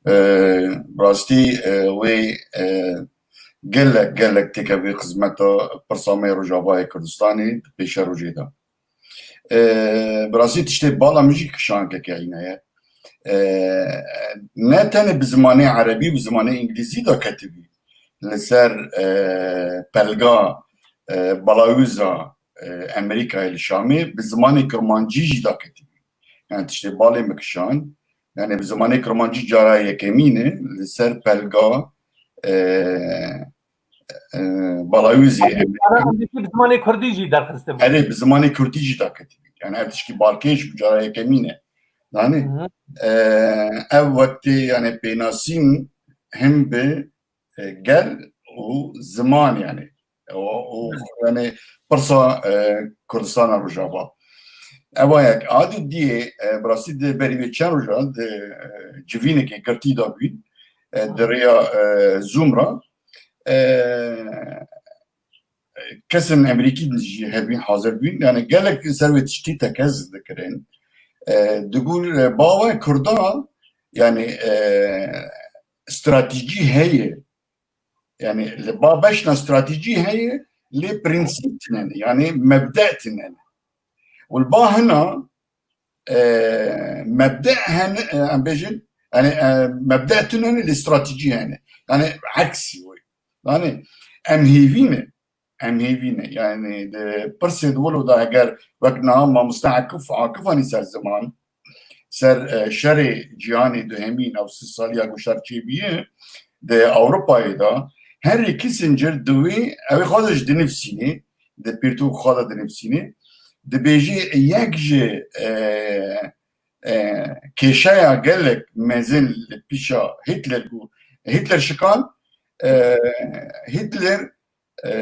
E, rastî, e, wê, e, gelek, gelek têkevê xizmeta pirsa me yê Rojavayê Kurdistanê di pêşerojê de. E, bi rastî tiştê bala min jî kişan kekeyîne ye. E, ne tenê bi zimanê erebî, bi zimanê îngilîzî de ketibî. Li ser, e, pelga, e, balawîza, e, Amerîkayê li Şamê bi zimanê kirmancî jî de ketibî. Yani tiştê balê min kişan. Yani bi zimanê kirmancî cara yekemîn e li ser pelga, e, e, balawîzê. Ara em dî bi zimanê kurdî jî derxistibû. Erê, bi zimanê kurdî jî daketibî. Yani ev tişkî balkêş bû, cara yekemîn e. Yani, Hı hı. e, ev wextê yani pênasîn him bi, e, gel û ziman yani. O, o, yani pirsa, e, Kurdistana Rojava. Eva yek. A di diyê, e, bi rastî di berî vê çend rojan di, e, civînekê girtî de bûn, e, di rêya, e, Zoom re, e, kesên Amerîkî jî hebîn, hazir bûn. Yani gelek ser wê tiştî tekez dikirin. E, digot, e, bava Kurda, yani, e, stratejî heye. Yani li ba beşna stratejî heye, lê prensîp tine ne, yani mebde tine ne. Û li ba hina, e, mebde hene, e, em bêjin, yani, e, mebde tune ne, lê stratejî hene. Yani eksî wê. Yani em hêvî ne. Em hêvî ne. Yani di pirsê di wilo de eger wek niha mamoste Akif, Akif anî ser ziman, ser, e, şerê cîhanê duhemîn ew sî saliya ku şer çêbûye di Ewropayê de, Henry Kissinger di wê, ew ê xwe de jî dinivsînê, di pirtûk xwe de dinivsînê, dibêjê yek ji, e, e, kêşeya gelek mezin li pîşa Hitler ku Hitler şikan, e, Hitler, e,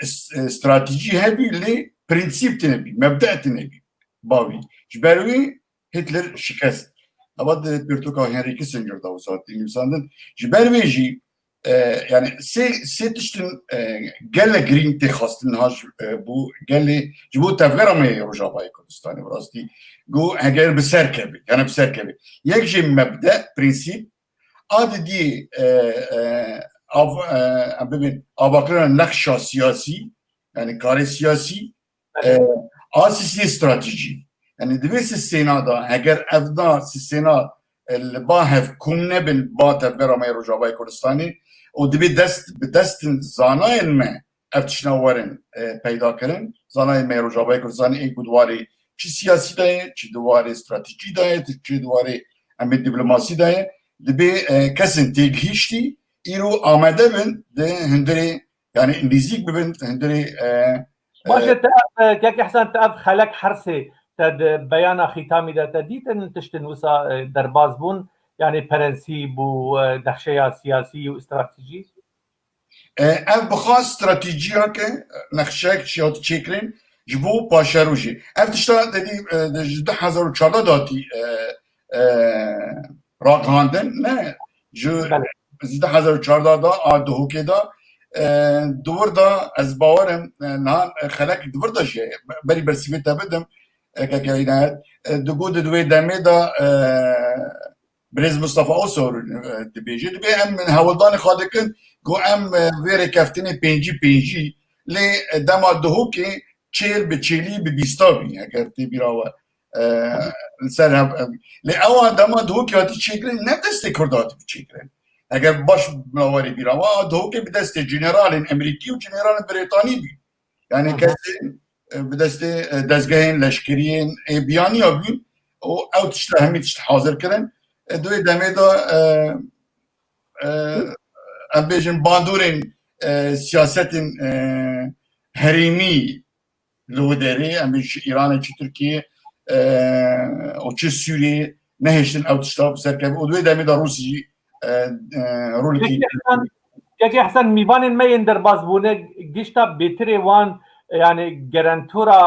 s-, e, stratejî hebî lê prensîp tine bî, mebde tine bî. Bavî. Ji ber wî Hitler şikest. Eva di pirtûka Henry Kissinger de wisa tê nivîsandin. Ji ber wê jî, e, yani sê, sê tiştin, e, gelek girîng tê xwestin niha ji, e, bo gelê, ji bo tevgera me yê Rojavayê Kurdistanê bi rastî. Got heger bi ser keve, yani bi ser keve. Yek jê mebde, prensîp, a di diyê, e, e, av, e, em bibên avakirina nexşa siyasî, yani karê siyasî, e, a sîsê stratejî. Yani di vê sîsêna de, heger ev da sîsêna, e, li ba hev kom nebin ba tevgera me yê Rojavayê Kurdistanê û dibê dest bi destin zanayên me ev tiştna werin, e, peyda kirin. Zanayên me yê Rojavayê Kurdistanê ê ku di warê çi siyasî de ye, çi di warê stratejî de ye, çi di warê em ê diplomasî de ye. Dibê, e, kesên têgihiştî îro amade bin di hundirê, yani nêzîk bibin hundirê, e, Baş e, e, te ev, e, kek Ihsan, te ev xelek hersê te di beyana xîtamî de te dîtin tiştin wisa, e, derbas bûn. Yani prensîb û, e, nexşeya siyasî û stratejî? E, ev bi xwe stratejiyeke, nexşeyek çi hat çêkirin ji bo paşerojê. Ev tişta te dî, e, de ji du hezar û çardeh datî, e, e, ragihandin, ne? Ji, Belê. ji du hezar û çardeh da, a Duhokê da, e, di wir da ez bawerim, e, niha, e, xelek di vir da jî, berî bersîvê te bidim, e, keke Înayet, e, digot di wê demê da, e, Birêz Mustafa Osor, e, dibêje, dibê em hewldanê xwe dikin ku em, e, vê rêkeftinê pêncî pêncî, lê, e, dema Duhokê çêl bi çêlî bi bîsta bî, eger tê bîra we, e, li ser hev, e, lê ewa dema Duhokê hatî çêkirin, ne destê Kurda hatî çêkirin. Eger baş bila werê bîra we, a Duhokê bi destê generalên Emerîkî û generalên Brêtanî bî. Yani Hı hı. kesê, e, bi destê, e, dezgehên leşkeriyên, e, biyaniya bûn û ew tişt, hemî tişt hazir kirin. E, di wê demê de, e, e, em bêjin bandorên, e, siyasetên, e, herêmî li wê derê, em bêjin çi Îranê, çi Tirkiye, e, û çi Sûriyê nehêştin ew tişta bi ser kevin. Û di wê demê de Rûsî jî, e, e, rolekî Peki Hasan, Kekê Hesen, mîvanên me yên derbas bûne, gişta bêtirê wan, yani gerentora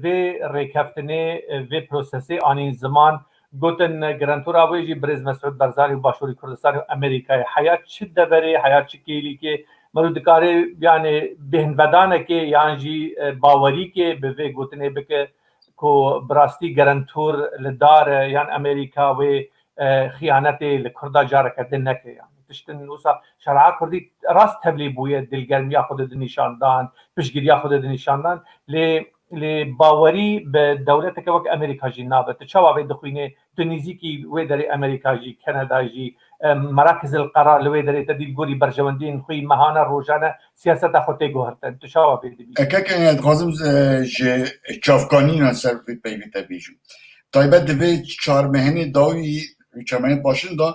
vê rêkeftinê, vê prosesê anîn ziman, gotin gerentora wê jî Birêz Mesûd Barzanî û Başûrî Kurdistanê û Amerîkayê. Heya çi deverê, heya çi kêlîkê, mero dikare yani bêhnvedanekê yan jî, e, bawerîkê bi vê gotinê bike ku bi rastî gerentor li dar e yan Amerîka wê, e, xiyanetê li Kurda careke din neke yani. Tiştin wisa şer'a Kurdî rast tevlî bûye, dilgermiya xwe de dinîşan dan, piştgiriya xwe de dinîşan dan, lê, lê bawerî bi dewleteke wek Amerîka jî nabe. Tu çawa vê dixwînê? Tu nêzîkî wê derê Amerîka jî, Kanada jî, e, merakizil qerar li wê derê te dî li gorî berjewendiyên xwe yî mehane, rojane siyaseta xwe tê guhertin. Tu çawa vê dibînî? E, kek, e, dixwazim, e, ji çavkanîna ser vê peyvê te bêjim. Taybet di vê çar mehînê dawî, çar mehînê paşin de,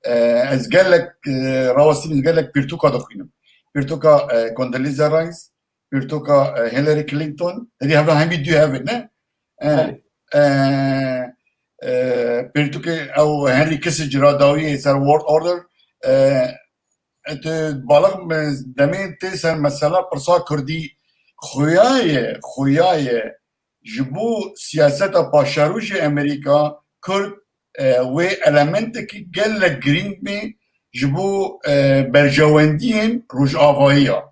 e, ez gelek, e, rawestîn, ez gelek pirtûka dixwînim. Pirtûka, e, Condoleezza Rice, pirtûka, e, Hillary Clinton, herî hevra hemî du hev in, ne? E, Belê. e, e, pirtûkê ew Henry Kissinger a dawiyê ser World Order, e, e, tu balix me-, demê tê ser mesela pirsa Kurdî, xuya ye, xuya ye ji bo siyaseta paşerojê Amerîka, Kurd, e, wê elementekî gelek girîng bê ji bo, e, berjewendiyên Rojavayî ya.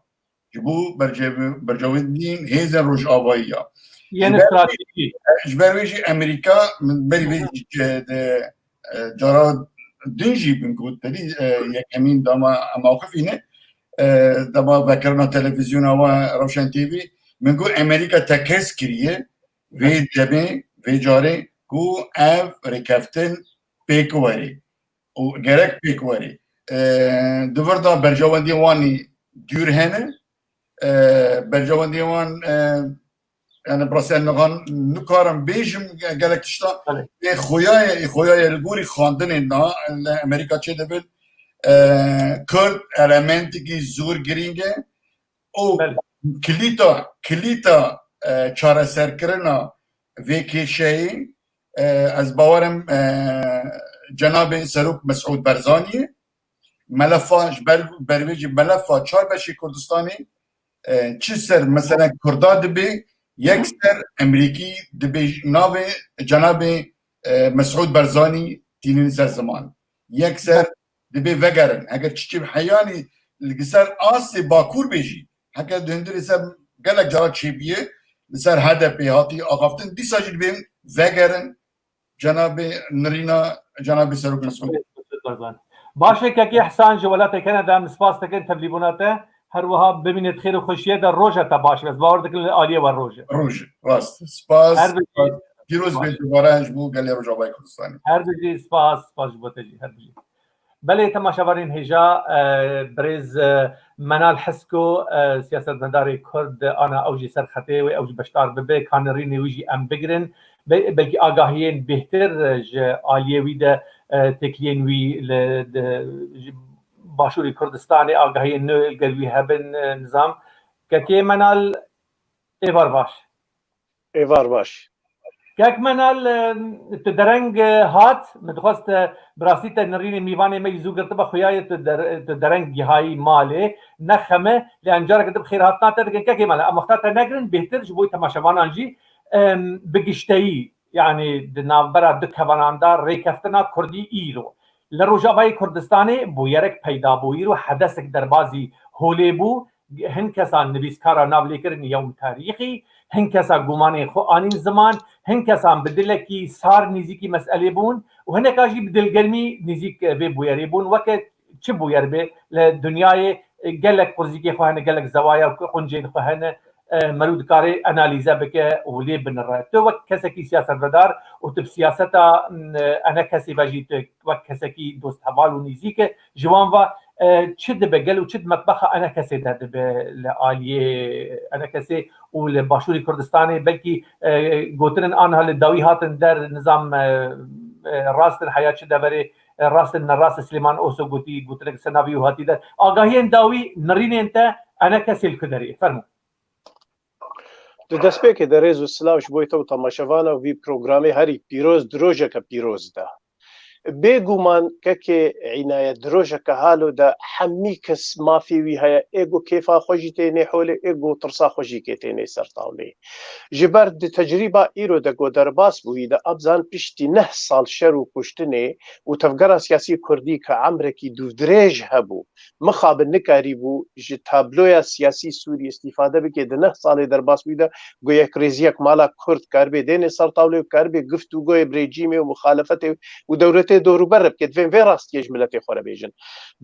Ji bo berce-, berjewendiyên hêzên Rojavayî ya. Yên Ji ber stratejî. Ji ber wê jî Amerîka, min berî vê Hı hı. c-, de, e, cara din jî min got, te dî, e, yekemîn dema em mewqifî ne, e, dema vekirina televîzyona we Rewşen T V, min got Amerîka tekez kiriye vê demê, vê carê ku ev rêkeftin pêk were û gerek pêk were. E, di vir de berjewendiyên wan dûr hene, e, berjewendiyên wan, e, yani bi rastî niha nikarim bêjim ge-, gelek tişta. Belê. Ê xuya ye, ê xuya ye li gorî xwendinên niha li Amerîka çêdibin, e, Kurd elementekî zor girîng e û Belê. kilîta, kilîta, e, çareserkirina vê kêşeyê, e, ez bawerim, e, cenabê Serok Mesûd Barzanî ye. Melefa, ji ber, ber vê jî melefa çar beşê Kurdistanê, e, çi ser mesela Kurda dibe, yek ser Emerîkî dibe, navê cenabê, e, Mesûd Barzanî tînin ser ziman. Yek ser dibe vegerin. Eger çiçî heyanî li ser astê Bakur bê jî, heke di hundirê ser gelek cara çêbûye, li ser H D P hatî axaftin, dîsa jî dibên vegerin cenabê nirîna cenabê Serok Mesûd. Baş e, kekê Hesen ji welatê Kanada, em spas dikin tevlîbûna te. Her wiha bimînê di xêr û xweşiyê de, roja te baş be. Ez bawer dikim li aliyê we roj e. Roj, rast. Spas. Her bijî. Pîroz be dubare ji bo gelê Rojavayê Kurdistanê. Her bijî, spas, spas ji bo te jî, her bijî. Belê, temaşevanên hêja, e, birêz, e, Menal Hesko, e, siyasetmedarê Kurd, ana ew jî ser xetê wê, ew jî beşdar bibe, ka nirînê wî jî em bigirin. Be-, belkî agahiyên bêhtir, e, ji aliyê wî de, e, têkiliyên wî li, di, ji Başûrê Kurdistanê agahiyên nû li gel wî hebin, e, nizam. Kekê Menal, êvar baş. Êvar baş. Kek Menal, e, tu dereng, e, hat, min dixwest, e, bi rastî te nirînê mîvanê me yî zû girtibe xuya ye, tu der-, tu dereng gihayî malê, ne xem e, lê em careke din bi xêrhatina te dikin. Kekê Menal, em wexta te negirin, bêhtir ji bo temaşevanan jî, em, bi gişteyî, yanî di navbera du kevanan de rêkeftina Kurdî îro. Li Rojavayê Kurdistanê bûyerek peyda bû, îro hedesek derbazî holê bû, hin kesa nivîskara navlêkirin yewm tarîxî, hin kesa gumanên xwe anîn ziman, hin kesan bi dilekî sar nîzîkî meselê bûn û hineka jî bi dilgermî nîzîk vê bûyerê bûn. Weke çi bûyer be li dinyayê, gelek qurzîkê xwe hene, gelek zewaya û quncên xwe hene, e, merû dikare analîze bike û lê binire. Tu wek kesekî siyasetvedar û tu bi siyaseta, m, enekesê ve jî tu wek kesekî dost heval û nîzîk e, ji wan ve, e, çi dibe gel û çi di metbexa enekesê de dibe li aliyê enekesê û li Başûrê Kurdistanê, belkî, e, gotinên anha li dawî hatin der, nizam, e, e, rast in heya çi deverê, e, rast in ne rast in, Silêman Oso gotî, gotinek ser navî û hatî der. Agahiyên dawî nirînên te enekesê li ku derê? Fermo. Di destpêkê de rêz û silav ji bo te û temaşevana vî programê herî pîroz, di rojeke pîroz de. Bêguman kekê Înayet, di rojeke halo de hemî kes mafê wî heye, ê ku kêfa xwe jî tênê holê, ê ku tirsa xwe jî kê tênê ser tawlê. Ji ber di tecrîba îro de ku derbas bûyî de, abzan piştî neh sal şer û kuştinê û tevgera siyasî kurdî ke emrekî dûvdirêj hebû, mixabin nikarîbû ji tabloya siyasî Sûriyê îstîfade bike, di neh salê derbas bûyî de ku yekrêziyek mala Kurd karibê dênê ser tawlê û karibê giftûgoyê bi rejîmê û muxalefetê û dewletê dorûber re bike, divên vê rastiyê ji miletê xwe re bêjin.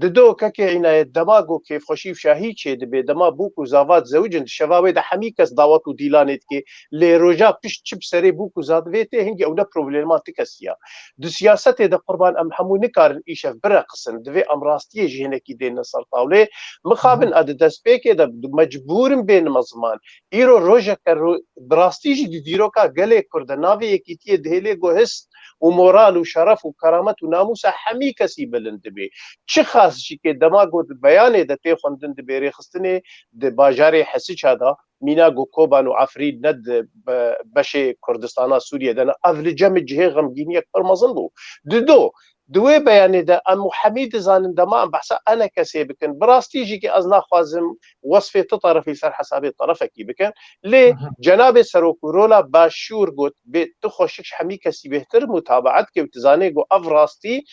Di do kekê Înayet, dema ku kêfxweşî û şahî çê dibe, dema bûk û zava dizewicin, di şeva wê de hemî kes dawet û dîlanê dike, lê roja pişt çi bi serê bûk û zat vê tê, hingî ew ne problema ti kesî ya. Di siyasetê de qurban em hemû nikarin îşev bireqisin. Divê em rastiyê jî hinekî dêne ser tawlê. Mixabin a di destpêkê de mecbûr in bênime ziman. Îro rojeke ro-, bi rastî jî di dîroka gelê Kurd de navê yekîtiyê dihêlê ku hist û moral û şeref û keramet û namûsa hemî kesî bilind dibe. Çiqas jî ke dema ku di beyanê de tê xwendin, di bêrêxistinê di bajarê Hesiça de, mîna ku Koban û Efrîn ne di be-, beşê Kurdistana Sûriyê de ne. Ev li cem cihê xemgîniyek pir mezin bû. Di do, di wê beyanê de em hemî dizanin dema em behsa enekesê bikin. Bi rastî jî ki ez naxwazim wesfê tu terefî ser hesabê terefekî bikim. Lê Aha. Cenabê Serok û rola Başûr got, bê tu xweşik ji hemî kesî bêhtir mutabaet ke û tu zanê ku ev rastî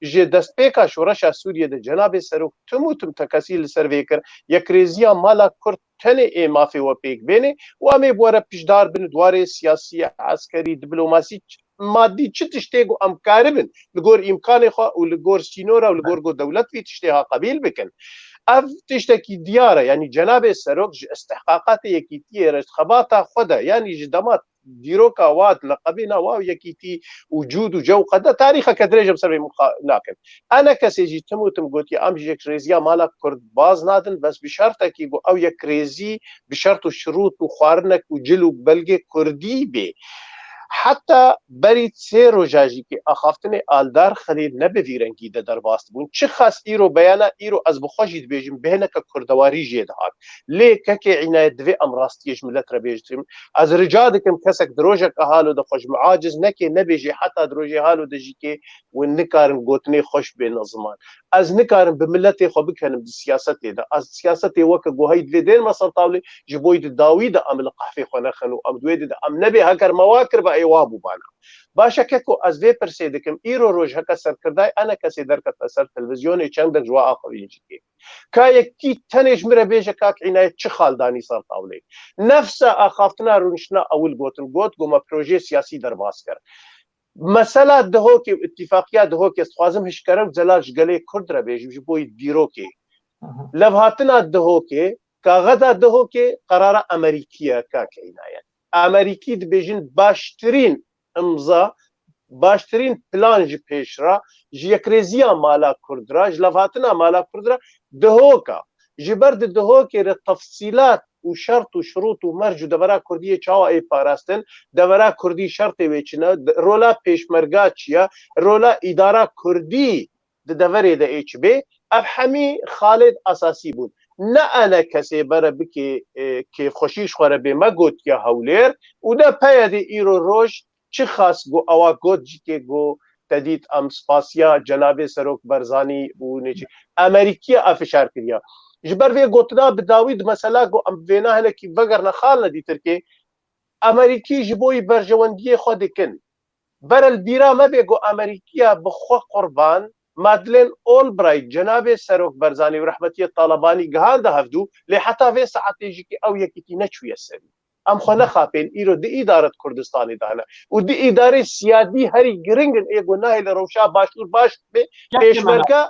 ji destpêka şoreşa Sûriyê de Cenabê Serok tim û tim tekesî li ser vê kir. Yekrêziya mala Kurd tenê ê mafê we pêk bênê û em ê bi we re piştdar bin di warê siyasî, eskerî, diplomasî, ç-, madî çi tiştê ku em karibin li gor îmkanê xwe û li gor sînora û li gor ku dewlet vî tiştê ha qebîl bikin. Ev tiştekî diyar e, yanî Cenabê Serok ji istihqaqatê yekîtiyê re, ji xebata xwe de, yanî ji dema dîroka wa, di leqebêna wa û yekîtî û cûd û cewqe de tarîxeke dirêj em ser vê mixa-, nakin. Enekesê jî tim û tim gotiye, em ji yekrêziya mala Kurd baz nadin, bes bi şertekî ku ew yekrêzî bi şert û şirût û xwarinek û cil û belgê Kurdî bê. Heta berî sê roja jî ki axaftinê Aldar Xelîl ne bi vî rengî de derbas dibûn. Çiqas îro beyana îro ez bi xwe jî dibêjim, bêhneke kurdewarî jê dihat. Lê kekê Înayet, divê em rastiyê ji milet re bêjin. Ez rica dikim kesek di rojeke halo de xwe ji min aciz neke, nebêje heta di rojê halo de jî kê û nikarin gotinê xweş bêne ziman. Ez nikarim bi miletê xwe bikenim di siyasetê de. Ez siyasetê weke guhayî divê dênime ser tawlê, ji bo yî di dawî de em li qehfê xwe nexin û em di wê di de em nebê heker me wa kiriba ê wa bûbana. Baş e keko, ez vê pirsê dikim, îro roj heke serkirdayê enekesê derketine ser televîzyonê çendek ji wa axivîn jî kê. Ka yekî tenê ji min re bêje kak Înayet çi xal danî ser tawlê. Nefsa axaftina rûniştina ewil gotin, got, ku me projeyê siyasî derbas kir. Mesela Dihokê û îtîfaqiya Dihokê, ez dixwazim hişkere û zelal ji gelê Kurd re bêjim, ji bo yî dîrokê. Aha. Levhatina Dihokê, kaxeza Dihokê, qerara Amerîkî ye, kak Înayet. Amerîkî dibêjin baştirîn imza, baştirîn plan ji pêş re, ji yekrêziya mala Kurd re, ji levhatina mala Kurd re, Dihoka. Ji ber di Dihokê re tefsîlat û şert û şirût û merc û devera Kurdiyê çawa ê parastin, devera Kurdî şertê wê çi ne, d-, rola pêşmerga çi ye, rola îdara Kurdî di deverê de ê çi bê, ev hemî xalêt esasî bûn. Ne ene kesê bere bikê, e, kêfxweşî ji xwe re bê me gotiye Hewlêr û ne P Y D îro roj Çi xas ku ewa got jî kê ku te dît em spasiya cenabê Serok Barzanî û nêçî Amerîkiya ev fişar kiriya. Ji ber vê gotina bi dawî di mesela ku em vêna hinekî vegerine xalne dî Tirkê, Amerîkî ji bo yî berjewendiyê xwe dikin. Bere li bîra me bê ku Amerîkiya bi xwe qurban Madeleine Albright, cenabê Serok Barzanî û rehmetiyê Talebanî gihande hevdû, lê heta vê saetê jî ki ew yekîtî neçûye serî. Em xwe nexapên, îro di îdaret Kurdistanê de hene. Û di îdarê siyadî herî giring in, ê ku nahêle rewşa başûr baş be, Kekê me pêşmerge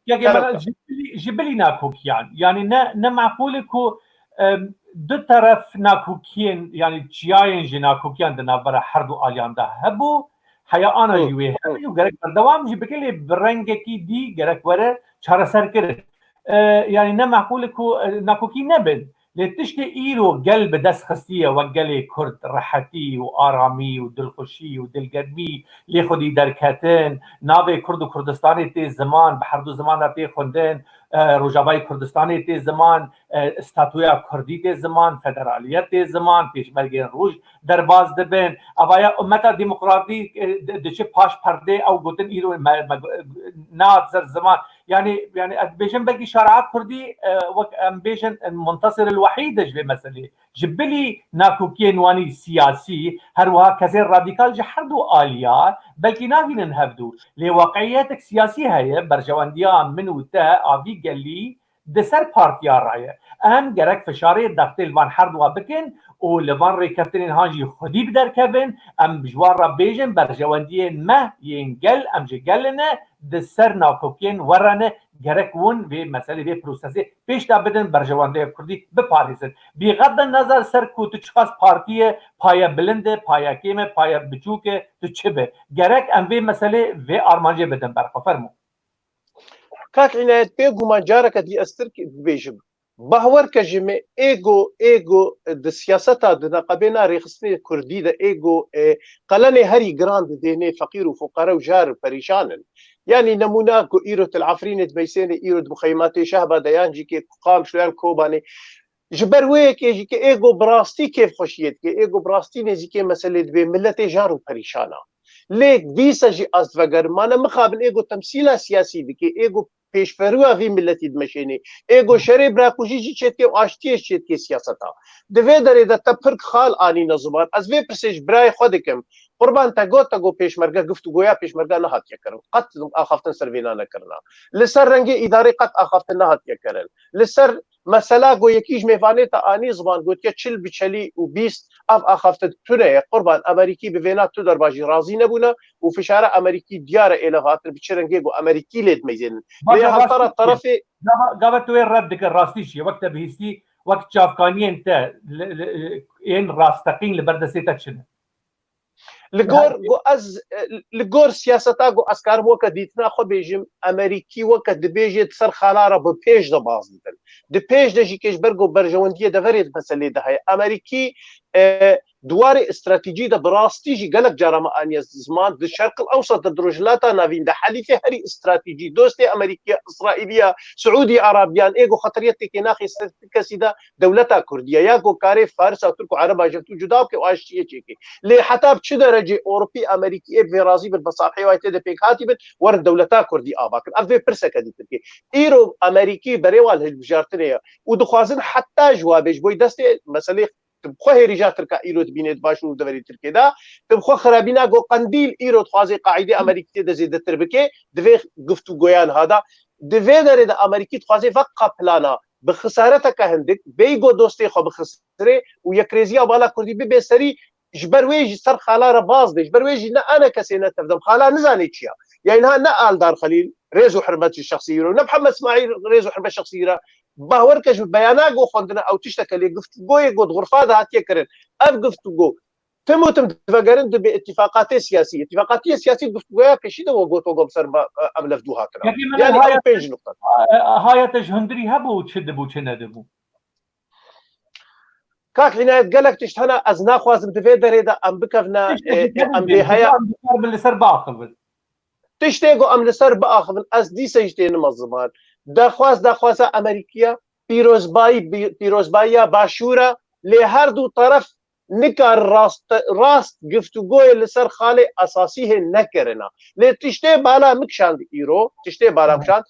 Yekê me Kerem. ji bilî, ji bilî nakokiyan. Yani ne, ne meqûl e ku, em, du teref nakokiyên, yani çiyayên ji nakokiyan di navbera her du aliyan de hebû. Heya ana Hı, jî wê hı. hebin û gerek berdewam jî bike, lê bi rengekî dî gerek were çareserkirin. E, yani ne meqûl e ku, e, nakokî nebin. Lê tiştê îro gel bi dest xistiye wek gelê Kurd, rehetî û aramî û dilxweşî û dilgermî lê xwedî derketin, navê Kurd û Kurdistanê tê ziman, bi herdu ziman re tê xwendin, e, Rojavayê Kurdistanê tê ziman, e, statûya Kurdî tê ziman, federaliyet tê ziman, pêşmergên Roj derbas dibin. Evaya ummeta demokratîk, e, di-, diçe paş perdê, ew gotin îro me, me, nehat ser ziman. Yani, yani ez dibêjim belkî şare'a Kurdî, e, wek em bêjin, e, muntasir el wehîd e ji vê meselê. Ji bilî nakokiyên wanî siyasî, her wiha kesên radîkal ji her du aliya belkî nabînin hevdû. Lê waqiyetek siyasî heye, berjewendiya min û te a vî gelî di ser partiya re ye. Em gerek fişarê dextê li van her dua bikin û li van rêkeftinên han jî xwedî bi derkevin, em ji wan re bêjin, berjewendiyên me yên gel, em ji gel ne, di ser nakokiyên we re ne, gerek hûn vê meselê, vê prosesê pêş de bidin, berjewendiya Kurdî biparêzin. Bîxet de nazar ser ku tu çiqas partiyê paye bilind e, paye kêm e, paye biçûk e, tu çi be. Gerek em vê meselê, vê armancê bidin ber xwe. Fermo. Kak Înayet, bêguman careke dî ez tir bibêjim. Bahwer ke ji me êgo, êgo di siyaseta di neqebêna rêxistinê Kurdî de êgo, e, qelenê herî giran didê nê feqîr û fuqere û jar û perîşan in. Yanî nemûna ku îro til Efrînê dimeysênê, îro di muxeyimatê Şehba de yan jî kê Qamşlo yan Kobanê. Ji ber wê yekê jî ke êgo bi rastî kêfxweşiyê dike, êgo bi rastî nêzîkê meselê dibê, miletê jar û perîşan a. Lê dîsa jî ez divegerim, mane mixabin êgo temsîla siyasî dike, êgo pêşveruya vî miletî dimeşênê. Êgo şerê birakujî jî çêdike û aştiyê jî çêdike siyaseta. Di vê derê de te pir xal anîne ziman. Ez vê pirsê ji birayê xwe dikim. Qurban te got, te got pêşmerge, giftûgoya pêşmerge nehatiye kirin. Qet axaftin ser vêna nekirina. Li ser rengê îdarê qet axaftin nehatiye kirin. Li ser mesela ku yekî ji mêvanê te anî ziman, gotiye çil bi çelî û bîst, ev axaftin tune ye. Qurban, Amerîkî bi vêna tu derba jî razî nebûne û fişara Amerîkî diyar e êlev hatin bi çi rengê ku Amerîkî lê dimeyzênin. Lê Baş e, heta rast ra e. terefê Gava, gava tu wê red dike, rastî çi ye? Wek te bihîstî, wek çavkaniyên te, li, li, ên rasteqîn li ber destê te çi ne? Li gor ku ez, li gor siyaseta ku ez karim weke dîtina xwe bêjim, Amerîkî weke dibêje di ser xala re bi pêş de baz didin. Di pêş de jî kê ji ber ku berjewendiyê deverê di meselê de heye. Amerîkî, e, di warê stratejî de bi rastî jî gelek cara me aniye ziman, di Şerqil Ewsat de, di Rojhilata Navîn de, helîfê herî stratejî, dostê Amerîkiya, Îsraîliya, Siûdî Arabiyan, ê ku xeteriyeteke naxê ser kesî de dewleta Kurdî ye, ya ku karê Farisa, Tirk û Ereba ji hev cuda bike û aştiyê çêke. Lê heta bi çi derecê Ewropî, Amerîkî ê bi vê razî bin, bi safheyê wayê tê de pêk hatî bin, werin dewleta Kurdî ava kin? Ev vê pirseke dî Tirkê. Îro Amerîkî berê wan hilbijartinê ye û dixwazin heta ji wa bê, ji bo destê meselê tu bi xwe hêrîja Tirka îro dibînê di başûr û deverê Tirkê de, tu bi xwe xirabîna ku Qendîl îro dixwaze qaîdê Amerîkî tê de zêdetir bike, di vê guftûgoyan ha de, di vê derê de Amerîkî dixwaze vek ka plana bi xisareteke hindik, bêyî ku dostê xwe bixisirê û yekrêziya mala Kurdî bibe serî, ji ber wê jî ser xala re baz bê, ji ber wê jî ne ene kesê ne tevdem. Xala nizanê çi ya. Ya niha ne Aldar Xelîl, rêz û hurmet ji şexsî re, ne Mihemed Îsmaîl, rêz û hurmet şexsî re. Bahwer ke ji beyana ku xwendine ew tişteke lê guftûgoyê ku di xurfa de hatiye kirin. Ev guftûgo tim û tim divegerin dibê îtîfaqatê siyasî. Îtîfaqatiyê siyasî guftûgoya pêşî de we got, we got ser me, em levdû hatine. Peki, me Yani ew hayat-, pênc nokte. e, hayata ji hundirî hebû, çi dibû, çi nedibû? Kak Hînayet, gelek tişt hene, ez naxwazim di vê derê de em bikevne, Tiştekî e, e, em bê heya. Em dikar bin li ser biaxivin. Tiştê ku em li ser biaxivin, ez dîsa jî tênime ziman. Daxwaz, daxwaza Amerîkiya, pîrozbayî, bi-, pîrozbayiya Başûr e, lê her du teref nikar rast, rast giftûgoyê li ser xalê esasî hê nekirina. Lê tiştê bala min kişand îro, tiştê bala min kişand,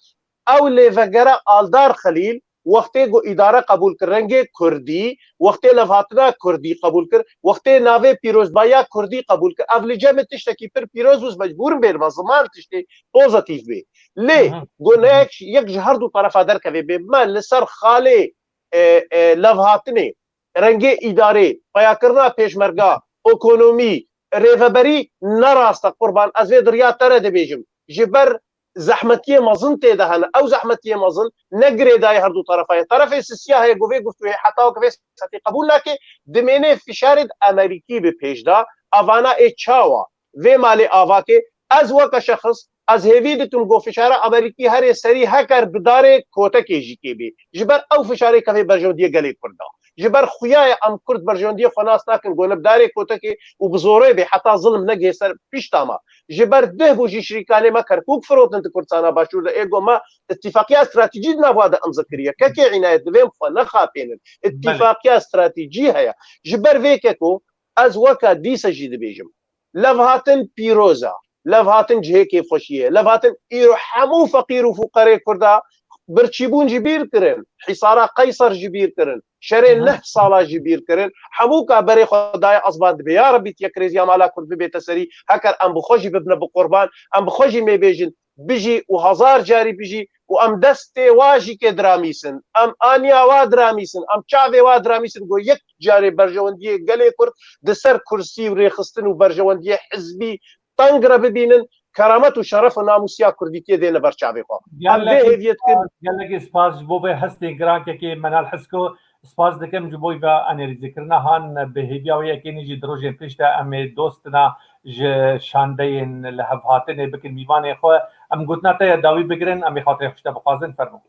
ew lêvegere Aldar Xelîl, wextê ku îdare qebûl kir, rengê kurdî, wextê levhatina kurdî qebûl kir, wextê navê pîrozbayiya kurdî qebûl kir, ev li cem min tiştekî pir pîroz bû, ez mecbûr im bêrime ziman tiştê pozitîf bê. Lê Aha. ku ne yek, yek ji her du terefa derkevê bê, me li ser xalê, e, e, levhatinê, rengê îdarê, peyakirina pêşmerga, ekonomî, rêveberî ne rast e qurban. Ez vê di riya te re dibêjim. Ji ber zehmetiyê mezin tê de hene. Ew zehmetiyê mezin ne girêdayî her du terefa ye. Terefê sisiya heye ku vê guftûyê heta weke vê saetê qebûl nake, dimêne fişarê di Amerîkî bi pêş de, evana ê çawa vê malê ava ke, ez weke şexs, ez hêvî dikim ku fişara Amerîkî herê serî heker bi darê kotekê jî kê bê. Ji ber ew fişarê kevê berjewendiyê gelê Kurd de. Ji ber xuya ye em Kurd berjewendiyê xwe nas nakin, ku ne bi darê kotekê û bi zorê bê, heta zilm negihê ser pişta me. Ji ber dih bû jî şirîkanê me Kerkûk firotin di Kurdistana Başûr de, ê ku me îtîfaqiya stratejî di nav wan de imze kiriye. Kekê Înayet, divê em xwe nexapênin. Belê. Îtîfaqiya stratejî heye. Ji ber vê keko ez weke dîse jî dibêjim. Levhatin pîroz e. Levhatin cihê kêfxweşiyê ye. Levhatin îro hemû feqîr û fuqerê Kurda birçîbûn ji bîr kirin. Hîsara Qeyser ji bîr kirin. Şerê Hı hı. neh sala ji bîr kirin. Hemû ka berê xwe daye ezban dibe. Ya Rebî, yekrêziya mala Kurd bibête serî. Heker em bi xwe jî bibine bi qurban. Em bi xwe jî mêbêjin. Bijî û hezar carî bijî û em destê wa jî kê diramîsin. Em aniya wa diramîsin. Em çavê wa diramîsin. Ku yek carê berjewendiyê gelê Kurd di ser kursî û rêxistin û berjewendiyê hizbî teng re bibînin, keramet û şeref û namûsiya kurdîtiyê dêne ber çavê xwe. Em vê Gelekî hêviyê dikin. Gelekî spas ji bo vê hestê giran kekê Menal Hisko. Spas dikim ji bo vê analîzekirina han bi hêviya wê yekê nî jî di rojên pêş de em ê dostina ji şandeyên li hev hatinê bikin mîvanê xwe. Em gotina te ya dawî bigirin, em ê xatirê xwe ji te bixwazin, fermo.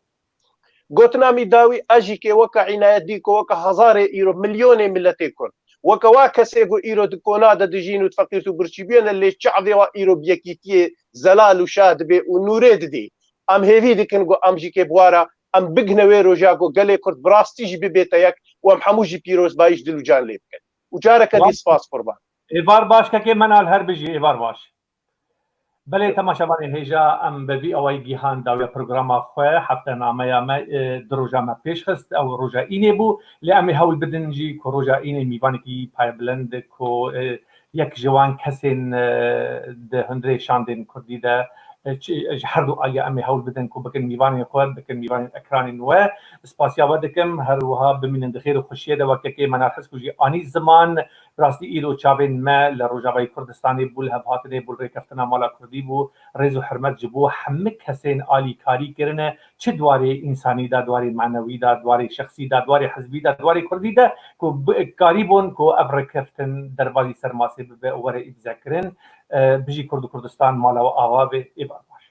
Gotina min dawî, ez jî kê weke Înayet dî ku weke hezarê îro, milyonê miletê Kurd. Weke wa kesê ku îro di kona de dijîn û di feqîrt û birçî bûyene, lê çavê wa îro bi yekîtiyê zelal û şa dibe û nûrê didê. Em hêvî dikin ku em jî kê bi wa re em bigihne wê roja ku gelê Kurd bi rastî jî bibête yek û em hemû jî pîrozbayî ji dil û can lê bikin. Û careke dî Baş. spas qurban. Êvar baş kekê Menal, her bijî, êvar baş. Belê, temaşevanên hêja, em bi vî awayî gihan dawiya programa xwe, heftenameya me, e, di roja me pêş xist, ew roja Înê bû, lê em ê hewl bidin jî ku roja Înê mîvanekî payebilind ku, e, yek ji wan kesên, e, di hundirê şandên kurdî de, e, çi, ji her du aliya em ê hewl bidin ku bikin mîvanên xwe, bikin mîvanên ekranên we. Spasiya we dikim, her wiha bimînin di xêr û xweşiyê de, wek yekê Menal Hisko jî anî ziman. Bi rastî îro çavên me li Rojavayê Kurdistanê bû, li hevhatinê bû, li rêkeftina mala Kurdî bû. Rêz û hurmet ji bo hemî kesên alîkarî kirine, çi di warê însanî de, di warê manewî de, di warê şexsî de, di warê hizbî de, di warê Kurdî de, ku bi-, karîbûn ku ev rêkeftin derbazî ser masê bibe û were îmzekirin. E, bijî Kurd û Kurdistan, mala we ava be, êvar baş.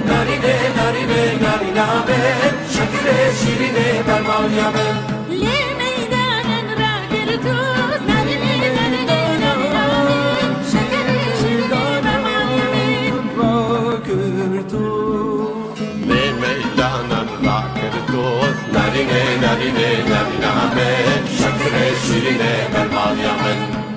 Narîne, narîne, narîna min, şekirê şîrînê bermaliya min. Lê meydanan rakir toz, narîne, narîne, narîna min, şekirê şîrînê bermaliya min. Rakir toz. Lê meydanan rakir toz, narîne, narîne, narîna min, şekirê şîrînê bermaliya min.